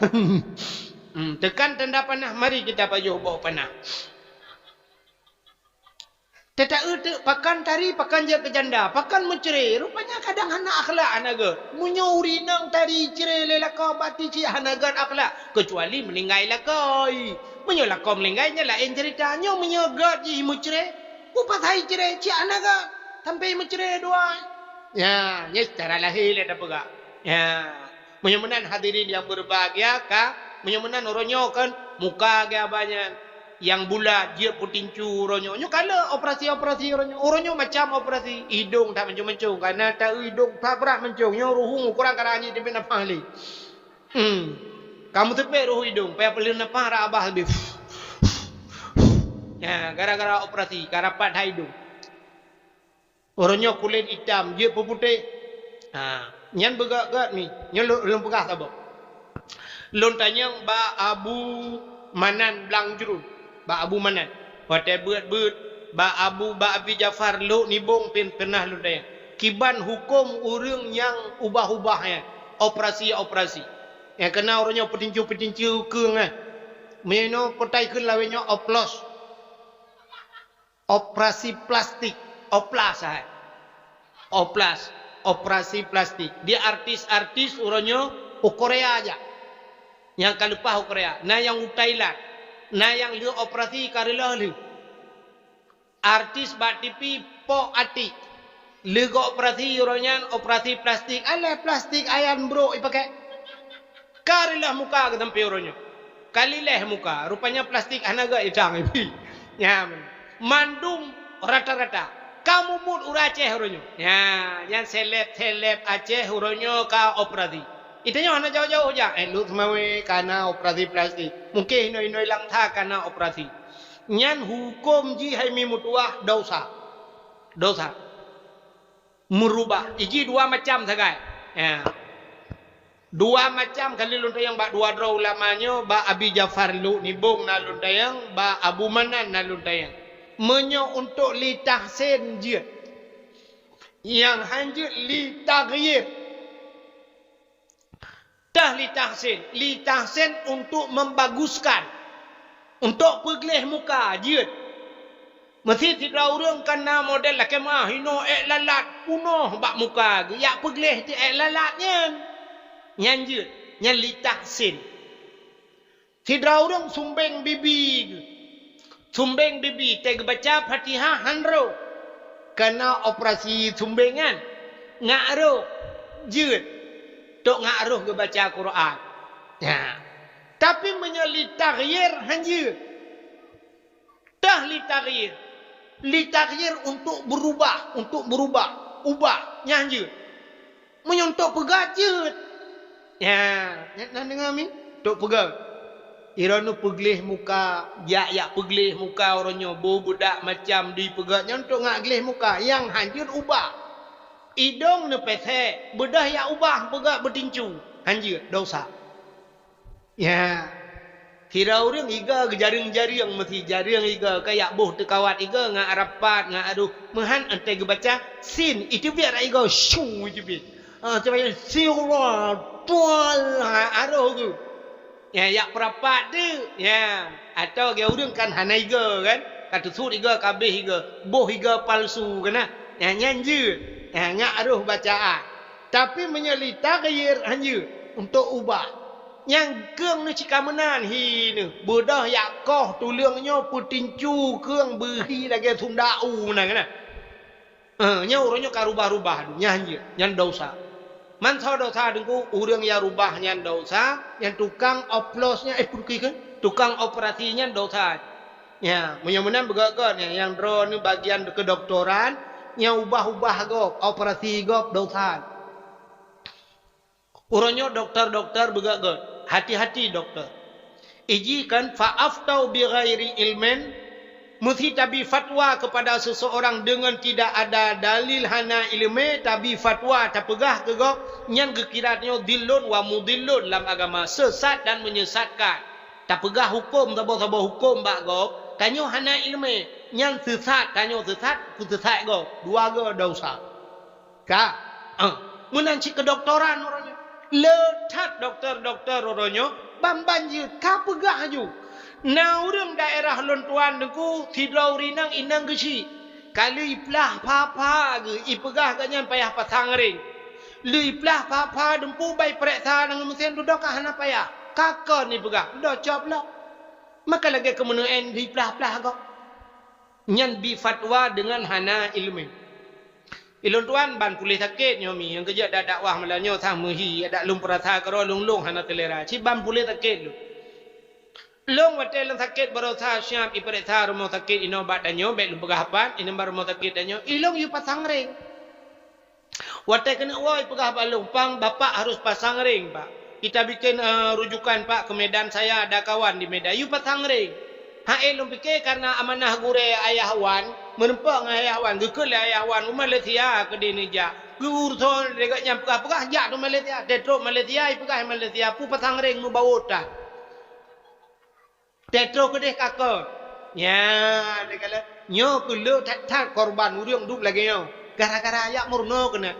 Hmm, tekan tanda panah, mari kita pajoh boh panah. Teuta-eu teuk pakan tari, pakan jeuet keu janda, pakan meucre. Rupanya kadang hana akhlak, hana gèt. Meunyoe ureueng inong tari cre lé lakoe, berarti cit hana gèt akhlak, kecuali meuninggai lakoe. Meunyoe lakoe meuninggai, nyan laén cerita. Nyoe meunyoe gèt jih meucre, peue pasai cre, cit hana gèt. Sampai meucre dua. Ya, nyan secara lahé lé tapeugah. Ya. Meunyoe meunan hadirin yang berbahagia ka, meunyoe meunan uroe nyoe kan muka geuh abah nyan nyang bulat jeuet peutincu uroe nyoe. Nyoe ka le operasi-operasi uroe nyoe. Uroe nyoe macam operasi idong that mancong-mancong. Kana ta-eu idong that brat mancong. Nyoe ruhueng ukoran ka ranyi teubiet nafah lé. Hmm. Ka meuteupék ruhueng idong, payah peuleueh nafah rab abah leubeh. Ya, gara-gara operasi, ka rapat that idong. Uroe nyoe kulét itam jeuet peuputéh. Ha, nyan beugèt-gèt mi. Nyoe lôn, lôn peugah saboh. Lôn tanyong bak Abu Manan Blang Jruen. Bak Abu Manan. Watèe beuet-beuet, Bak Abu, bak Abi Jafar Lhok Nibong pih peunah lôn tanyong. Kiban huköm ureuëng nyang ubah-ubah nyan, operasi-operasi. Nyang keunan uroe nyoe peutincu-peutincu keueng, eh. Meunyoe keutai kheun lawét nyoe oplos. Operasi plastik, oplas, hai. Oplas, operasi plastik. Di artis-artis uroe nyoe u Korea jak. Nyang ka leupah u Korea, na nyang u Thailand, na nyang lheueh operasi ka reuloh lheueh. Artis bak T V pok atik. Lheueh geuoperasi uroe nyan, operasi plastik, alah plastik ayan brok ipakai. Ka reuloh muka geuh sampoe uroe nyoe. Ka lileh muka, rupanya plastik hana geuh idang ibi. Nyan, mandum rata-rata. Ka mubuet ureuëng Aceh uroe nyoe. Nya, nyan seleb-seleb Aceh uroe nyoe ka operasi. Itanyoe hana jauh-jauh jak, eh, Lhok Seumawé ka na operasi plastik. Mungken inoi-inoi Langsa ka na operasi. Nyan huköm jih hai mi meutuwah dosa. Dosa. Meurubah. Iji dua macam sagai. Ya. Dua macam kali lôn tanyong bak dua droe ulama nyoe, bak Abi Jafar Lhok Nibong na lôn tanyong, bak Abu Manan na lôn tanyong. Meunyoe untuk li tahsin jeuet. Nyang han jeuet li taghyir. Tah li tahsin, li tahsin untuk membaguskan, untuk peugleh muka jeuet. Meusi sidroe ureuëng ka na model lakée meuah hinoe ék lalat punoh bak muka geuh, jak peugleh teuh ék lalat nyan. Nyan jeuet, nyan li tahsin. Sidroe ureuëng sumbeng bibi geuh. Sumbeng bibi, teuh geubaca Fatihah han rhot. Ka na operasi sumbeng nyan. Ngat rhot. Jeuet. Tok ngat rhot geubaca Quran. Ya. Tapi meunyoe li taghyir han jeuet. Tah li taghyir. Li taghyir untuk berubah, untuk berubah. Ubah, nyan jeuet. Meunyoe untuk peugah jeuet. Ya, nyan na deungoe mi? Untuk peugah. Droeneuh peugleh muka, jak-jak peugleh muka uroe nyoe, boh beudak macam di peugah nyan untuk ngat gleh muka. Nyang han jeuet ubah. Idong neupesek, beudôh jak ubah peugah beutincu. Han jeuet, dosa. Ya. Sidroe ureuëng iga geujareueng-jareueng meusi jareueng iga, ka jak boh teukawat iga ngat rapat, ngat adoh. Meuhan 'oh teuh geubaca sin, iteubiet rak iga, syu iteubiet. Ah, teubiet, siwa, tual, ha, adoh geuh. Ya, jak peurapat teuh. Ya. Atawa lagée ureuëng kan hana iga kan? Ka teusut iga, ka abéh iga. Boh iga palsu kan na? Ya, nyan jeuet. Ya, ngat adoh bacaan. Tapi meunyoe li taghyir han jeuet, untuk ubah. Nyang keueng neuh cit ka meunan hi neuh, beudôh jak koh tuleueng nyoe peutincu keueng beuhi lagée sunda u meunan keunan. Eh, nyoe uroe nyoe ka rubah-rubah, nyan jeuet, nyan dosa. Mansoe dosa Teungku, ureuëng nyang rubah nyan dosa, nyang tukang oplos nyan, eh, peuruki kheun, tukang operasi nyan dosa. Ya, meunyoe meunan beugét-gét nyan, nyang droeneuh bagian keudoktoran, nyang ubah-ubah gob, operasi gob dosa. Uroe nyoe dokto-dokto beugét-gét, hati-hati dokto. Iji kan fa aftau bi ghairi ilmin, meusi tabi fatwa kepada seseorang dengan tidak ada dalil, hana ileumé, tabi fatwa tapeugah keu gob, nyan geukira nyoe dhillun wa mudhillun lam agama, sesat dan menyesatkan. Tapeugah huköm saboh-saboh huköm bak gob, tanyoe hana ileumé, nyan sesat, tanyoe sesat, peusesat gob, dua goe dosa. Ka? Ah, meunan cit keudoktoran uroe nyoe. Le that dokto-dokto uroe nyoe, ban-ban jeuet ka peugah laju. Na ureuëng daerah lôn tuan Teungku, sidroe ureuëng inong, inong geuchik. Ka lheueh iplah pha-pha geuh, ipeugah gobnyan payah pasang ring. Lheueh iplah pha-pha dumpeue, ban ipareksa ngon meusén, dudoe ka hana payah. Ka kon ipeugah, dudoe cop lom. Maka lagée keumeuneueng iplah-plah gob. Nyan bi fatwa deungon hana ileumé. Ilôn tuan ban puléh sakét nyoe mi, nyang keujeuet dak dakwah malam nyoe sang meuhi, dak lôn peurasa keudroe lôn-lôn hana seulera. Cit ban puléh sakét lôn. Lôn watée lôn sakét baroesa siab ipareksa rumoh sakét inoe bak tanyoe, bék lôn peugah pat, inoe bak rumoh sakét tanyoe, ilôn yue pasang ring. Watée keuneuk woe ipeugah bak lôn, "Pang, bapak harus pasang ring, Pak. Kita bikin, eh, rujukan, Pak, ke Medan, saya ada kawan di Medan." Yue pasang ring. Hai lôn pike karena amanah gurée ayah wan, meureumpok ngon ayah wan, geukheun lé ayah wan, u Malaysia keudeh neujak. Geuuruson lé gobnyan peugah-peugah jak u Malaysia. Teutrok Malaysia, ipeugah Malaysia, peue pasang ring meubawa tan. Teutrok keudeh ka kon. Nyan, lé galak. Nyoe keuh le that-that korban ureuëng duek lagée nyoe, gara-gara jak meurunoe keunan.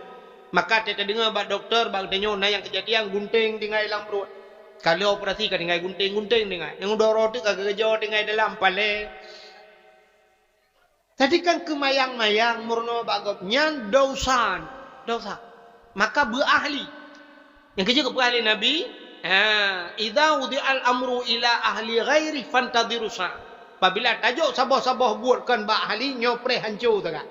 Maka teudeungoe bak dokto, bak tanyoe na nyang keujadian gunténg tinggai lam pruet. Ka lheueh operasi ka tinggai gunténg-gunténg tinggai. Nyang udoe teuk ka geujoe tinggai dalam paleng. Jadi kan keumayang-mayang meurunoe bak gob nyan dosa, dosa. Maka beuahli. Nyang keujeuet geupeugah lé Nabi, ha, "Idza wudi'al amru ila ahli ghairi fantadhiru sa'ah." Apabila tajok saboh-saboh buet kon bak ahli, nyoe preh hanco sagai.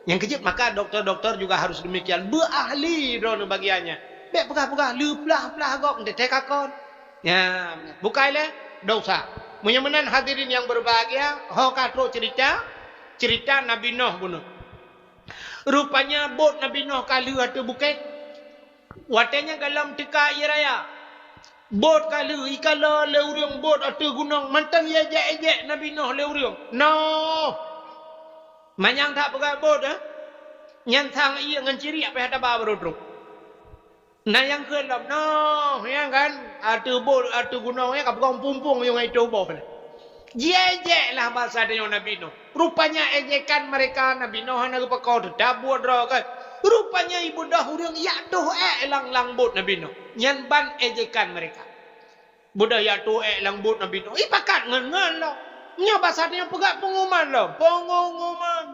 Nyang keujeuet maka doktor-doktor juga harus demikian. Beuahli droeneuh bagian nyan. Bék peugah-peugah, le plah-plah gob, teuntée kakon. Ya, bukai lé dosa. Meunyoe meunan hadirin yang berbahagia, ho ka trok cerita, cerita Nabi Nuh bunoe. Rupanya bot Nabi Nuh ka lheueh ateueh bukét. Watée nyan gohlom teuka ié raya. Bot ka lheueh ikalon lé ureuëng bot ateueh gunong, mantong ijak-ijak Nabi Nuh lé ureuëng. Nuh! Manyang that peugah bot, eh? Nyan sang ié ngon ciriek pih haba barô trok. Na nyang kheun lom, noh, nyang kan, ateueh bot, ateueh gunong nyan ka peugong pumpung nyang itu boh lah. Jiéjék lah basa tanyoe Nabi Nuh. Rupanya ejekan mereka Nabi Nuh hana geupakoe teutab buet droe kan. Rupanya ibeudôh ureuëng jak toh ék lam, lam bot Nabi Nuh. Nyan ban ejekan mereka. Beudôh jak toh ék lam bot Nabi Nuh. Ipakat ngon-ngon lom. Nyoe basa tanyoe peugah pengumuman lom. Pengumuman.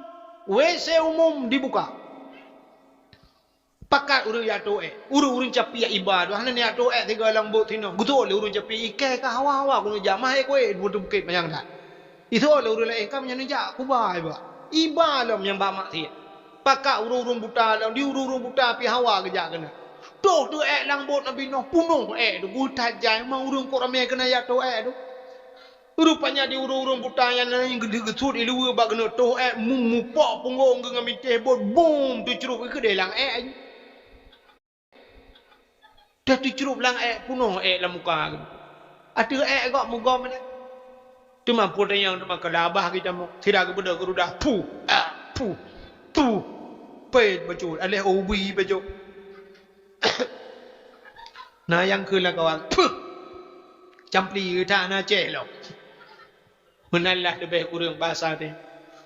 W C umum dibuka. Pakat ureuëng jak toh ék. Ureuëng-ureuëng capiak iba tu hana jak toh ék tinggai lam bot sinoe. Geutôk lé ureuëng capiak ié ka hawa-hawa keuneuk jak, mahé kuéh di bukét manyang that. Itôk lé ureuëng laén ka meunyan jak kuba iba. Iba lom nyang bak maksiat. Pakat ureuëng-ureuëng buta lom, di ureuëng-ureuëng buta pih hawa geujak keunan. Toh teuh ék lam bot Nabi Nuh, punoh ék tu, geutat jai, ma ureuëng kok ramé keunan jak toh ék tu. Rupanya di ureuëng-ureuëng buta nyan na nyang geudeuh geusut i luweue bak keuneuk toh ék, mu-, mupok punggong geuh ngon bintéh bot, bum, teucrup i keudéh lam ék. Teucrup lam ék, punoh ék lam muka geuh. Ateueh ék gob meugom nyan. Teuma peue tanyong teuma keu labah geutamong. Sira geubeudôh geurudah, puh, ah, puh, puh. Pét bacut, aléh ubi bacut. Na nyang kheun lam kawan, "Puh! Campli geutak na céh lom." Meunan lah leubeh kureueng basa teuh.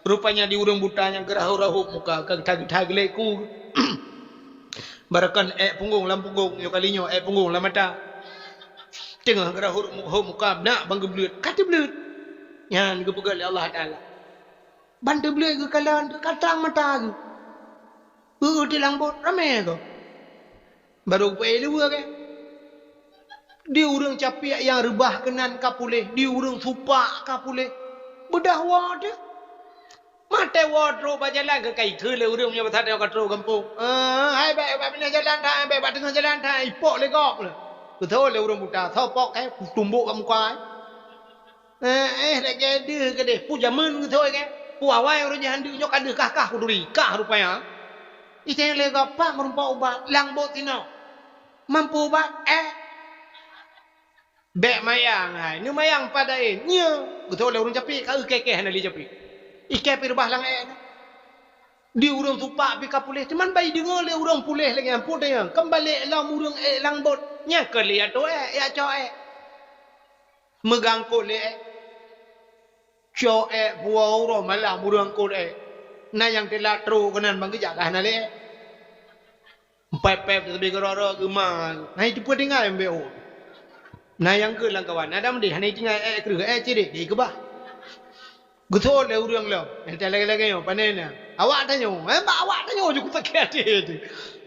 Rupanya di ureuëng buta nyang geurahot-rahot muka, ka geuta-geuta geulék ku. Baroekon ék punggong lam punggong, nyoe kali nyoe ék punggong lam mata. Teungoh geurahot mu-, hot muka, beunak ban geubleuet, ka teubleuet. Nyan geupeugah lé Allah Taala. Ban teubleuet geukalon, ka trang mata geuh. Eu-eu teulang bot, ramé gob. Barô geupeuék luweue gét. Di ureuëng capiak nyang reubah keunan ka puléh, di ureuëng supak ka puléh. Beudôh woe teuh. Maté woe trok bak jalan keu ka ikheun lé ureuëng meunyoe basa tanyoe ka trok gampông. "Eh, hai bék bak binéh jalan that, hai bék bak teungoh jalan that," ipok lé gob lé. Geutho lé ureuëng buta, "Soe pok kèe, kutumbok bak muka." Eh, eh, lagée deuh keudeh. Peue jameun geutho kèe? Peue awai ureuëng nyan deuh nyoe ka deuh kah-kah kuturi, kah rupanya. Itém lé gob pat meurumpok ubat, lam bot sinoe. Mampu ubat, eh. Bék mayang hai, neumayang padai. Nyoe, geutho lé ureuëng capiak, ka eu kèe-kèe hana lé capiak. Ikèe pih reubah lam ék nyan. Di ureuëng supak pih ka puléh, teuma ban ideungoe lé ureuëng puléh lagée nyan, peue teuh nyan, keumbali lom ureuëng ék lam bot. Nyan keuh lé jak toh ék, jak cok ék. Meugangkot lé ék. Cok ék puwoe uroe malam ureuëng angkot ék. Na nyang teulat trok keunan ban geujak ka hana lé ék. Pép-pép teubiet keudroe-droe geuma. Na iteupeue tinggai mbek ôt. Na nyang kheun lam kawan, "Adam deh, hana itinggai ék kreueh, ék cirek deh keubah." Geutho lé ureuëng lom. Entah lagée-lagée nyoe, pane na. Awak tanyoe, eh, bak awak tanyoe ju kusakét até teuh.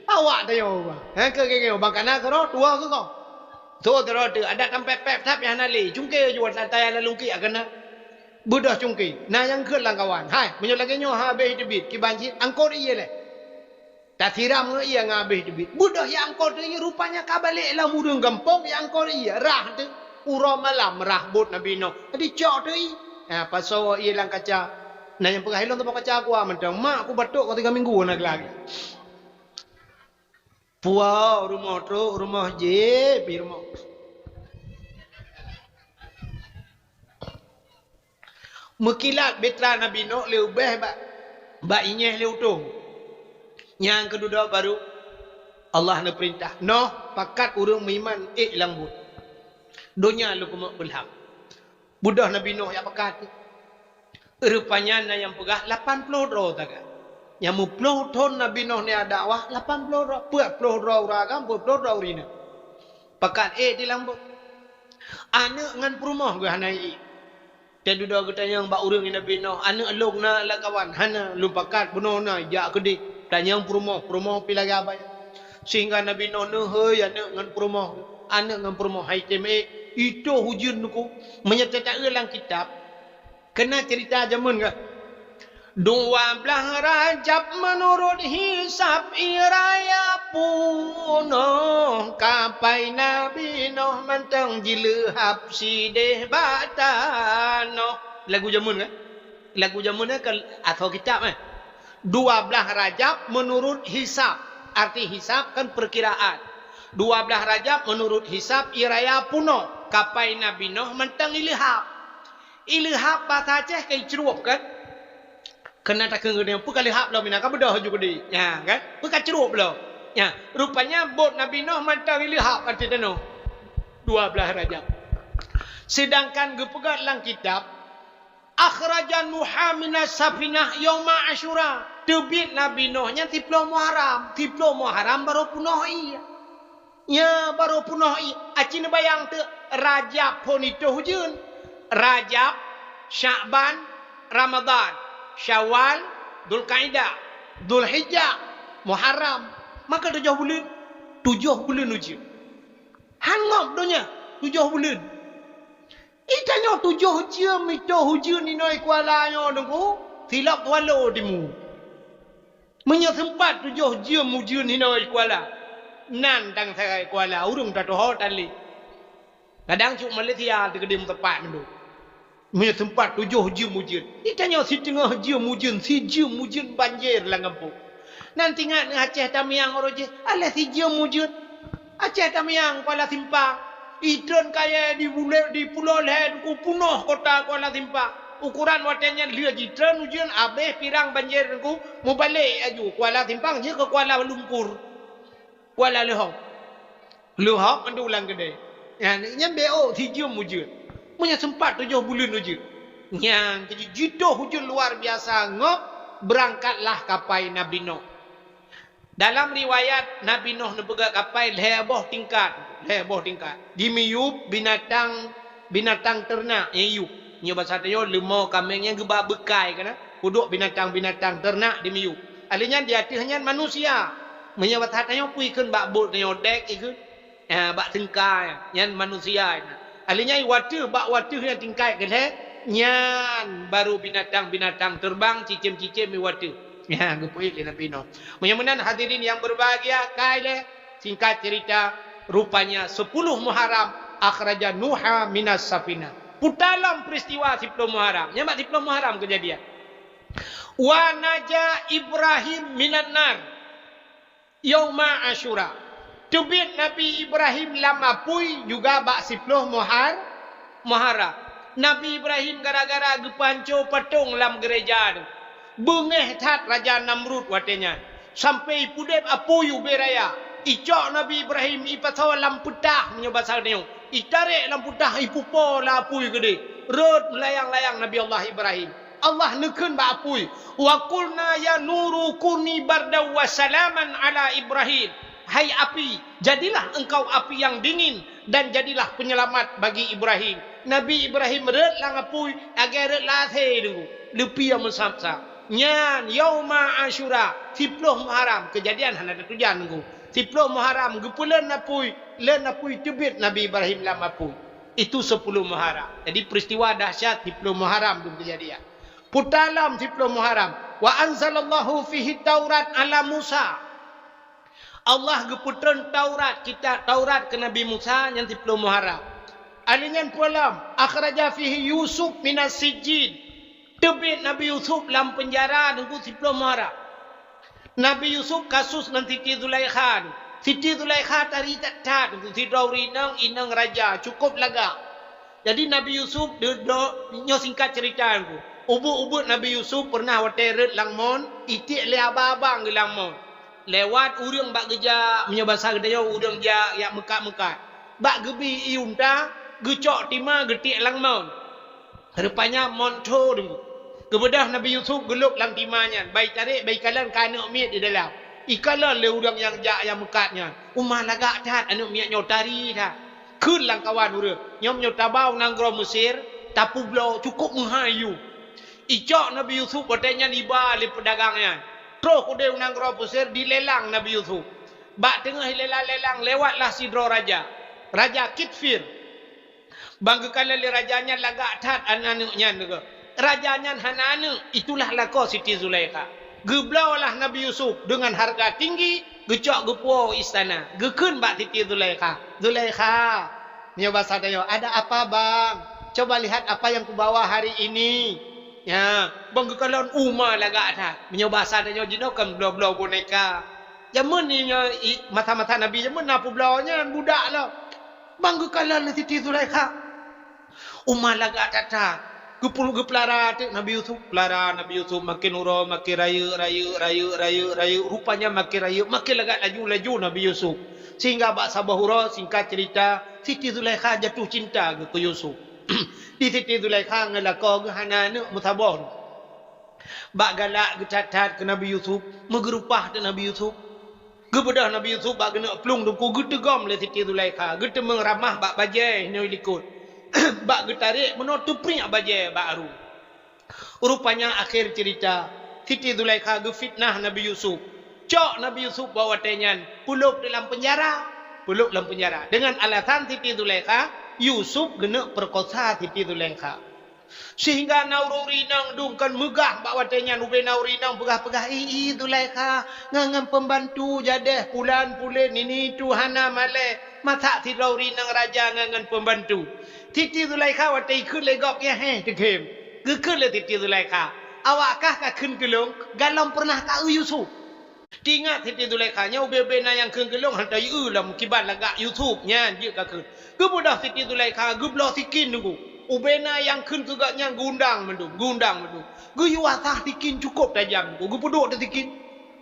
Awak tanyoe, bah. Eh, keu geutanyoe, bang kana keudroe, tuwoe keu gob. Tho droe teuh, adat tampék péb that pih hana lé. Cungké ju wan tantaya lam lungkiek keunan. Beudôh cungké. Na nyang kheun lam kawan. Hai, meunyoe lagée nyoe habéh teubiet, kiban cit angkot ié lé. Tasiram ngon ié ngon habéh teubiet. Beudôh jak angkot ié, rupanya ka balek lam ureuëng gampông jak angkot ié. Rhah teuh. Uroe malam rhah bot Nabi Nuh. Jadi cok teuh ié. Ha, pasoe ié lam kaca. Na nyang peugah ilôn teuma kaca kuah mantong. Mak ku batuk ka tiga minggu hana geulari. Puwoe rumoh trok, rumoh jép, rumoh. Meukilat bahtera Nabi Nuh leubeh bak, bak inyéh lé utông. Nyang keududoe baru Allah neupeurintah, "Noh, pakat ureuëng meuiman ék lam buet. Donya lôn keumeung beulham." Beudôh Nabi Nuh jak pakat. Rupanya na nyang peugah lapan ploh droe sagai. Nyang meuploh thon Nabi Nuh nyan dakwah, lapan ploh droe. Peuet ploh droe ureueng agam, peuet ploh droe ureueng inong. Pakat ék di lam bot. Aneuk ngon peurumoh geuh hana ék. Teududoe geutanyong bak ureueng Nabi Nuh, "Aneuk lôn na lam kawan?" "Hana, lôn pakat bunoe na jak keudeh." Tanyong peurumoh, peurumoh pi lagèe abah. Sehingga Nabi Nuh neuhôi aneuk ngon peurumoh. Aneuk ngon peurumoh hai tem ék, itôh ujeuen Teungku. Meunyoe teuta-eu lam kitab, keunan ceurita jameun geuh. Dua blaih Rajab meunurot hisab ie raya punoh, kapai Nabi Nuh mantong jileuhab sidéh bak tanoh. Lagu jameun kan? Lagu jameun kan asoe kitab, eh. Dua blaih Rajab meunurot hisab. Arti hisab kan perkiraan. Dua blaih Rajab meunurot hisab ie raya punoh, kapai Nabi Nuh mantong ileuhab. Ileuhab basa Aceh ka icrôb kan? Keunan takheun geutanyoe, "Peu ka leuhab lom inan, ka beudôh ju keudeh." Nya kan? "Peu ka crôb lom." Nya, rupanya bot Nabi Nuh mantong ileuhab ateueh tanoh. Dua blaih Rajab. Sedangkan geupeugah lam kitab, "Akhraja Nuha minas safinah yauma Asyura." Teubiet Nabi Nuh nyan siploh Muharram. Siploh Muharram barô punoh ie. Nya barô punoh ie. Aci neubayang teuk, Rajab phon itôh ujeuen. Rajab, Syakban, Ramadhan, Syawal, Dzulkaidah, Dzulhijjah, Muharram. Maka tujoh buleuen. Tujoh buleuen ujeuen. Han ngop donya, tujoh buleuen. Itanyoe tujoh jeuem itôh ujeuen inoe Kuala nyoe Teungku, silop tuwalo timu. Meunyoe seumpat tujoh jeuem ujeuen inoe Kuala, nan dang sagai Kuala, ureueng tatuho tan lé. Kadang cok Malaysia teukeudeh meuteumpat nyoe. Meunyoe seumpat tujoh jeuem ujeuen, itanyoe siteungoh jeuem ujeuen, sijeuem ujeuen banjir lam gampông. Nan tingat ngon Aceh Tamiang uroe jih, alah sijeuem ujeuen. Aceh Tamiang, Kuala Simpang. Itreun kayèe di bulèe, di pulo lhèe Teungku, punoh kota Kuala Simpang. Ukoran watèe nyan lheueh jitreun ujeuen, abéh pirang banjir Teungku, mubalek laju Kuala Simpang jeuet keu Kuala Lumpur. Kuala Leuhop. Leuhop mandum lam keudè. Nyan, nyan B O sijeuem ujeuen. Meunyoe seumpat tujoh buleuen ujeuen. Nyan keuh jitoh ujeuen luar biasa ngop, beurangkatlah kapai Nabi Nuh. Dalam riwayat, Nabi Nuh neupeugöt kapai lhèe boh tingkat, lhèe boh tingkat. Dimiyueb binatang, binatang teurenak nyang yub. Nyoe basa tanyoe leumo, kaméng nyang geuba beukai keunan, peuduek binatang-binatang teurenak dimiyueb. Alheuh nyan di ateueh nyan manusia. Meunyoe basa tanyoe peue ikheun bak bot tanyoe, dek ikheun. Ah, bak teungka nyan, nyan manusia nyan. Alheuh nyan watèe, bak watèe nyang tingkat keulhèe, nyan baru binatang-binatang teubang, cicém-cicém di watèe. Nyan geupeuék lé Nabi Nuh. Meunyoe meunan hadirin yang berbahagia, kai lé, singkat cerita, rupanya sepuluh Muharram akhraja Nuha minas safinah. Puta lom peristiwa siploh Muharram. Nyan bak siploh Muharram keujadian. Wa naja Ibrahim minan nar. Yauma Asyura. Teubiet Nabi Ibrahim lam apui juga bak siploh Muhar-, Muharram. Nabi Ibrahim gara-gara geupeuhanco patong lam geureja tu. Beungéh that Raja Namrud watèe nyan. Sampai ipeudép apui ubé raya. Icok Nabi Ibrahim ipasoe lam peutah meunyoe basa tanyoe. Itarek lam peutah ipupo lam apui keudeh. Rhot layang-layang Nabi Allah Ibrahim. Allah neukheun bak apui, "Wa qulna ya nuru kuni bardan wa salaman ala Ibrahim." Hai api, jadilah engkau api yang dingin dan jadilah penyelamat bagi Ibrahim. Nabi Ibrahim rhot lam apui, lagèe rhot lam asèe Teungku, leupie meusab-sab. Nyan yauma Asyura, siploh Muharram, keujadian hana tatujan Teungku. Siploh Muharram geupeuleuen apui, leuen apui teubiet Nabi Ibrahim lam apui. Itu sepuluh Muharram. Jadi peristiwa dahsyat siploh Muharram tu keujadian. Puta lom siploh Muharram. Wa anzalallahu fihi Taurat ala Musa. Allah geupeutreun Taurat, kitab Taurat keu Nabi Musa nyan siploh Muharram. Alheuh nyan pulang, akhraja fihi Yusuf minas sijjin. Teubiet Nabi Yusuf lam peunjara Teungku siploh Muharram. Nabi Yusuf kasus ngon Siti Zulaikha. Siti Zulaikha tari that-that, sidroe ureueng inong, inong raja, cukup lagak. Jadi Nabi Yusuf, de-, do-, nyoe singkat cerita Teungku. Ubeut-ubeut Nabi Yusuf pernah watèe rhot lam mon, itiek lé abang-abang geuh lam mon. Lewat ureueng bak geujak, meunyoe basa geutanyoe ureueng jak, jak meukat-meukat. Bak geubi ié unta, geucok tima geutiek lam mon. Rupanya mon tho Teungku. Geubeudôh Nabi Yusuf geulôb lam tima nyan, bai tarek, bai kalon keu aneuk miet di dalam. Ikalon lé ureuëng nyang jak nyang meukat nyan, "Uma lagak that aneuk miet nyoe, tari that." Kheun lam kawan ureuëng, "Nyoe, nyoe taba u nanggroe Mesir, tapeubloe cukôp meuhai yue." Icok Nabi Yusuf watée nyan iba lé peudagang nyan. Troh keudeh u nanggroe Mesir, dilelang Nabi Yusuf. Bak teungoh ilelang-lelang, lewatlah sidroe raja, Raja Kitfir. Ban geukalon lé raja nyan lagak that aneuk nyan, raja nyan hana aneuk, itulah lakoe Siti Zulaikha. Geubloe lah Nabi Yusuf deungon hareuga tinggi, geucok geupuwoe u istana, geukheun bak Siti Zulaikha, "Zulaikha, meunyoe basa tanyoe, ada apa, Bang? Coba lihat apa yang kubawa hari ini." Nyan, ban geukalon uma lagak that. Meunyoe basa tanyoe jinoe kan bloe-bloe boneka. Jameun nyoe i, masa-masa Nabi jameun na peubloe nyan budak lom. Ban geukalon lé Siti Zulaikha. Uma lagak that-that. Geupul-, geupeulara teuk Nabi Yusuf. Peulara Nabi Yusuf, maken uroe maken rayeuk, rayeuk, rayeuk, rayeuk, rayeuk. Rupanya maken rayeuk, maken lagak laju-laju Nabi Yusuf. Sehingga bak saboh uroe, singkat cerita, Siti Zulaikha jatuh cinta geuh keu Yusuf. Di Siti Zulaikha ngon lakoe geuh hana aneuk meusaboh. Bak galak geuthat-that keu Nabi Yusuf, meugeurupah teuk Nabi Yusuf. Geubeudôh Nabi Yusuf bak geuneuk plueng teungku, geuteugom lé Siti Zulaikha, geuteumeung ramah bak bajée inoe likot. Bak geutarek meunoe teupriek bajée bak aru. Rupanya akhé cerita, Siti Zulaikha geufitnah Nabi Yusuf. Cok Nabi Yusuf bak watée nyan, peulôb di lam peunjara. Peulôb lam peunjara. Deungon alasan Siti Zulaikha, Yusuf geuneuk peurekosa Siti Zulaikha. Sehingga na ureuëng inong dum kon meugah bak watée nyan, ubena ureuëng inong peugah-peugah, "I, i, Zulaikha, ngon, ngon pembantu jadeh pulan-pulen ini tu hana malée, masak sidroe ureuëng inong raja ngon, ngon pembantu." Siti Zulaikha watée ikheun lé gob nyan, heh, teugém. Geukheun lé Siti Zulaikha, "Awak kah ka kheun keu lôn, galom peureunah ka eu Yusuf." Teuingat Siti Zulaikha nyoe, ubé-ubé na nyang kheun keu lôn hantom jieu lom kiban lagak Yusuf nyan jeuet ka kheun. Geubeudôh Siti Zulaikha geubloe sikin teungku. Ubé na nyang kheun keu gobnyan geuundang mandum, geuundang mandum. Geuyue asah sikin cukôp tajam teungku, geupeuduek teuh sikin.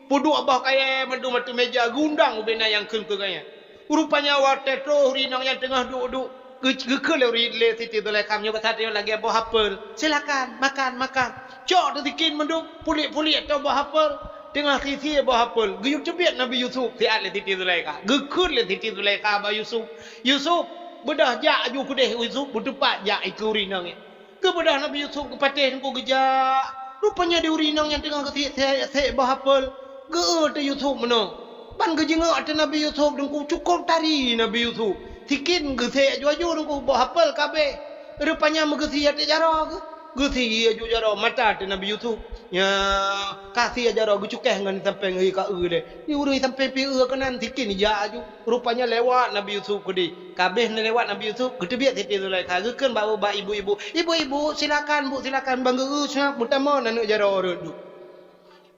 Peuduek boh kayée mandum ateueh meja, geuundang ubé na nyang kheun keu gobnyan. Rupanya watée troh ureuëng inong nyan teungoh duek-duek, geu-, geukheun lé ureuëng, lé Siti Zulaikha, "Meunyoe basa tanyoe lagée boh apel, silakan, makan, makan." Cok teuh sikin mandum, pulék-pulék ateueh boh apel, teungoh sie-sie boh apel, geuyue teubiet Nabi Yusuf siat lé Siti Zulaikha. Geukheun lé Siti Zulaikha bak Yusuf, "Yusuf, beudôh jak aju keudeh." Yusuf beuteupat jak ikeue ureuëng inong nyan. Geubeudôh Nabi Yusuf geupatéh teungku geujak. Rupanya di ureuëng inong nyan teungoh geusiek-siek boh apel. Geu-eu teuh Yusuf meunoe. Ban geujeungok ateueh Nabi Yusuf teungku, cukôp tari Nabi Yusuf. Sikin geusiek aju-aju teungku, boh apel ka abéh. Rupanya meugeusie ateueh jaroe geuh. Geusie aju jaroe, mata ateueh Nabi Yusuf. Nyan, ka sie jaroe geucukéh ngon sampéng, hei ka eu lé. Di ureuëng sampéng pih eu keunan, sikin jak aju. Rupanya lewat Nabi Yusuf keudeh. Ka abéh lewat Nabi Yusuf, geuteubiet Siti Zulaikha, geukheun bak, bak ibu-ibu, "Ibu-ibu, silakan, Bu, silakan, ban geu-eu seungat meutamong aneuk jaroe rot."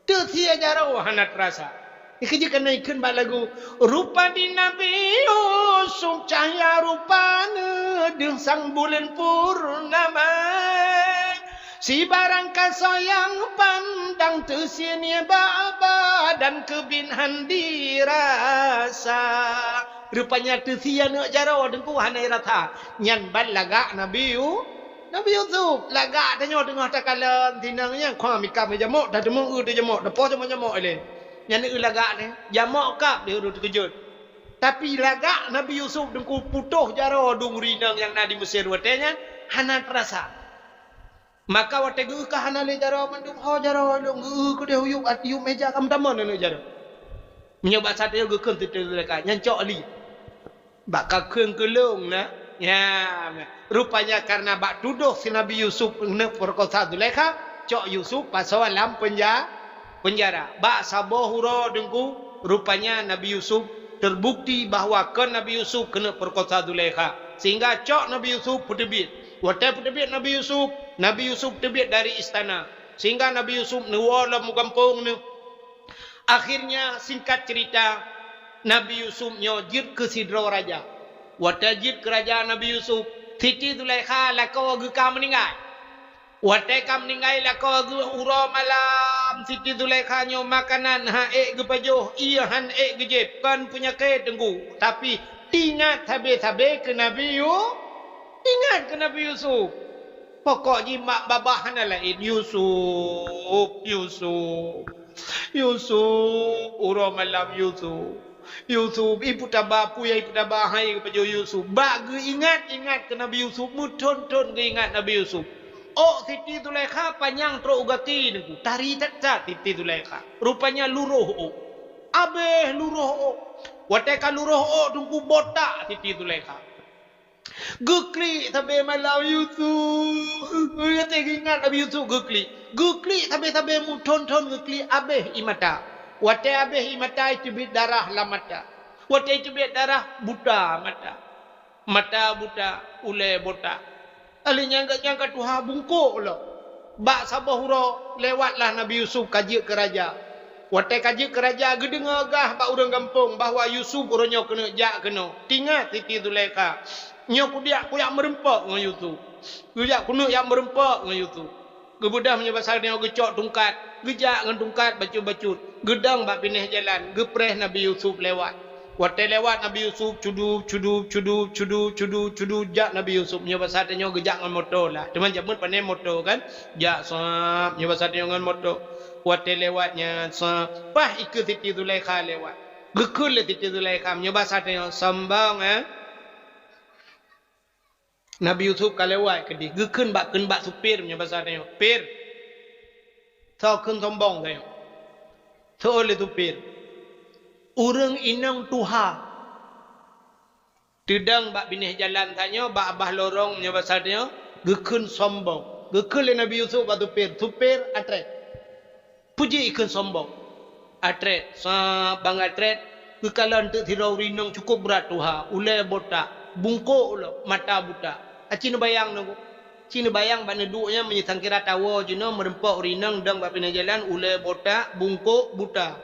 Teusie jaroe hana teurasa. Ikeu jih keuneuk ikheun bak lagu, "Rupa di Nabi Yusuf, cahya rupa neudeuh sang buleuen purnama. Sibarang kasoe nyang pandang teusie nibak badan keubiet han dirasa." Rupanya teusie aneuk jaroe teungku hana rasa. Nyan ban lagak Nabi Yu-, Nabi Yusuf. Lagak tanyoe teungoh takalon tinong nyan, kha mika meujamok, tateumeung eu teujamok, tapoh jamok-jamok ilée. Nyan eu lagak nyan, jamok kab di ureuëng teukeujot. Tapi lagak Nabi Yusuf teungku putôh jaroe dum ureuëng inong nyang na di Mesir watée nyan hana teurasa. Maka watée geu-eu ka hana lé jaroe mandum, ho jaroe lôn geu-eu keudeh u yup, at-, yup meja ka meutamong aneuk jaroe. Meunyoe bak saat nyoe geukheun Siti Zulaikha, nyan cok li. Bak ka kheun keu lôn na. Nyan, rupanya kareuna bak tudoh si Nabi Yusuf neuk peurekosa Zulaikha, cok Yusuf pasoe lam peunja-, peunjara. Bak saboh uroe teungku, rupanya Nabi Yusuf teubukti bahwa kon Nabi Yusuf keuneuk peurekosa Zulaikha, sehingga cok Nabi Yusuf peuteubiet. Watée peuteubiet Nabi Yusuf, Nabi Yusuf teubiet dari istana, sehingga Nabi Yusuf neuwoe lom u gampông neuh. Akhirnya, singkat cerita, Nabi Yusuf nyoe jeuet keu sidroe raja. Watée jeuet keu raja Nabi Yusuf, Siti Zulaikha lakoe geuh ka meuninggai. Watée ka meuninggai lakoe geuh uroe malam, Siti Zulaikha nyoe makanan han ék geupajoh, ié han ék geujieb, kon peunyakét teungku, tapi teuingat sabe-sabe keu Nabi Yu-, teuingat keu Nabi Yusuf. Pokok jih mak babah hana laén, Yusuf, Yusuf, Yusuf, uroe malam Yusuf. Yusuf, ipeutaba, peue nyang ipeutaba hai geupajoh Yusuf. Bak geuingat-ingat keu Nabi Yusuf, meuthon-thon geuingat Nabi Yusuf. Ôk Siti Zulaikha panyang trok u gaki Teungku, tari that-that Siti Zulaikha. Rupanya luroh ôk. Abéh luroh ôk. Watée ka luroh ôk Teungku, botak Siti Zulaikha. Geuklik sabe malam Yusuf. Watée geuingat Nabi Yusuf geuklik. Geuklik sabe-sabe, meuthon-thon geuklik, abéh ie mata. Watée abéh ie mata, iteubiet darah lam mata. Watée iteubiet darah, buta mata. Mata buta, ulée botak. Lheueh nyan geuhnyan ka tuha, bungkôk lom. Bak saboh uroe lewatlah Nabi Yusuf ka jeuet keu raja. Watée ka jeuet keu raja, geudeungoe gah bak ureuëng gampông bahwa Yusuf uroe nyoe keuneuk jak keunoe. Teuingat Siti Zulaikha, "Nyoe kudiak kujak meurumpok ngon Yusuf. Kujak keuneuk jak meurumpok ngon Yusuf." Geubeudôh meunyoe basa tanyoe, geucok tungkat, geujak ngon tungkat bacut-bacut, geudong bak binéh jalan, geupreh Nabi Yusuf lewat. Watée lewat Nabi Yusuf, cudub, cudub, cudub, cudub, cudub, cudub, jak Nabi Yusuf. Meunyoe basa tanyoe, geujak ngon moto lah. Teuma jameun pane moto kan? Jak sab, meunyoe basa tanyoe, ngon moto. Watée lewat nyan sab, paih ikeue Siti Zulaikha lewat. Geukheun lé Siti Zulaikha, meunyoe basa tanyoe, sombong, eh? Nabi Yusuf ka lewat keudeh, geukheun bak, kheun bak supir, meunyoe basa tanyoe, "Pir, soe kheun sombong tanyoe?" Seuôt lé supir, "Ureuëng inong tuha teudong bak binéh jalan tanyoe, bak babah lorong," meunyoe basa tanyoe, geukheun sombong. Geukheun lé Nabi Yusuf bak supir, "Supir, atrét." Peue jih ikheun sombong? Atrét, sab ban atrét, geukalon teuk sidroe ureuëng inong cukôp brat tuha, ulée botak, bungkôk lom, mata buta. Aci neubayang Teungku. Ci neubayang bak neuduek nyan, meunyoe sangkira tawoe jinoe meurumpok ureuëng inong dong bak binéh jalan, ulée botak, bungkôk, buta.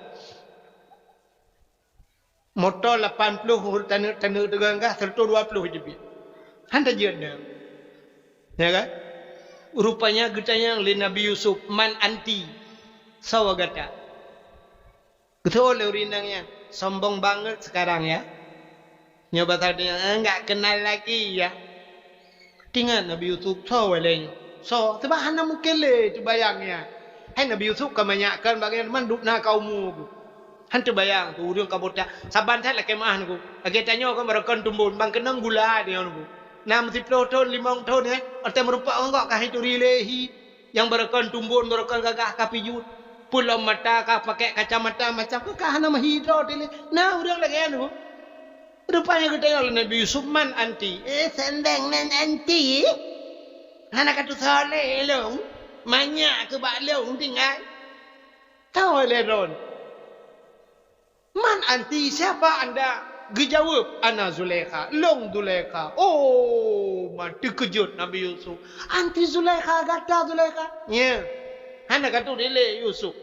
Moto lapan ploh, taneuk-taneuk teuganggah seratus dua puluh jeuet. Han tajeuet na. Ya kan? Rupanya geutanyong lé Nabi Yusuf, "Man anti?" Soe gata? Geuseuôt lé ureuëng inong nyan, "Sombong banget sekarang ya." Nyoe basa tanyoe, "Eh, nggak kenal lagi ya." Teuingat Nabi Yusuf, soe lé nyoe? Soe? Sabab hana mungken lé teubayang nyan. Hai Nabi Yusuf ka manyak kan, bagian mandum na ka umu geuh. Han teubayang tu ureuëng ka botak. Saban that lakée meuah Teungku. Lagée tanyoe kan barokon tumbon, ban keunong gula nyoe Teungku. Nam siploh thon, limong thon, eh. Watée meurumpok ngon gok ka hai turi lé hi. Nyang barokon tumbon, barokon gagah ka pijuet. Peulom mata ka pakai kacamata macam, ka hana meuhi droe dilé. Na ureuëng lagée nyan Teungku. Rupanya geutanyong lé Nabi Yusuf, "Man anti?" Eh, sendeng nan anti. Hana ka tusoe lé lôn. Manyak keu bak lôn tinggai. Tahu lé droen. "Man anti, siapa anda?" Geujaweueb, "Ana Zulaikha, lôn Zulaikha." Oh, ma teukeujot Nabi Yusuf. "Anti Zulaikha, gata Zulaikha?" "Nya." Hana ka tudeungoe lé Yusuf.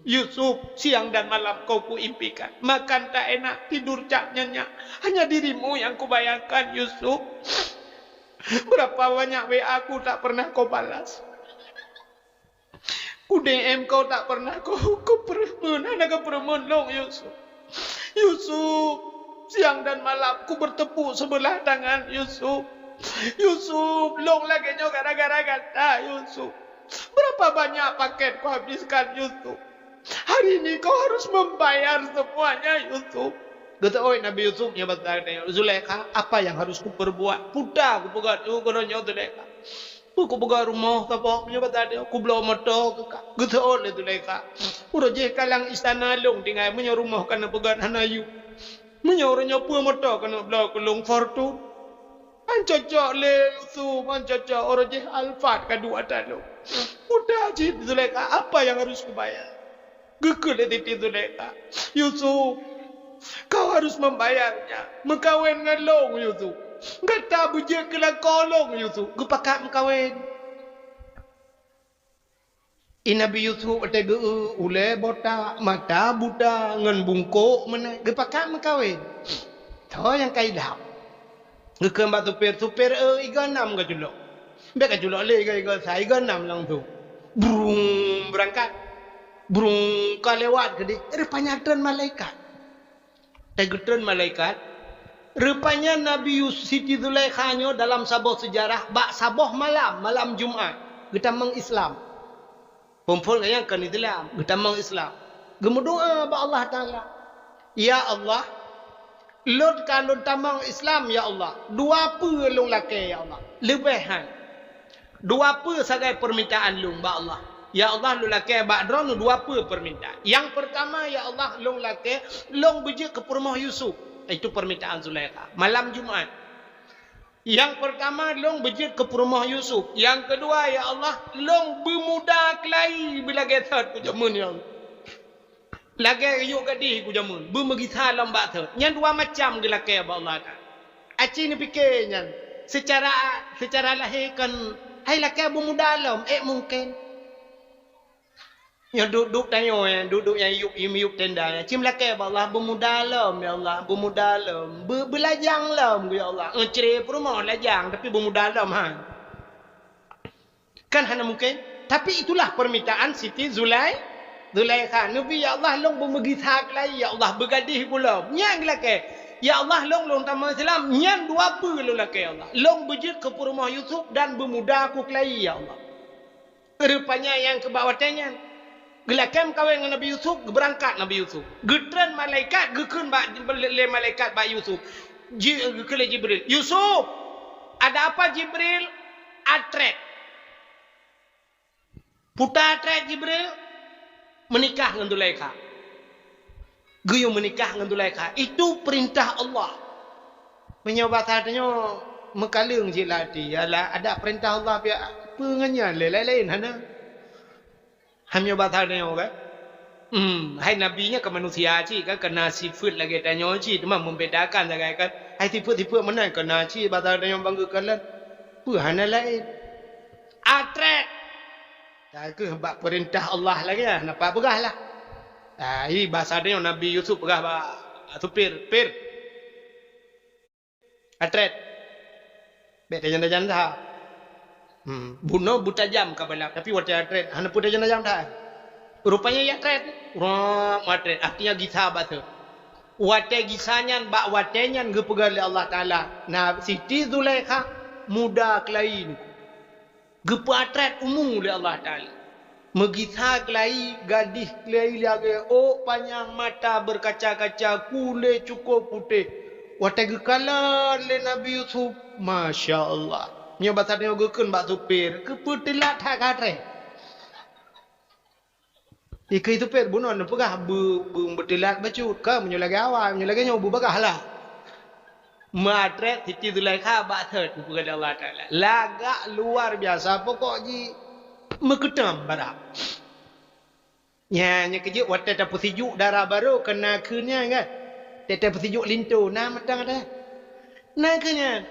"Yusuf, siang dan malam kau kuimpikan. Makan tak enak, tidur tak nyenyak. Hanya dirimu yang kubayangkan, Yusuf. Berapa banyak W A ku tak pernah kau balas. Ku D M kau tak pernah kau, kau peureumeun, hana kau peureumeun lôn, Yusuf. Yusuf, siang dan malam ku bertepuk sebelah tangan, Yusuf. Yusuf, lôn lagée nyoe gara-gara gata, Yusuf. Berapa banyak paket ku habiskan, Yusuf. Hari ini kau harus membayar semuanya, Yusuf." Geuteuôt Nabi Yusuf nyoe basa tanyoe, "Zulaikha, apa yang harus kuperbuat? Puta kupeugét, nyoe keunoe nyoe Zulaikha. Peue kupeugét rumoh saboh, nyoe basa tanyoe, kubloe moto keu ka." Geuteuôt lé Zulaikha. "Uroe jih ka lam istana lôn tinggai, meunyoe rumoh ka neupeugét hana yue. Meunyoe uroe nyoe peue moto ka neubloe keu lôn, Fortuner?" Han cocok lé Yusuf, han cocok, uroe jih Alphard ka duek ata lôn. Puta cit Zulaikha, apa yang harus kubayar? Geukheun lé Siti Zulaikha, "Yusuf, kau harus membayarnya. Meukawen ngon lôn, Yusuf. Gata beujeuet keu lakoe lôn, Yusuf." Geupakat meukawen. I Nabi Yusuf watée geu-eu ulée botak, mata buta, ngon bungkôk meunan, geupakat meukawen. Soe nyang ka idap? Geukheun bak supir, "Supir, eu, igoe nam geuculok." Bék geuculok lé igoe-igoe sa, igoe nam langsung. Brung, beurangkat. Brung, ka lewat keudeh, rupanya treun malaikat. Watée geutreun malaikat, Rupanya Nabi Yus-, Siti Zulaikha nyoe dalam saboh seujarah, bak saboh malam, malam Jumat, geutamong Islam. Phon-phon geuh nyan kon Islam, geutamong Islam. Geumeudoá bak Allah Taala, "Ya Allah, lôn ka lôn tamong Islam, ya Allah. Dua peue lôn lakée, ya Allah? Leubeh hai. Dua peue sagai peumintaan lôn bak Allah. Ya Allah, lôn lakée bak Droeneuh dua peue peumintaan. Nyang peurtama, ya Allah, lôn lakée lôn beujeuet keu peurumoh Yusuf." Itu peumintaan Zulaikha. Malam Jumat. "Nyang peurtama, lôn beujeuet keu peurumoh Yusuf. Nyang keudua, ya Allah, lôn beumuda keulayi beulagée thot keu jameun, ya Allah. Lagée yôk gadih keu jameun, beumeugisa lom bak thot." Nyan dua macam geulakée bak Allah Taala. Aci neupike nyan, seucara, seucara lahé kon hai lakée beumuda lom, ék mungken. Nyoe duek-duek tanyoe, duek-duek nyang yup, miyup tenda nyan. Cit meulakée bak Allah, "Beumuda lom, ya Allah, beumuda lom. Be-, beulajang lom, ya Allah." Eh, cre peurumoh lajang, tapi beumuda lom, ha. Kan hana mungken. Tapi itulah permintaan Siti Zulai-, Zulaikha. Neubi, "Ya Allah, lôn beumeugisa keulayi, ya Allah, beugadih ku lom." Nyan geulakée. "Ya Allah, lôn, lôn tamong Islam." Nyan dua peue lôn lakée, ya Allah. "Lôn beujeuet keu peurumoh Yusuf dan beumuda ku keulayi, ya Allah." Rupanya nyang keu bak watée nyan, geulakée meukawen ngon Nabi Yusuf, geubeurangkat Nabi Yusuf. Geutreun malaikat, geukheun bak, lé, lé malaikat bak Yusuf. Ji-, geukheun lé Jibril, "Yusuf!" "Ada apa, Jibril?" "Atrét." "Peue ta atrét, Jibril?" "Meunikah ngon Zulaikha." Geuyue meunikah ngon Zulaikha. Itu peurintah Allah. Meunyoe basa tanyoe meukaleueng cit lam até, yalah, ada peurintah Allah pih, peue ngon nyan lé, laén-laén hana. Hai meunyoe basa tanyoe kan? Hmm, hai nabi nyan keu manusia cit kan, keu na sifeuet lagée tanyoe cit, teuma membedakan sagai kan. Hai sifeuet-sifeuet meunan keu na cit basa tanyoe bangga kalon. Peue hana laén. Atrét. Takeuh bak peurintah Allah lagée nyan, napa peugah lah. Ah, i basa tanyoe Nabi Yusuf peugah bak supir, "Pir, atrét." Bék tajam-tajam that. Hmm, bunoe beutajam ka balap, tapi watée atrét, hana peue tajam-tajam that. Rupanya ya atrét, rop atrét, artinya gisa bak thot. Watée gisa nyan, bak watée nyan geupeugah lé Allah Taala, na Siti Zulaikha muda keulayi nyoe. Geupeuatrét umu lé Allah Taala. Meugisa keulayi, gadih keulayi lagée ôk panyang, mata beukaca-kaca, kulét cukôp putéh. Watée geukalon lé Nabi Yusuf, masya Allah. Nyoe basa tanyoe geukheun bak supir, keupeue teulat that ka atrét. Ikeu supir bunoe neupeugah beu-, beu-, beuteulat bacut. Ka meunyoe lagée awai, meunyoe lagée nyoe beubagaih lah. Meuatrét Siti Zulaikha bak thot neupeugah lé Allah Taala. Lagak luar biasa, pokok jih meukeutém barak. Nyan, nyan keujeuet watée tapeusijuek dara barô keu na kheun nyan kan. Watée tapeusijuek linto na mantong ada. Na kheun nyan.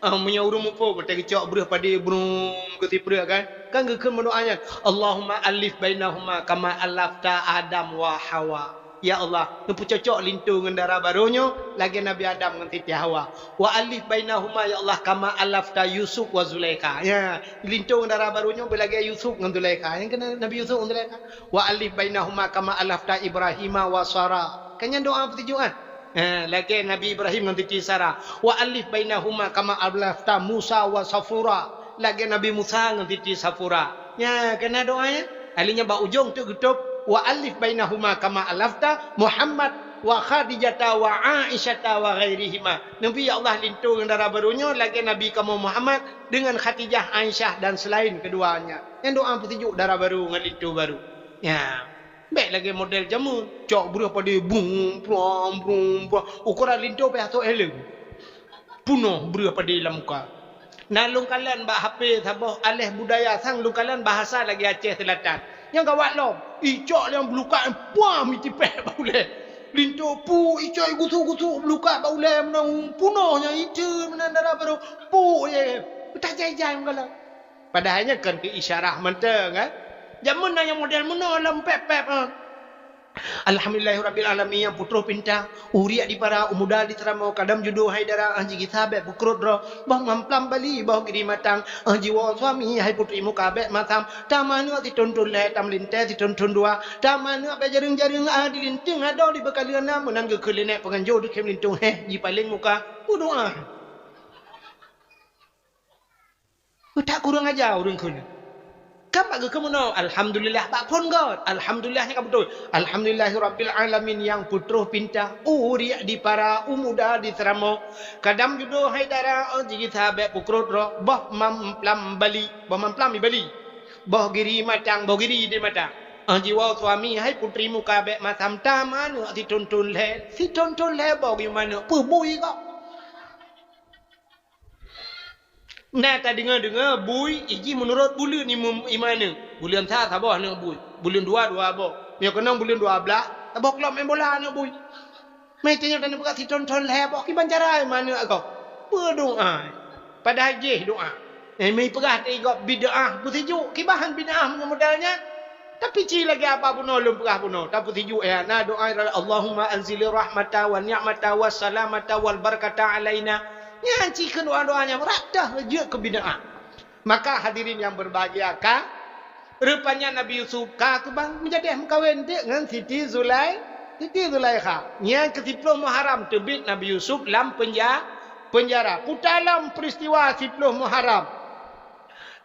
Ah, meunyoe ureuëng muphom, watée geucok breueh padé brum keu sipreuk kan. Kan geukheun meudoá nyan, "Allahumma allif bainahuma kama allafta Adam wa Hawa." Ya Allah, neupeucocok linto ngon dara barô nyoe lagée Nabi Adam ngon Siti Hawa. "Wa allif bainahuma ya Allah kama allafta Yusuf wa Zulaikha." Ya, linto ngon dara barô nyoe beulagée Yusuf ngon Zulaikha. Nyang keunan Nabi Yusuf ngon Zulaikha. "Wa allif bainahuma kama allafta Ibrahima wa Sara." Kan nyan doá peusijuek kan? Ha, lagée Nabi Ibrahim ngon Siti Sara. "Wa allif bainahuma kama allafta Musa wa Safura." Lagée Nabi Musa ngon Siti Safura. Nya, keunan doá nyan. Ahli nyan bak ujong teuk geutôb, "Wa allif bainahuma kama allafta Muhammad wa Khadijata wa Aisyata wa ghairihima." Neubi ya Allah linto ngon dara barô nyoe lagée Nabi kamoe Muhammad deungon Khadijah, Aisyah dan selain keduanya. Nyan doá peusijuek dara barô ngon linto barô. Nya. Bék lagée model jameun, cok breueh padé brum, brum, brum, brum. Ukoran linto payah sôk heleueng. Punoh breueh padé lam muka. Na lôn kalon bak H P saboh aleh budaya sang lôn kalon bahasa lagée Aceh Selatan. Nyang gawat lom, icok nyang beulukat puam itipéh bak ulée. Linto pu icok igusuk-gusuk beulukat bak ulée meunan punoh nyang ite meunan dara barô pu ye. Tajai-jai meugalak. Padahai nyan kon keu isyarah mantong, kan? Jameun na nyang model meunoe lom pép-pép, ha. Alhamdulillahirabbil alamin, nyang peutroh pinta, uriek di para, u muda di seuramoe, kadam judoh hai dara, 'oh jigisa bèk peukrot droe, boh mamplam bali, boh giri matang, 'oh jiwoe suami hai putri muka bèk masam, tam aneuk sithon-thon lhèe, tam lintèe sithon-thon dua, tam aneuk bèk jareueng-jareueng, a di linteung adoe di beukaleueng na, meunan geukheun lé nèk peunganjo di khem linteung, heh, jipaleng muka, peudoa. Peutak kurang aja ureueng kheun. Kan bak geukheun meunoe, alhamdulillah bak phon göt. Alhamdulillah nyan ka beutôi. Alhamdulillahirabbil alamin, nyang peutroh pinta, uriek di para, u muda di seuramoe. Kadam judoh hai dara, 'oh jigisa bèk peukrot droe, boh mamplam bali, boh mamplam di bali. Boh giri matang, boh giri di matang. 'Oh jiwoe suami hai putri muka bèk masam, tam aneuk sithon-thon lhèe, sithon-thon lhèe boh giri manok, peue bui kok. Na tadeungoe-deungoe bui, ijih meunurot buleuen imum-, iman nyoe. Buleuen sa saboh aneuk bui, buleuen dua, dua boh. Meunyoe keunong buleuen dua blah, saboh klub main bola aneuk bui. Meutanyoe taneuk peugah sithon-thon lhèe boh, kiban cara iman nyoe agoe. Peudoa. Padahai jih doa. Eh, meupeugah teuh gob bid'ah, peusijuek. Kiban bid'ah meunyoe model nyan. Tapi ci lagèe haba bunoe lôn peugah bunoe, tapeusijuek ya. Na doa, Allahumma anzilir rahmata wa ni'mata wa salamata wal barakata alaina. Nyan cit keu doa-doa nyang rata jeuet keu bid'ah. Maka hadirin yang berbahagia, ka, rupanya Nabi Yusuf ka keubang meujadeh meukawen dek ngon Siti Zulai-, Siti Zulaikha. Nyan keu siploh Muharram teubiet Nabi Yusuf lam penja-, penjara. Peutalom peristiwa siploh Muharram.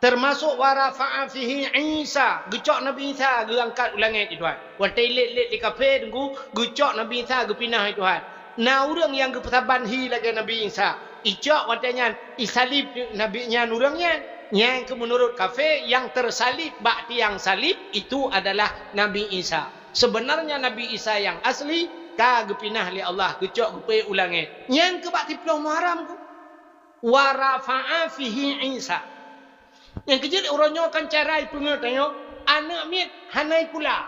Termasuk wa rafa'a fihi Isa, geucok Nabi Isa geuangkat u langét, ya Tuhan. Watèe ilét-lét lé kafé teungku, geucok Nabi Isa geupinah, ya Tuhan. Na ureueng nyang geupeusaban hi lagèe Nabi Isa. Icok watèe nyan, isalib Nabi nyan ureueng nyan. Nyan keu meunurot kafé, nyang teusalib bak tiang salib itu adalah Nabi Isa. Sebenarnya Nabi Isa nyang asli ka geupinah lé Allah, geucok geupeuék u langét. Nyan keu bak siploh Muharram keu. Wa rafa'a fihi Isa. Nyang keujeuet uroe nyoe kan cara ipeungeut tanyoe, aneuk miet hana ikula.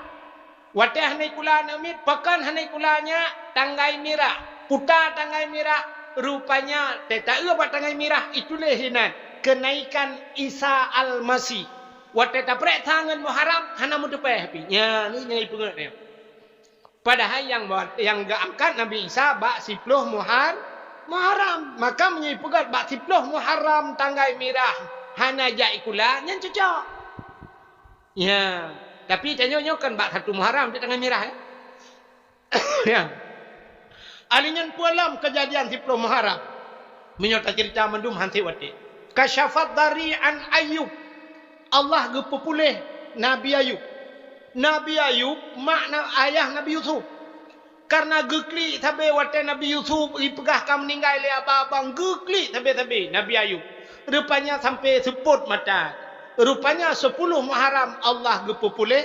Watèe hana ikula aneuk miet, pakon hana ikula nyak tanggai mirah. Peue tanggai mirah, rupanya teuka bak tanggai mirah ituléh hinan, kenaikan Isa Almasih. Watèe tapreh tangan Muharram, hana meuteupèh pih. Nyan, nyan ipeungeut tanyoe. Padahai nyang, nyang geuangkat Nabi Isa bak siploh Muhar-, Muharram. Maka meunyoe ipeugah bak siploh Muharram tanggai mirah hana jak ikula, nyan cocok. Ya, tapi tanyoe nyoe kan bak satu Muharram tanggai mirah, ya. Ya. Ali nyan peue lom keujadian siploh Muharram. Meunyoe taceurita mandum han sép watèe. Kasyafad dari an Ayub. Allah geupeupuléh Nabi Ayub. Nabi Ayub, mak na-, ayah Nabi Yusuf. Karena geuklik sabe watèe Nabi Yusuf ipeugah ka meuninggai lé abang-abang, geuklik sabe-sabe Nabi Ayub. Rupanya sampai seupôt mata. Rupanya siploh Muharram Allah geupeupuléh,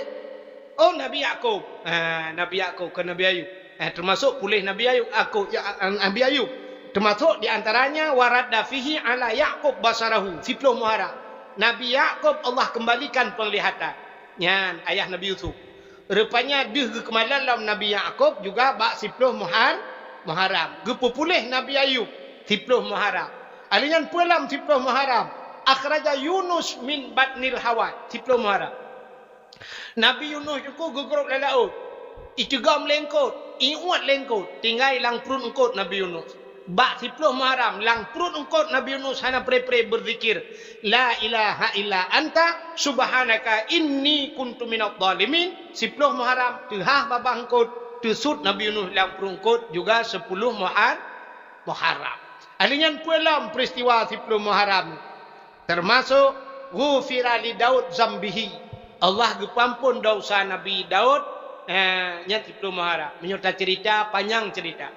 oh, Nabi Yakub. Ha, Nabi Yakub, kon Nabi Ayub. Eh, teumasok puléh Nabi Ayub, aku, ya, Nabi Ayub. Teumasok di antaranya, wa radda fihi ala Yakub basarahu, siploh Muharram. Nabi Yakub Allah kembalikan penglihatan. Nyan, ayah Nabi Yusuf. Rupanya deuh geukeumalan lom Nabi Yakub juga bak siploh Muhar-, Muharram. Geupeupuléh Nabi Ayub, siploh Muharram. Ali nyan peue lom siploh Muharram. Akhraja Yunus min batnil hawat, siploh Muharram. Nabi Yunus nyoe geugrôp lam laôt. Iteugom lé eungkôt, iuet lé eungkôt, tinggai lam pruet eungkôt Nabi Yunus. Bak siploh Muharram, lam pruet eungkôt Nabi Yunus hana pré-pré beuzikir, "La ilaha illa anta, subhanaka inni kuntu minadh dhalimin." Siploh Muharram, teuhah babah eungkôt, teusut Nabi Yunus lam pruet eungkôt juga siploh Muhar-, Muharram. Ali nyan peue lom peristiwa siploh Muharram. Teumasok, "Ghufira li Daud zambihi." Allah geupeuampôn desya Nabi Daud, eh, nyan siploh Muharram. Meunyoe taceurita, panyang ceurita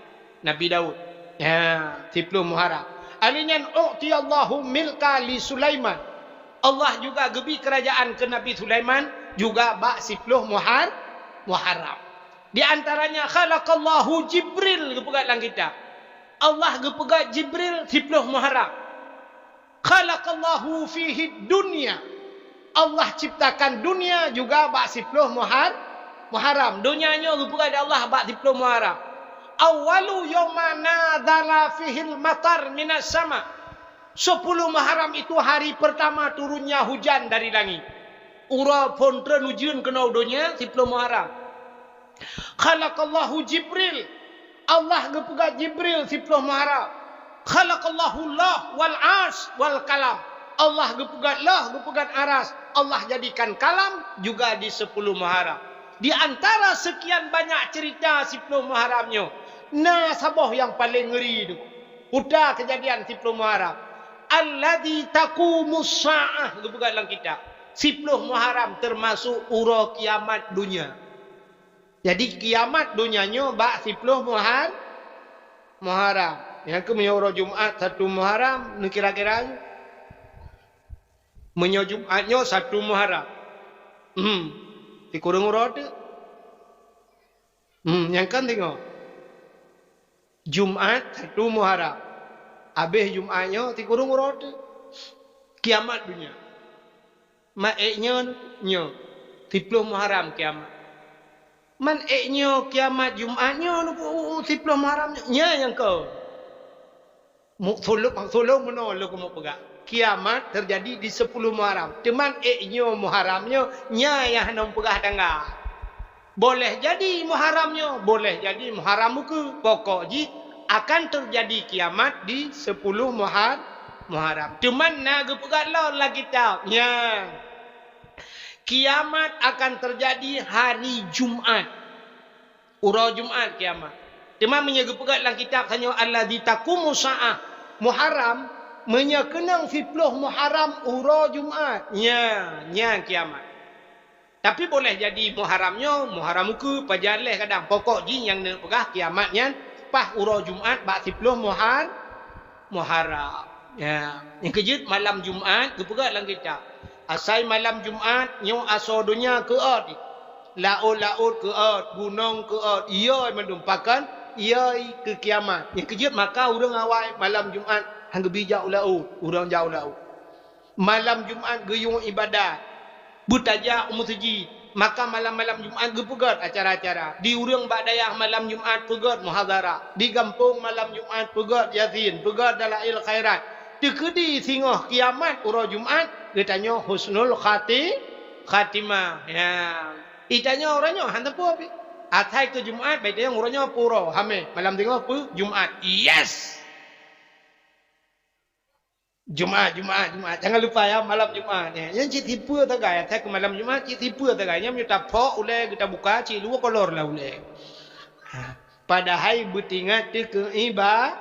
Nabi Daud. Eh, siploh Muharram. Ali nyan, "U'tiyallahu milka li Sulaiman." Allah juga geubri keurajaan keu Nabi Sulaiman juga bak siploh Muhar-, Muharram. Di antaranya, "Khalaqallahu Jibril," geupeugah lam kitab. Allah geupeugah Jibril siploh Muharram. "Khalaqallahu fihi dunya." Allah ciptakan dunia juga bak siploh Muhar-, Muharram. Dunia nyoe geupeugah lé Allah bak siploh Muharram. "Awwalu yauma nazala fihil matar minas sama." Siploh Muharram itu hari pertama turunnya hujan dari langit. Uroe phon treun ujeuen keunoe donya siploh Muharram. Khalaqallahu Jibril. Allah geupeugét Jibril siploh Muharram. Khalaqallahu Allah wal Arsh wal Kalam. Allah geupeugét Allah, geupeugét Arasy. Allah jadikan kalam juga di sepuluh Muharram. Di antara sekian banyak cerita siploh Muharram nyoe, na saboh nyang paléng ngeri tu. Uta keujadian siploh Muharram. Alladzi taqumus sa'ah, geupeugét lam kitab. Siploh Muharram teumasok uroe kiamat donya. Jadi, kiamat donya nyoe bak siploh Muhar-, Muharram. Nyang keuh meunyoe uroe Jumat satu Muharram, neukira-kira nyoe. Meunyoe Jumat nyoe satu Muharram. Hmm. Sikureueng uroe teuk. Hmm, nyang kan singoh. Jumat satu Muharram. Abéh Jumat nyoe sikureueng uroe teuk. Kiamat donya. Man ék nyoe, nyoe. Siploh Muharram kiamat. Man ék nyoe kiamat Jumat nyoe, u-, u-, u-, siploh Muharram nyoe. Nyan nyang keu. Mu-, sulom, sulom meunoe lôn keumeung peugah. Kiamat teujadi di sepuluh Muharram. Teuma ék nyoe Muharram nyoe, nyan nyang hana meupeugah tanggai. Boleh jadi Muharram nyoe, boleh jadi Muharram ukeue. Pokok jih akan teujadi kiamat di sepuluh Muhar-, Muharram. Teuma na geupeugah lom lam kitab. Nyan. Kiamat akan teujadi hari Jumat. Uroe Jumat kiamat. Teuma meunyoe geupeugét lam kitab tanyoe alladzi taqumu sa'ah Muharram, meunyoe keunong siploh Muharram uroe Jumat, nyan, nyan kiamat. Tapi boleh jadi Muharram nyoe, Muharram ukeue, pajan lé kadang. Pokok jih nyang neupeugah kiamat nyan paih uroe Jumat bak siploh Muhar-, Muharram. Ya, nyang keujeuet malam Jumat geupeugah lam kitab. Asai malam Jumat nyoe asoe donya keuôt. Laôt-laôt keuôt, gunong keuôt, iyoi mandum pakon, iyoi keu kiamat. Nyang keujeuet maka ureuëng awai malam Jumat han geubi jak u laôt, ureuëng jak u laôt. Malam Jumat geuyue iébadat. Beutajak u meuseujid, maka malam-malam Jumat geupeugét acara-acara. Di ureuëng bak dayah malam Jumat peugét muhadharah. Di gampông malam Jumat peugét Yasin, peugét dalail khairat. Teukeudi singoh kiamat uroe Jumat, geutanyoe husnul khati-, khatimah. Ya. Itanyoe uroe nyoe han teupeu pih. Asai keu Jumat, bai tanyong uroe nyoe peue uroe, hamé. Malam singoh peue? Jumat. Yes! Jumat, Jumat, Jumat. Jangan lupa ya, malam Jumat. Ya, nyan cit sipeue sagai, asai keu malam Jumat cit sipeue sagai. Nyan meunyoe taphok ulée, geuta buka, cit luwa kolor lah ulée. Ha, padahai beutingat teu keu iba-,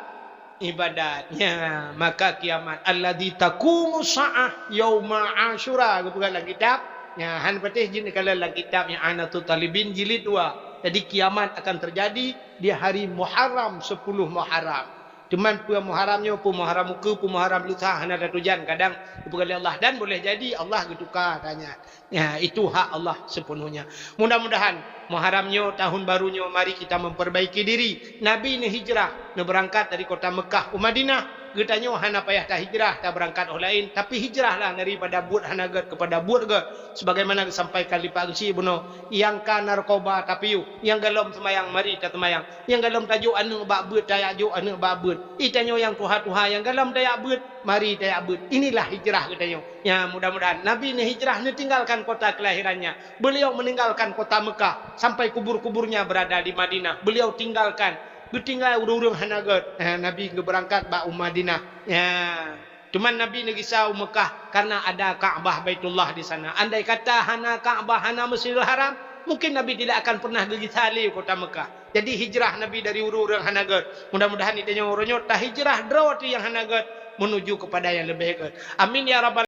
ibadat. Ya, maka kiamat. Alladzi taqumu sa'ah yauma Asyura. Geupeugah lam kitab. Ya, han patéh jeuet neukalon lam kitab I'anatut Thalibin jilid dua. Jadi kiamat akan terjadi di hari Muharram, sepuluh Muharram. Teuma peue Muharram nyoe, peue Muharram ukeue, peue Muharram lusa hana tatujan, kadang geupeugah lé Allah dan boleh jadi Allah geutuka tanya. Ya, itu hak Allah sepenuhnya. Mudah-mudahan Muharram nyoe, tahun baru nyoe, mari kita memperbaiki diri. Nabi neuhijrah, neubeurangkat dari kota Mekah u Madinah. Geutanyoe hana payah tahijrah, tabeurangkat óh laén, tapi hijrahlah daripada buet hana gét kepada buet gét. Sebagaimana geusampaikan lé Pak Geuchik bunoe, nyang ka narkoba tapiôh, nyang golom seumayang, mari taseumayang. Nyang golom tajok aneuëk bak beuet, tajak jok aneuëk bak beuet. Itanyoe nyang tuha-tuha nyang golom tajak beuet, mari tajak beuet. Inilah hijrah geutanyoe. Ya, mudah-mudahan Nabi neuhijrah neutinggalkan kota kelahirannya. Beliau meninggalkan kota Mekah sampai kubur-kuburnya berada di Madinah. Beliau tinggalkan, geutinggai ureuëng-ureuëng hana gét. Ha, Nabi geubeurangkat bak u Madinah. Ya. Teuma Nabi neugisa u Mekah karena ada Ka'bah Baitullah di sana. Andai kata hana Ka'bah, hana Masjidil Haram, mungkin Nabi tidak akan pernah geugisa lé u kota Mekah. Jadi hijrah Nabi dari ureuëng-ureuëng hana gét. Mudah-mudahan itanyoe uroe nyoe tahijrah droe teuh nyang hana gét menuju kepada yang lebih gét. Amin ya rabbal